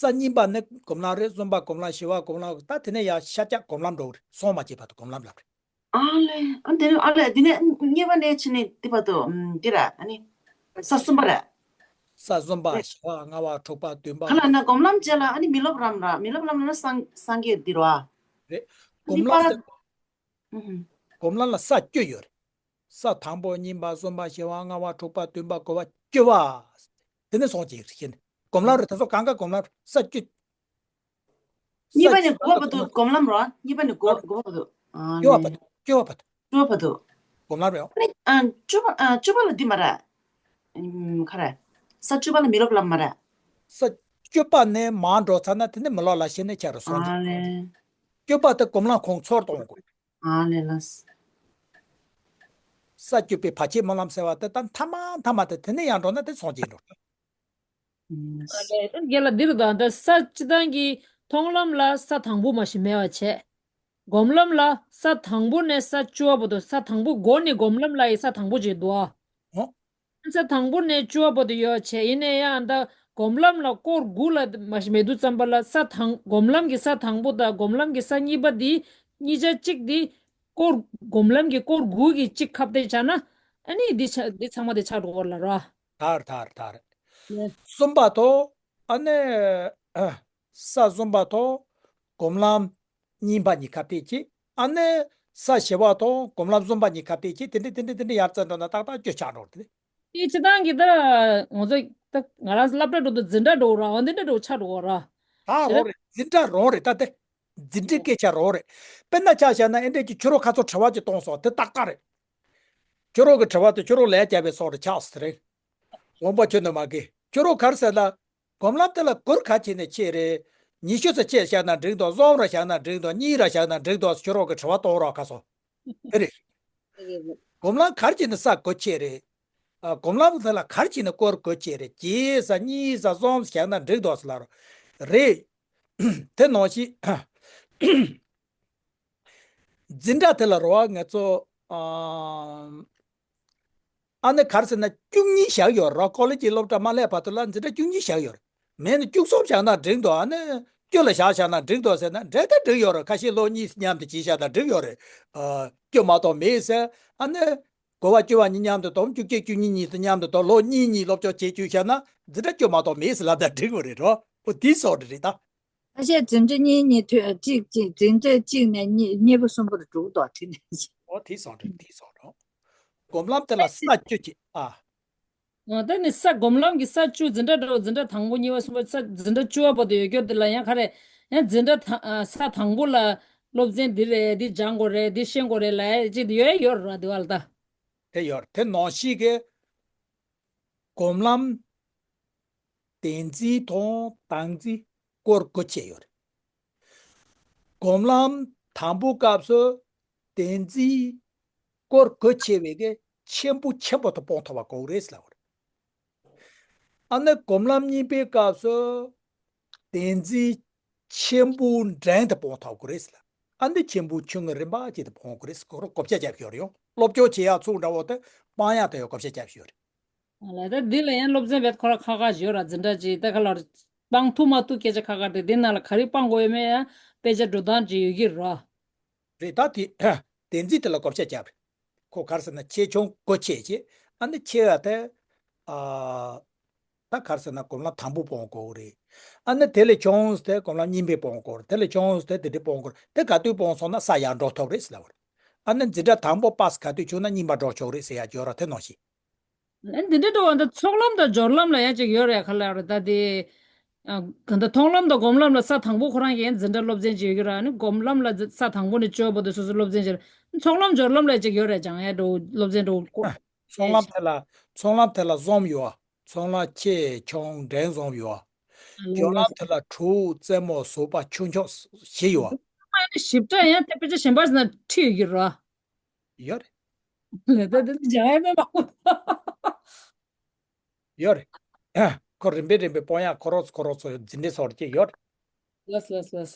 ས་གཉིས་པ་ནི་སྒོམ་ལམ་རེད། གསུམ་པ་སྒོམ་ལམ། བཞི་པ་སྒོམ་ལམ། ད་དེ་ནས་ཡར་ཤར་རྒྱག་སྒོམ་ལམ་འགྲོ་གི་རེད། སོང་མ་བྱེད་བར་དུ་སྒོམ་ལམ་ལབ་རེད། ཨ་ལེ། ཨ་དེ་ནས་ཨ་ལེ་དེ་ནས་གཉིས་པ་ནས་ཕྱིན་ནས་དེ་བར་དུ་ཨམ་འདི་ར་ཨ་ནི་ས་གསུམ་པ་ར། ས་གསུམ་པ། རེད། བཞི་པ། ལྔ་པ། དྲུག་པ། བདུན་པ། ག་ལ་ན་སྒོམ་ལམ་བྱས་ལ་ཨ་ནི་མི་སློབ་ལམ་ར། མི་སློབ་ལམ་ན་སངས་སངས་རྒྱས་འདི་ར། རེད། སྒོམ་གཉིས་པ་ལམ་ལ་དེ། ཨུ་ཧུམ། སྒོམ་ལམ་ལ་ས་བཅུ་ཡོད་རེད། ས་དང་པོ། གཉིས་པ། གསུམ་པ། བཞི་པ། ལྔ་པ། དྲུག་པ། བདུན་པ། དགུ་པ། བཅུ་པ། དེ་ནས་སོང་ཅིག་ཤེས་ནས་སྒོམ་ལམ་རེད། དེ་ཚོ་གང་ག་སྒོམ་ལམ་རེད། ས་བཅུ། གཉིས་པ་ནས་དགུ་པ་བར་དུ་སྒོམ་ལམ་རོ། གཉིས་པ་ནས་དགུ་དགུ་པ་བར་དུ། ཨ་བཅུ་པ་ནས་བར་དུ། བཅུ་པ་བར་དུ། བཅུ་པ་བར་དུ། སྒོམ་ལམ་རེད། ཨ་ནི་ཨ་བཅུ་པ་ཨ་བཅུ་པ་ལ་འདི་མ་རེད། ཨམ་ག་རེ། ས་བཅུ་པ་ལ་མི་སློབ་ལམ་མ་རེད། ས་བཅུ་པ་ནས་མར་འགྲོ་ཚར་ན་དེ་ནས་མི་སློབ་ལམ་ཤེས་ནས་ཆ་རུ་སོང་། ཨ་ལེ། བཅུ་པ་དེ་སྒོམ་ལམ་ཁོང་ཚོར་གཏོང་དགོས། ཨ་ལེ་ལགས། ས་བཅུ་པའི་བར་ཆད་སྨོན་ལམ་ཟེར་བ་དེ་ད་མཐའ་མ་མཐའ་མ་དེ་དེ་ནས་ཡར་འགྲོ་ན་དེ་སོང་ཅིག་འགྲོ། ཨ་ལས། ད་རྒན་ལགས་འདིར་དང་ད་ས་སྤྱི་བཏང་གི་མཐོང་ལམ་ལ་ས་དང་པོ་མ་ཞིག་མེད་པ་བྱས། སྒོམ་ལམ་ལ་ས་དང་པོ་ནས་ས་བཅུ་བ་བར་དུ། ས་དང་པོ་མགོ་ནས་སྒོམ་ལམ་ལ་ཡི་ས་དང་པོ་ཅིག་འདུག་ཨ། ཨོ། ས་དང་པོ་ནས་བཅུ་བ་བར་དུ་ཡོད་བྱས། ཡིན་ནའི་ཡང་ད་སྒོམ་ལམ་ལ་སྐོར་དགུ་ལ་མ་ཞིག་མེད་དུས་ཙམ་པ་ལ་ས་དང་སྒོམ་ལམ་གྱི་ས་དང་པོ་དང་སྒོམ་ལམ་གྱི་ས་གཉིས་པ་འདི་གཉིས་ཆ་གཅིག་འདི་སྐོར་སྒོམ་ལམ་གྱི་སྐོར་དགུ་གི་གཅིག་ཁ་གཏད་བྱས་ན་ཨ་ནི་འདི་ཆ་འདི་ཚང་མ་འདི་ཆགས་འགྲོ་གི་རེད་ལ་ར། དར་དར་དར། ཡེ། གསུམ་པ་དོ། ཨ་ནི། ཨ། ས་གསུམ་པ་དོ། སྒོམ་ལམ་གཉིས་པ་གཉིས་ཁ་གཏད་ཀྱི། ཨ་ནི། ས་བཞི་པ་དོ། སྒོམ་ལམ་གསུམ་པ་གཉིས་ཁ་གཏད་ཀྱི། དེ་འདྲ་དེ་འདྲ་དེ་འདྲ་ཡར་བཙལ་འགྲོ་ན་ཏག་ཏག་བཅུ་ཆགས་འགྲོ་དེ། དེ་སྤྱི་བཏང་གི་ད་ང་ཚོ་ད་ང་རང་སློབ་གྲྭ་འགྲོ་དུས་འཛིན་གྲྭ་འགྲོ་ར་འོ་འདི་འདྲ་འགྲོ་ཆགས་འགྲོ་ར། ད་རོ་རེད། འཛིན་གྲྭ་རོ་རེད་ད་དེ། འཛིན་གྲྭའི་སྐད་ཆ་རོ་རེད། དཔེར་ན་ཆ་བཞག་ན་ཨེ་འདྲས་ཀྱི་ཁྱོད་རོ་ཁ་ཚོ་དྲི་བ་ཅིག་གཏོང་སོང་དེ་ཏག་ཏག་རེད། ཁྱོད་རོ་གི་དྲི་བ་དེ་ཁྱོད་རོ་ལས་རྒྱབ་པའི་སོགས་རེ་ཆགས་སི་རེད། འོང་པ་ཁྱོད་ནི་མ་གི་ཁྱོད་རོ་གར་ཟེར་ལ། སྒོམ་ལམ་དེ་ལ་སྒོར་ག་ཅིག་ནས་ཆེ་རེད། ཉི་ཤུ་ཙམ་ཆེ་བཞག་ན་འགྲིག་འདུག་གསུམ་ར་བཞག་ན་འགྲིག་འདུག་གཉིས་ར་བཞག་ན་འགྲིག་འདུག་ཁྱོད་རོ་གི་དྲི་བ་གཏོང་རོགས་ཁ་སོ། དེ་རེད། སྒོམ་ལམ་གར་གྱི་ནི་ས་གོ་ཆེ་རེད། ཨ། སྒོམ་ལམ་དེ་ལ་གར་གྱི་ནི་སྐོར་གོ་ཆེ་རེད། གྱིས་ས་གཉིས་ས་གསུམ་བཞག་ན་འགྲིག་འདུག་ལ་རོ། རེད། དེ་ནང་བཞིན། འཛིན་གྲྭ་དེ་ལ་རོ་བ་ང་ཚོ། ཨ། ཨ་ནི་གར་ཟེར་ན་བཅུ་གཉིས་བཞག་ཡོད་རོ། ཀོ་ལེ་ཇི་སློབ་གྲྭ་མ་སླེབས་བར་དུ་ལ་འཛིན་གྲྭ་བཅུ་གཉིས་བཞག་ཡོད་རེད། མེད་ན་བཅུ་གསུམ་བཞག་ན་འགྲིག་འདུག་ཨ་ནི་བཅུ་ལ་བཞག་བཞག་ན་འགྲིག་འདུག་ཟེར་ན་འགྲིག་ད་འགྲིག་ཡོད་རེད། ཁ་ཤས་ལོ་གཉིས་མཉམ་དུ་བྱས་བཞག་ད་འགྲིག་ཡོད་རེད། ཨ། བཅུ་མ་གཏོགས་མེད་ཟེར། ཨ་ནི་དགུ་པ་བཅུ་པ་གཉིས་མཉམ་དུ་བསྡོམས་བཅུ་གཅིག་བཅུ་གཉིས་གཉིས་དུ་མཉམ་དུ་དོ་ལོ་གཉིས་གཉིས་སློབ་སྦྱོང་བྱེད་བཅུག་བཞག་ན་འཛིན་གྲྭ་བཅུ་མ་གཏོགས་མེད་ཟེར་ལབ་ད་འགྲིག་གི་རེད་རོ། ཨོ་དེ་སོགས་རེད་ད། ཁ་ཤས་འཛིན་གྲྭ་གཉིས་གཉིས་ཐོན་གཅིག་གཅིག་འཛིན་གྲྭ་གཅིག་ནས་གཉིས་གཉིས་པ་གསུམ་པ་རུ་འགྲོ་གི་འདུག་དེ་ནས། ཨོ་དེ་སོགས་རེད། དེ་སོགས་རོ། སྒོམ་ལམ་དེ་ལ་ས་བཅུ་གཅིག་ཨ། ཨ། ད་ནི་ས་སྒོམ་ལམ་གྱི་ས་བཅུ། འཛིན་གྲྭ་འགྲོ་འཛིན་གྲྭ་དང་པོ་གཉིས་པ་གསུམ་པ་ས་འཛིན་གྲྭ་བཅུ་པ་བར་དུ་ཡོད་རྒྱུ་དེ་ལ་ཡང་ག་རེ། ཡང་འཛིན་གྲྭ་ཐ་ཨ་ས་དང་པོ་ལ་སློབ་ཚན་འདི་རེད། འདི་སྦྱང་དགོས་རེད། འདི་ཤེས་དགོས་རེད་ལབ་ཡ་ཅིག་དེ་ཡོད་ཡོད་ར་དེ་བ་ལ་ད། དེ་ཡོད་རེད། དེ་ནང་བཞིན་གྱི་སྒོམ་ལམ་བསྟན་འཛིན་དང་བདག་འཛིན་སྐོར་དགུ་ཆེ་ཡོད་རེད། སྒོམ་ལམ་དང་པོའི་སྐབས་སུ་བསྟན་འཛིན་སྐོར་དགུ་ཆེ་བའི་གི་ཆེན་པོ་ཆེན་པོ་དུ་སྤོང་ཐུབ་པ་དགོས་རེད་ལབ་པ་རེད། ཨ་ནི་སྒོམ་ལམ་གཉིས་པའི་སྐབས་སུ་བསྟན་འཛིན་ཆེན་པོ་འབྲིང་དུ་སྤོང་ཐུབ་དགོས་རེད་ལ། ཨ་ནི་ཆེན་པོ་ཆུང་ངུ་རིམ་པ་བྱས་ཏེ་སྤོང་དགོས་རེད། ཁོ་རང་བགོ་བཤའ་རྒྱབ་ཤོར་ཡོང་། སློབ་སྦྱོང་བྱེད་ཡག་ཚུགས་འདྲ་བོ་དེ་སྤང་ཡག་དེ་ཡང་བགོ་བཤའ་རྒྱབ་ཤོར། ལ་ད་འདི་ལ་ཡང་སློབ་ཚན་བེད་ཁོ་ར་ཁག་ཁག་ཞིག་ཡོད་ར། འཛིན་གྲྭ་ཅིག་ད་ཁ་ལ་སྤང་ཐུབ་མ་ཐུབ་སྐད་ཆ་ཁག་ཁག་རེད། འདི་ནང་ལ་ག་རེ་སྤང་དགོས་ཡོད་མེད་ཡང་དཔེ་ཆ་འགྲོ་སྟངས་ཅིག་ཡོད་ཀྱི་ར། རེད་ད་དེ། བསྟན་འཛིན་དེ་ལ་བགོ་བཤའ་རྒྱབ་རེད། ཁོ་ག་རེ་ཟེར་ན་ཆེ་ཆུང་དགུ་ཆེ་ཆེ། ཨ་ནི་ཆེ་བ་དེ། ཨ། ད་ག་རེ་ཟེར་ན་སྒོམ་ལམ་དང་པོ་སྤོང་དགོས་རེད། ཨ་ནི་དེ་ལས་ཆུང་དེ་སྒོམ་ལམ་གཉིས་པ་སྤོང་དགོས་རེད། དེ་ལས་ཆུང་དེ་དེ་འདྲ་སྤོང་དགོས་རེད། དེ་ག་དུས་སྤོང་སོང་ན་ས་ཡར་འགྲོ་ཐུབ་རེད་ཟེར་ལབ་པ་རེད། ཨ་ནི་འཛིན་གྲྭ་དང་པོ་པཱས་ག་དུས་བྱུང་ན་གཉིས་པ་འགྲོ་ཆོག་རེད་ཟེར་ཡག་ཡོད་ར། དེ་ནང་བཞིན། ཨ་འདི་འདྲ་འགྲོ་བ་འདི་ཚོགས་ལམ་དང་སྦྱོར་ལམ་ལ་ཡང་ཅིག་ཡོད་རེད་ག་ལ་རེད་ད་དེ། ཨ་ག་འདི་མཐོང་ལམ་དང་སྒོམ་ལམ་ལ་ས་དང་པོ་ཁོ་རང་གི་འཛིན་གྲྭ་སློབ་ཚན་ཅིག་ཡོད་ཀྱི་ར། ཨ་ནི་སྒོམ་ལམ་ལ་ས་དང་པོ་ནས་བཅུ་པ་བར་དུ་སོ་སོ་སློབ་ཚན་ཅིག་ར། ཚོགས་ལམ་སྦྱོར་ལམ་ལ་ཅིག་ཡོད་རེད། སྦྱང་ཡ་འགྲོ་སློབ་ཚན་འགྲོ་ཀོ། ཚོགས་ལམ་དེ་ལ་ཚོགས་ལམ་དེ་ལ་གསུམ་ཡོད། ཚོགས་ལམ་ཆེ་ཆུང་འབྲིང་གསུམ་ཡོད། ཨ་ལ་སྦྱོར་ལ་ལམ་དེ་ལ་དྲུག་རྩེ་མོ་ཟུར་པ་ཆུང་ཆུང་བཞི་ཡོད། ཨ་ནི་ཞིབ་ཕྲ་ཡང་དེ་དཔེ་ཆ་གཞན་པ་ཟེར་ན་ཁྲིད་ཡོད་ཀྱི་ར། ཡོད་རེད། ལས་ད་དེ་འདྲ་སྦྱང་ཡ་མེད་པ། ཡོད་རེད། ཁོ་རིམ་པས་རིམ་པས་སྤོང་ཡག་ཁོ་རོགས་ཁོ་རོགས་ཚོ་འཛིན་གྲྭ་སོགས་ཀྱི་ཡོད་རེད། ལགས་ལགས་ལགས།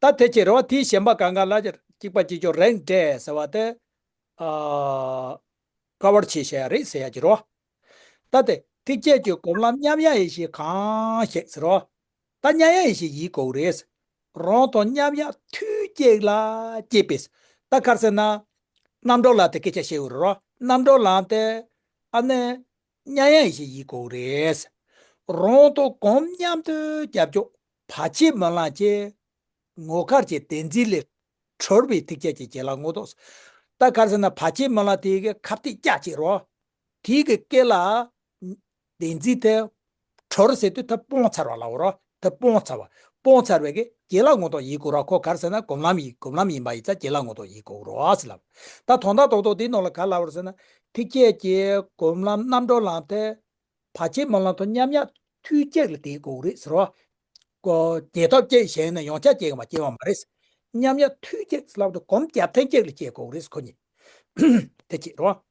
ད་དེ་ཅི་རེད་བ། དེའི་གཞན་པ་གང་གང་ལ་ཅིག་གཅིག་པ་གཅིག་ཆོག་རེད་འདྲ་ཟེར་བ་དེ། ཨ། ཀ་བར་བྱེད་བྱ་ཡ་རེད་ཟེར་ཡ་ཅིག་རེད་བ། ད་དེ་ ཐེག་ཆད་ཀྱི་སྒོམ་ལམ་མཉམ་ཡངས་ཡེ་ཤེས་གང་ཞིག་ཟེར་རོ། ད་མཉམ་ཡངས་ཡེ་ཤེས་ཡིན་དགོས་རེད། རང་དང་མཉམ་ཡངས་དུས་གཅིག་ལ་སྐྱེས་པས། ད་ག་རེ་ཟེར་ན། རྣམ་གྲོལ་ལམ་དེ་སྐད་ཆ་བཤད་ཡོད་རེད་རོ། རྣམ་གྲོལ་ལམ་དེ་ཨ་ནི་མཉམ་ཡངས་ཡེ་ཤེས་ཡིན་དགོས་རེད། རང་དང་གོམས་མཉམ་དུ་རྒྱབ་ཕྱོགས་བར་ཆད་སྨོན་ལམ་གྱི་ངོ་མཁར་གྱི་བདེན་འཛིན་ལས་གྲོལ་བའི་ཐེག་ཆད་ཀྱི་བྱིན་རླབས་མངོན་རྟོགས། ད་ག་རེ་ཟེར་ན་བར་ཆད་སྨོན་ལམ་དེ་གི་ཁ་གཏད་བཅག་བྱས་རོ། དེ་གི་སྐེ་ལ་བདེན་འཛིན་དེ་གྲོལ་ཟེར་དུས་དེ་སྤངས་ཚར་བ་ལབ་རོ། དེ་སྤངས་ཚར་བ། སྤངས་ཚར་བའི་གི་བྱིན་རླབས་མངོན་རྟོགས་ཡིན་དགོས་རོ། ཁོ་ག་རེ་ཟེར་ན་སྒོམ་ལམ་ཡིན། སྒོམ་ལམ་ཡིན་པ་ཡིན་ཙང་བྱིན་རླབས་མངོན་རྟོགས་ཡིན་དགོས་རོ་ཟེར་ལབ། ད་དོན་དག་རྡོག་རྡོག་དེའི་ནང་ལ་ག་ལབ་རེད་ཟེར་ན། ཐེག་ཆད་ཀྱི་སྒོམ་ལམ་རྣམ་གྲོལ་ལམ་དེ་བར་ཆད་སྨོན་ལམ་དང་མཉམ་ཡངས་དུས་གཅིག་ལ་དེའི་དགོས་རེད་ཟེར་བ། ཀོ་རྒྱལ་ཐབས་གཅིག་གཞན་ནི་ཡང་བསྐྱར་སྐྱེ་གི་མ་སྐྱེ་བ་མ་རེད། མཉམ་ཡངས་དུས་གཅིག་ལབ་དུས་གོམ་རྒྱབ་ཐེངས་གཅིག་ལ་སྐྱེ་དགོས་རེད་ཁོ་གཉིས། དེ་གཅིག་རེད་བ།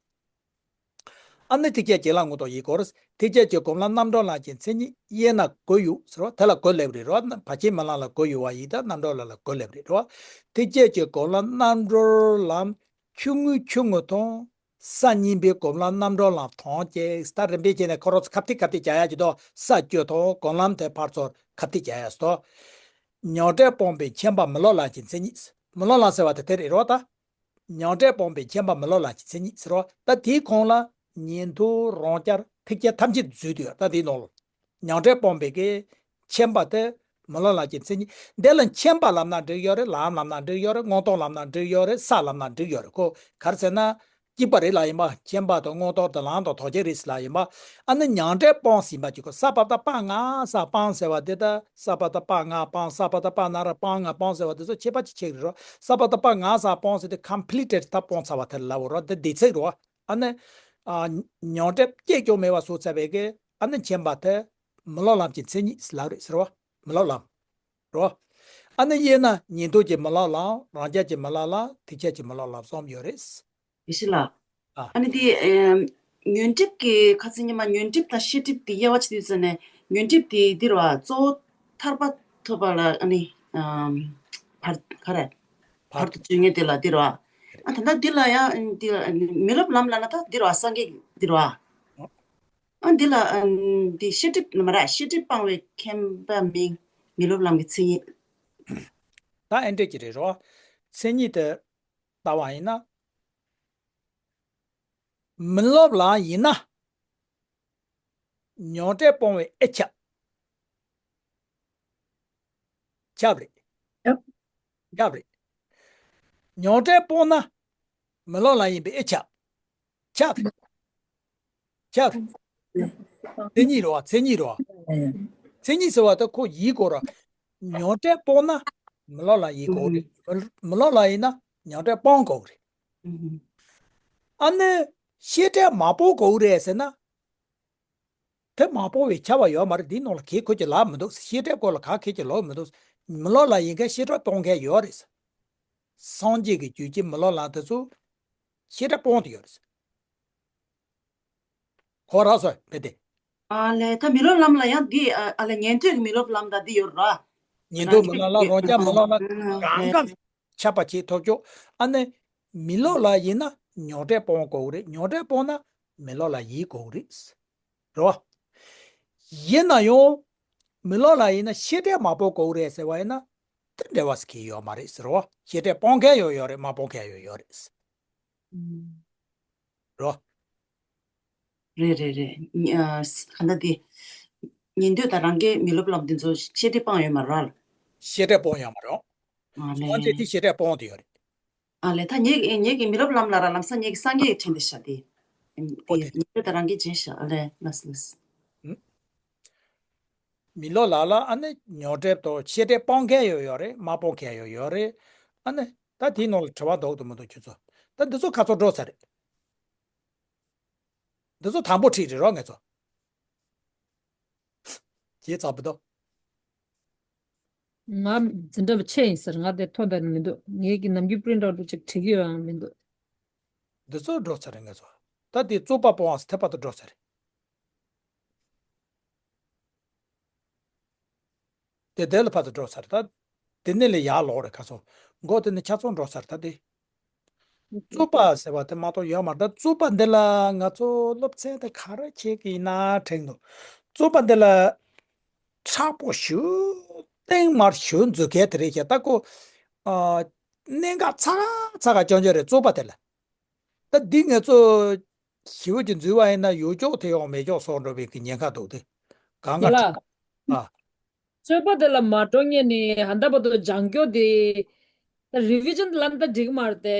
ཨ་ནི་ཐེག་ཆད་བྱིན་རླབས་མངོན་རྟོགས་ཡིན་དགོས་རེད། ཐེག་ཆད་ཀྱི་སྒོམ་ལམ་རྣམ་གྲོལ་ལམ་གྱི་མཚན་ཉིད་དབྱེ་ན་དགུ་ཡོད་ཟེར་བ་དེ་ལ་དགུ་སླེབས་རེད་རོ། བར་ཆད་སྨོན་ལམ་ལ་དགུ་ཡོད་བ་ཡིན་ད་རྣམ་གྲོལ་ལམ་ལ་དགུ་སླེབས་རེད་རོ། ཐེག་ཆད་ཀྱི་སྒོམ་ལམ་རྣམ་གྲོལ་ལམ་ཆུང་ངུའི་ཆུང་ངུ་དང་། ས་གཉིས་པའི་སྒོམ་ལམ་རྣམ་གྲོལ་ལམ་ཐམས་ཅད་ད་རིམ་པས་བྱས་ནས་ཁོ་རང་ཚོ་ཁ་གཏད་ཁ་གཏད་རྒྱག་ཡ་གྱི་དོ། ས་བཅུ་དང་སྒོམ་ལམ་དེ་ཕར་ཚུར་ཁ་གཏད་རྒྱག་ཡ་སོ། མྱང་འདས་སྤངས་པའི་མཁྱེན་པ་མི་སློབ་ལམ་གྱི་མཚན་ཉིད། མི་སློབ་ལམ་ཟེར་བ་དེ་དེ་རེད་རོ་ད། མྱང་འདས་སྤངས་པའི་མཁྱེན་པ་མི་སློབ་ལམ་གྱི་མཚན་ཉིད་ཟེར་རོ། ད་དེའི་གོང་ལ་ཉན་ཐོས་རང་རྒྱལ་ཐེག་ཆད་ཐམས་ཅད་འཛུལ་དུས་ད་དེའི་ནང་ལ། མྱང་འདས་སྤངས་པའི་གི་མཁྱེན་པ་དེ་མི་སློབ་ལམ་གྱི་མཚན་ཉིད། འདི་ལ་མཁྱེན་པ་ལབ་ན་འགྲིག་ཡོད་རེད། ལམ་ལབ་ན་འགྲིག་ཡོད་རེད། མངོན་རྟོགས་ལབ་ན་འགྲིག་ཡོད་རེད། ས་ལབ་ན་འགྲིག་ཡོད་རེད། ཁོ་ག་རེ་ཟེར་ན། གཅིག་པ་རེད་ལབ་ཡིན་པ། མཁྱེན་པ་དང་མངོན་རྟོགས་དང་ལམ་དང་ཐོགས་བཅས་རེད་ཟེར་ལབ་ཡིན་པ། ཨ་ནི་མྱང་འདས་སྤངས་ཟིན་པ་གཅིག་གོ། ས་པ་ཏ་པ་ང་ས་སྤངས་ཟེར་བ་དེ་ད་ས་པ་ཏ་པ་ང་སྤངས། ས་པ་ཏ་པ་ན་ར་སྤང་ང་སྤངས་ཟེར་བ་དེ་ཚོ་ཁྱད་པར་གཅིག་ཆེ་རེད་རོ། ས་པ་ཏ་པ་ང་ས་སྤངས་ཟེར་དེ་completed ད་སྤངས་ཚར་བ་དེ་ལབ་རོ། དེ་བདེ་ཚིག་རོ། ཨ་ནི། ཨ། མྱང་འདས་སྐྱེས་ཀྱང་མེད་པ་བཟོ་ཚར་བའི་གི་ཨ་ནི་མཁྱེན་པ་དེ་མི་སློབ་ལམ་གྱི་མཚན་ཉིད་ལབ་རེད་ཟེར་བ། མི་སློབ་ལམ། རོ། ཨ་ནི་དབྱེ་ན་ཉན་ཐོས་ཀྱི་མི་སློབ་ལམ། རང་རྒྱལ་གྱི་མི་སློབ་ལམ། ཐེག་ཆད་ཀྱི་མི་སློབ་ལམ་གསུམ་ཡོད་རེད། ཡེ་ཤེས་ལགས། ཨ། ཨ་ནི་དེ་ཨེམ། ཉོན་སྒྲིབ་ཀྱི་ཁ་ཚིག་ཉི་མ་ཉོན་སྒྲིབ་དང་ཤེས་སྒྲིབ་དེ་དབྱེ་བ་ཅི་ཡོད་ཟེར་ནས་ཉོན་སྒྲིབ་དེ་འདིར་བ་གཙོ་བོ་ཐར་པ་ཐོབ་པ་ལ་ཨ་ནི་ཨམ། བར་ག་རེ། བར་བར་དུ་གཅོད་ངེས་དེ་ལ་འདིར་བ། ཨ་ད་ལྟ་འདི་ལ་ཡང་འདི་མི་སློབ་ལམ་ལ་ན་ད་འདིར་བ་སངས་རྒྱས་འདིར་བ། ཨ་འདི་ལ་ཨ་འདི་ཤེས་སྒྲིབ་མ་རེད། ཤེས་སྒྲིབ་སྤང་བའི་མཁྱེན་པ་མིང་མི་སློབ་ལམ་གྱི་མཚན་ཉིད། ད་ཨེ་འདྲས་ཀྱི་རེད་རོ། མཚན་ཉིད་དེ་ལྟ་བ་ཡིན་ན། མི་སློབ་ལམ་ཡིན་ན། མྱང་འདས་སྤོང་བའི་ཨེ་ཁྱབ། ཁྱབ་རེད། ཁྱབ། ཁྱབ་རེད། མྱང་འདས་སྤོང་ན། མི་སློབ་ལམ་ཡིན་པའི་ཨེ་ཁྱབ། ཁྱབ་རེད། ཁྱབ་རེད། མཚན་ཉིད་རེད་བ། མཚན་ཉིད་རེད་བ། མཚན་ཉིད་ཟེར་བ་དེ་ཁོ་ཡིན་དགོས་ར། མྱང་འདས་སྤོང་ན། མི་སློབ་ལམ་ཡིན་དགོས་རེད། མི་སློབ་ལམ་ཡིན་ན་མྱང་འདས་སྤོང་དགོས་རེད། ཨ་ནི། ཤེས་འདྲེན་མ་སྤོང་དགོས་རེད་ཟེར་ན། དེ་མ་སྤོང་བའི་ཁྱབ་པ་ཡོད་མ་རེད། འདིའི་ནང་ལ་གལ་ཁོ་ཀྱི་ལབ་མི་འདུག་ཤེས་འདྲེན་སྐོར་ལ་ག་གལ་གྱི་ལབ་མི་འདུག་མི་སློབ་ལམ་ཡིན་མཁན་ཤེས་འདྲེན་གཏོང་མཁན་ཡོད་རེད། སངས་རྒྱས་ཀྱི་རྒྱུད་ཀྱི་མི་སློབ་ལམ་དེ་ཚོ་ཤེས་འདྲེན་སྤོང་དུ་ཡོད་རེད། གོ་རག་སོང་བས་ཏེ། ཨ་ལས་ད་མི་སློབ་ལམ་ལ་ཡང་འདི་ཨ་ཨ་ལས་ཉན་ཐོས་ཀྱི་མི་སློབ་ལམ་དང་འདི་ཡོད་ར། ཉན་ཐོས་མི་སློབ་ལམ་རང་རྒྱལ་མི་སློབ་ལམ་གང་ག་ཁྱབ་པ་ཅིག་ཐོབ་ཆོག་ཨ་ནི་མི་སློབ་ལམ་ཡིན་ན་མྱང་འདས་སྤོང་དགོས་རེད། མྱང་འདས་སྤོང་ན་མི་སློབ་ལམ་ཡིན་དགོས་རེད། རེད་བ། ཡིན་ན་ཡང་། མི་སློབ་ལམ་ཡིན་ན་ཤེས་འདྲེན་མ་སྤོང་དགོས་རེད་ཟེར་བ་ཡིན་ན། དེ་འབྲེལ་བ་ཟེར་གྱི་ཡོད་མ་རེད་ཟེར་བ། ཤེས་འདྲེན་སྤོང་མཁན་ཡང་ཡོད་རེད། མ་སྤོང་མཁན་ཡང་ཡོད་རེད། རོ། རེད་རེད་རེད། ཉི་ཨ་ག་འདྲ་དེ། ཉན་ཐོས་དང་རང་རྒྱལ་མི་སློབ་ལམ་དེ་ཚོ་ཤེས་འདྲེན་སྤང་ཡོད་མ་རེད། ཤེས་འདྲེན་སྤོང་ཡོད་མ་རེད། ཨ་ལས། སངས་རྒྱས་དེ་ཤེས་འདྲེན་སྤོང་དེ་ཡོད་རེད། ཨ་ལས་ད་ངེད་ངེད་ཀྱི་མི་སློབ་ལམ་ལ་ར་ལམ་སང་ངེད་ཀྱི་སངས་རྒྱས་ཀྱི་དྲན་དེ་བཞག་དེ། ཨོ་དེ། ཉན་ཐོས་དང་རང་རྒྱལ་བྱས་བཞག་ཨ་ལས་ལགས་སོ་ལགས་སོ། མི་སློབ་ལམ་ལ་ཨ་ནི་མྱང་འདས་དང་ཤེས་འདྲེན་སྤོང་མཁན་ཡང་ཡོད་རེད། མ་སྤོང་མཁན་ཡང་ཡོད་རེད། ཨ་ནི་ད་དེའི་ནང་ལ་དྲི་བ་འདུག་དང་མི་འདུག་ཁྱོད་ཚོ། ད་འདི་ཚོ་ཁ་ཚོ་འགྲོ་ཚར་རེད། འདི་ཚོ་དང་པོ་ཁྲིད་རེད་རོགས་ངེད་ཚོ། ཁྱེད་ཚ་པོ་དོ། ང་འཛིན་གྲྭ་པ་ཆེ་ཡིན་ཟེར། ང་དེ་ཐོ་འདི་ནས་མི་འདུག་ངེད་ཀྱི་ནམ་རྒྱུན་པི་རིན་ཊ་ཨའུ་ཊ་ཅིག་བྲིས་ཀྱི་ཡོད་ཡང་མི་འདུག་འདི་ཚོ་འགྲོ་ཚར་རེད་ངེད་ཚོ། ད་དེ་རྩོད་པ་སྤོང་བ་ཟེར་དེ་བར་དུ་འགྲོ་ཚར་རེད། དེ་དེ་ལ་བར་དུ་འགྲོ་ཚར་རེད་ད། དེ་ནས་ལས་ཡར་ལོག་རེད་ཁ་སོ། མགོ་དེ་ནས་ཆ་ཚང་འགྲོ་ཚར་ད་དེ། རྩོད་པ་ཟེར་བ་དེ་མ་གཏོགས་ཡོད་མ་རེད། ད་རྩོད་པ་འདི་ལ་ང་ཚོ་སློབ་ཚན་དེ་ག་རེ་བྱེད་ཀྱི་ཡིན་ན་དྲན་འདུག་རྩོད་པ་འདི་ལ་མཁྲེགས་པོ་ཞེ་གཏིང་མར་ཞེ་འཛུལ་མཁན་དེ་རེད་ཤག་ད་ཁོ་ཨ་གནད་འགག་ཚ་ག་ཚ་ག་རྐྱང་རྐྱང་རེད། རྩོད་པ་དེ་ལ། ད་འདི་ངེད་ཚོ་ཞེ་པོ་ཅིག་འཛུལ་བ་ཡིན་ན་ཡོད་ཀྱོག་དེ་ཡོང་མེད་ཀྱོག་སོགས་འགྲོ་བའི་གི་ཉེན་ཁ་འདུག་སྟེ། གང་ག་རེད་ལ། ཨ། རྩོད་པ་དེ་ལ་མ་འགྲོ་ངེས་ནི་ཧ་ད་བར་དུ་སྦྱང་ཀྱོག་དེ། ད་རི་བི་ཞན་ལབ་ན་ད་འགྲིག་མ་རེད་དེ།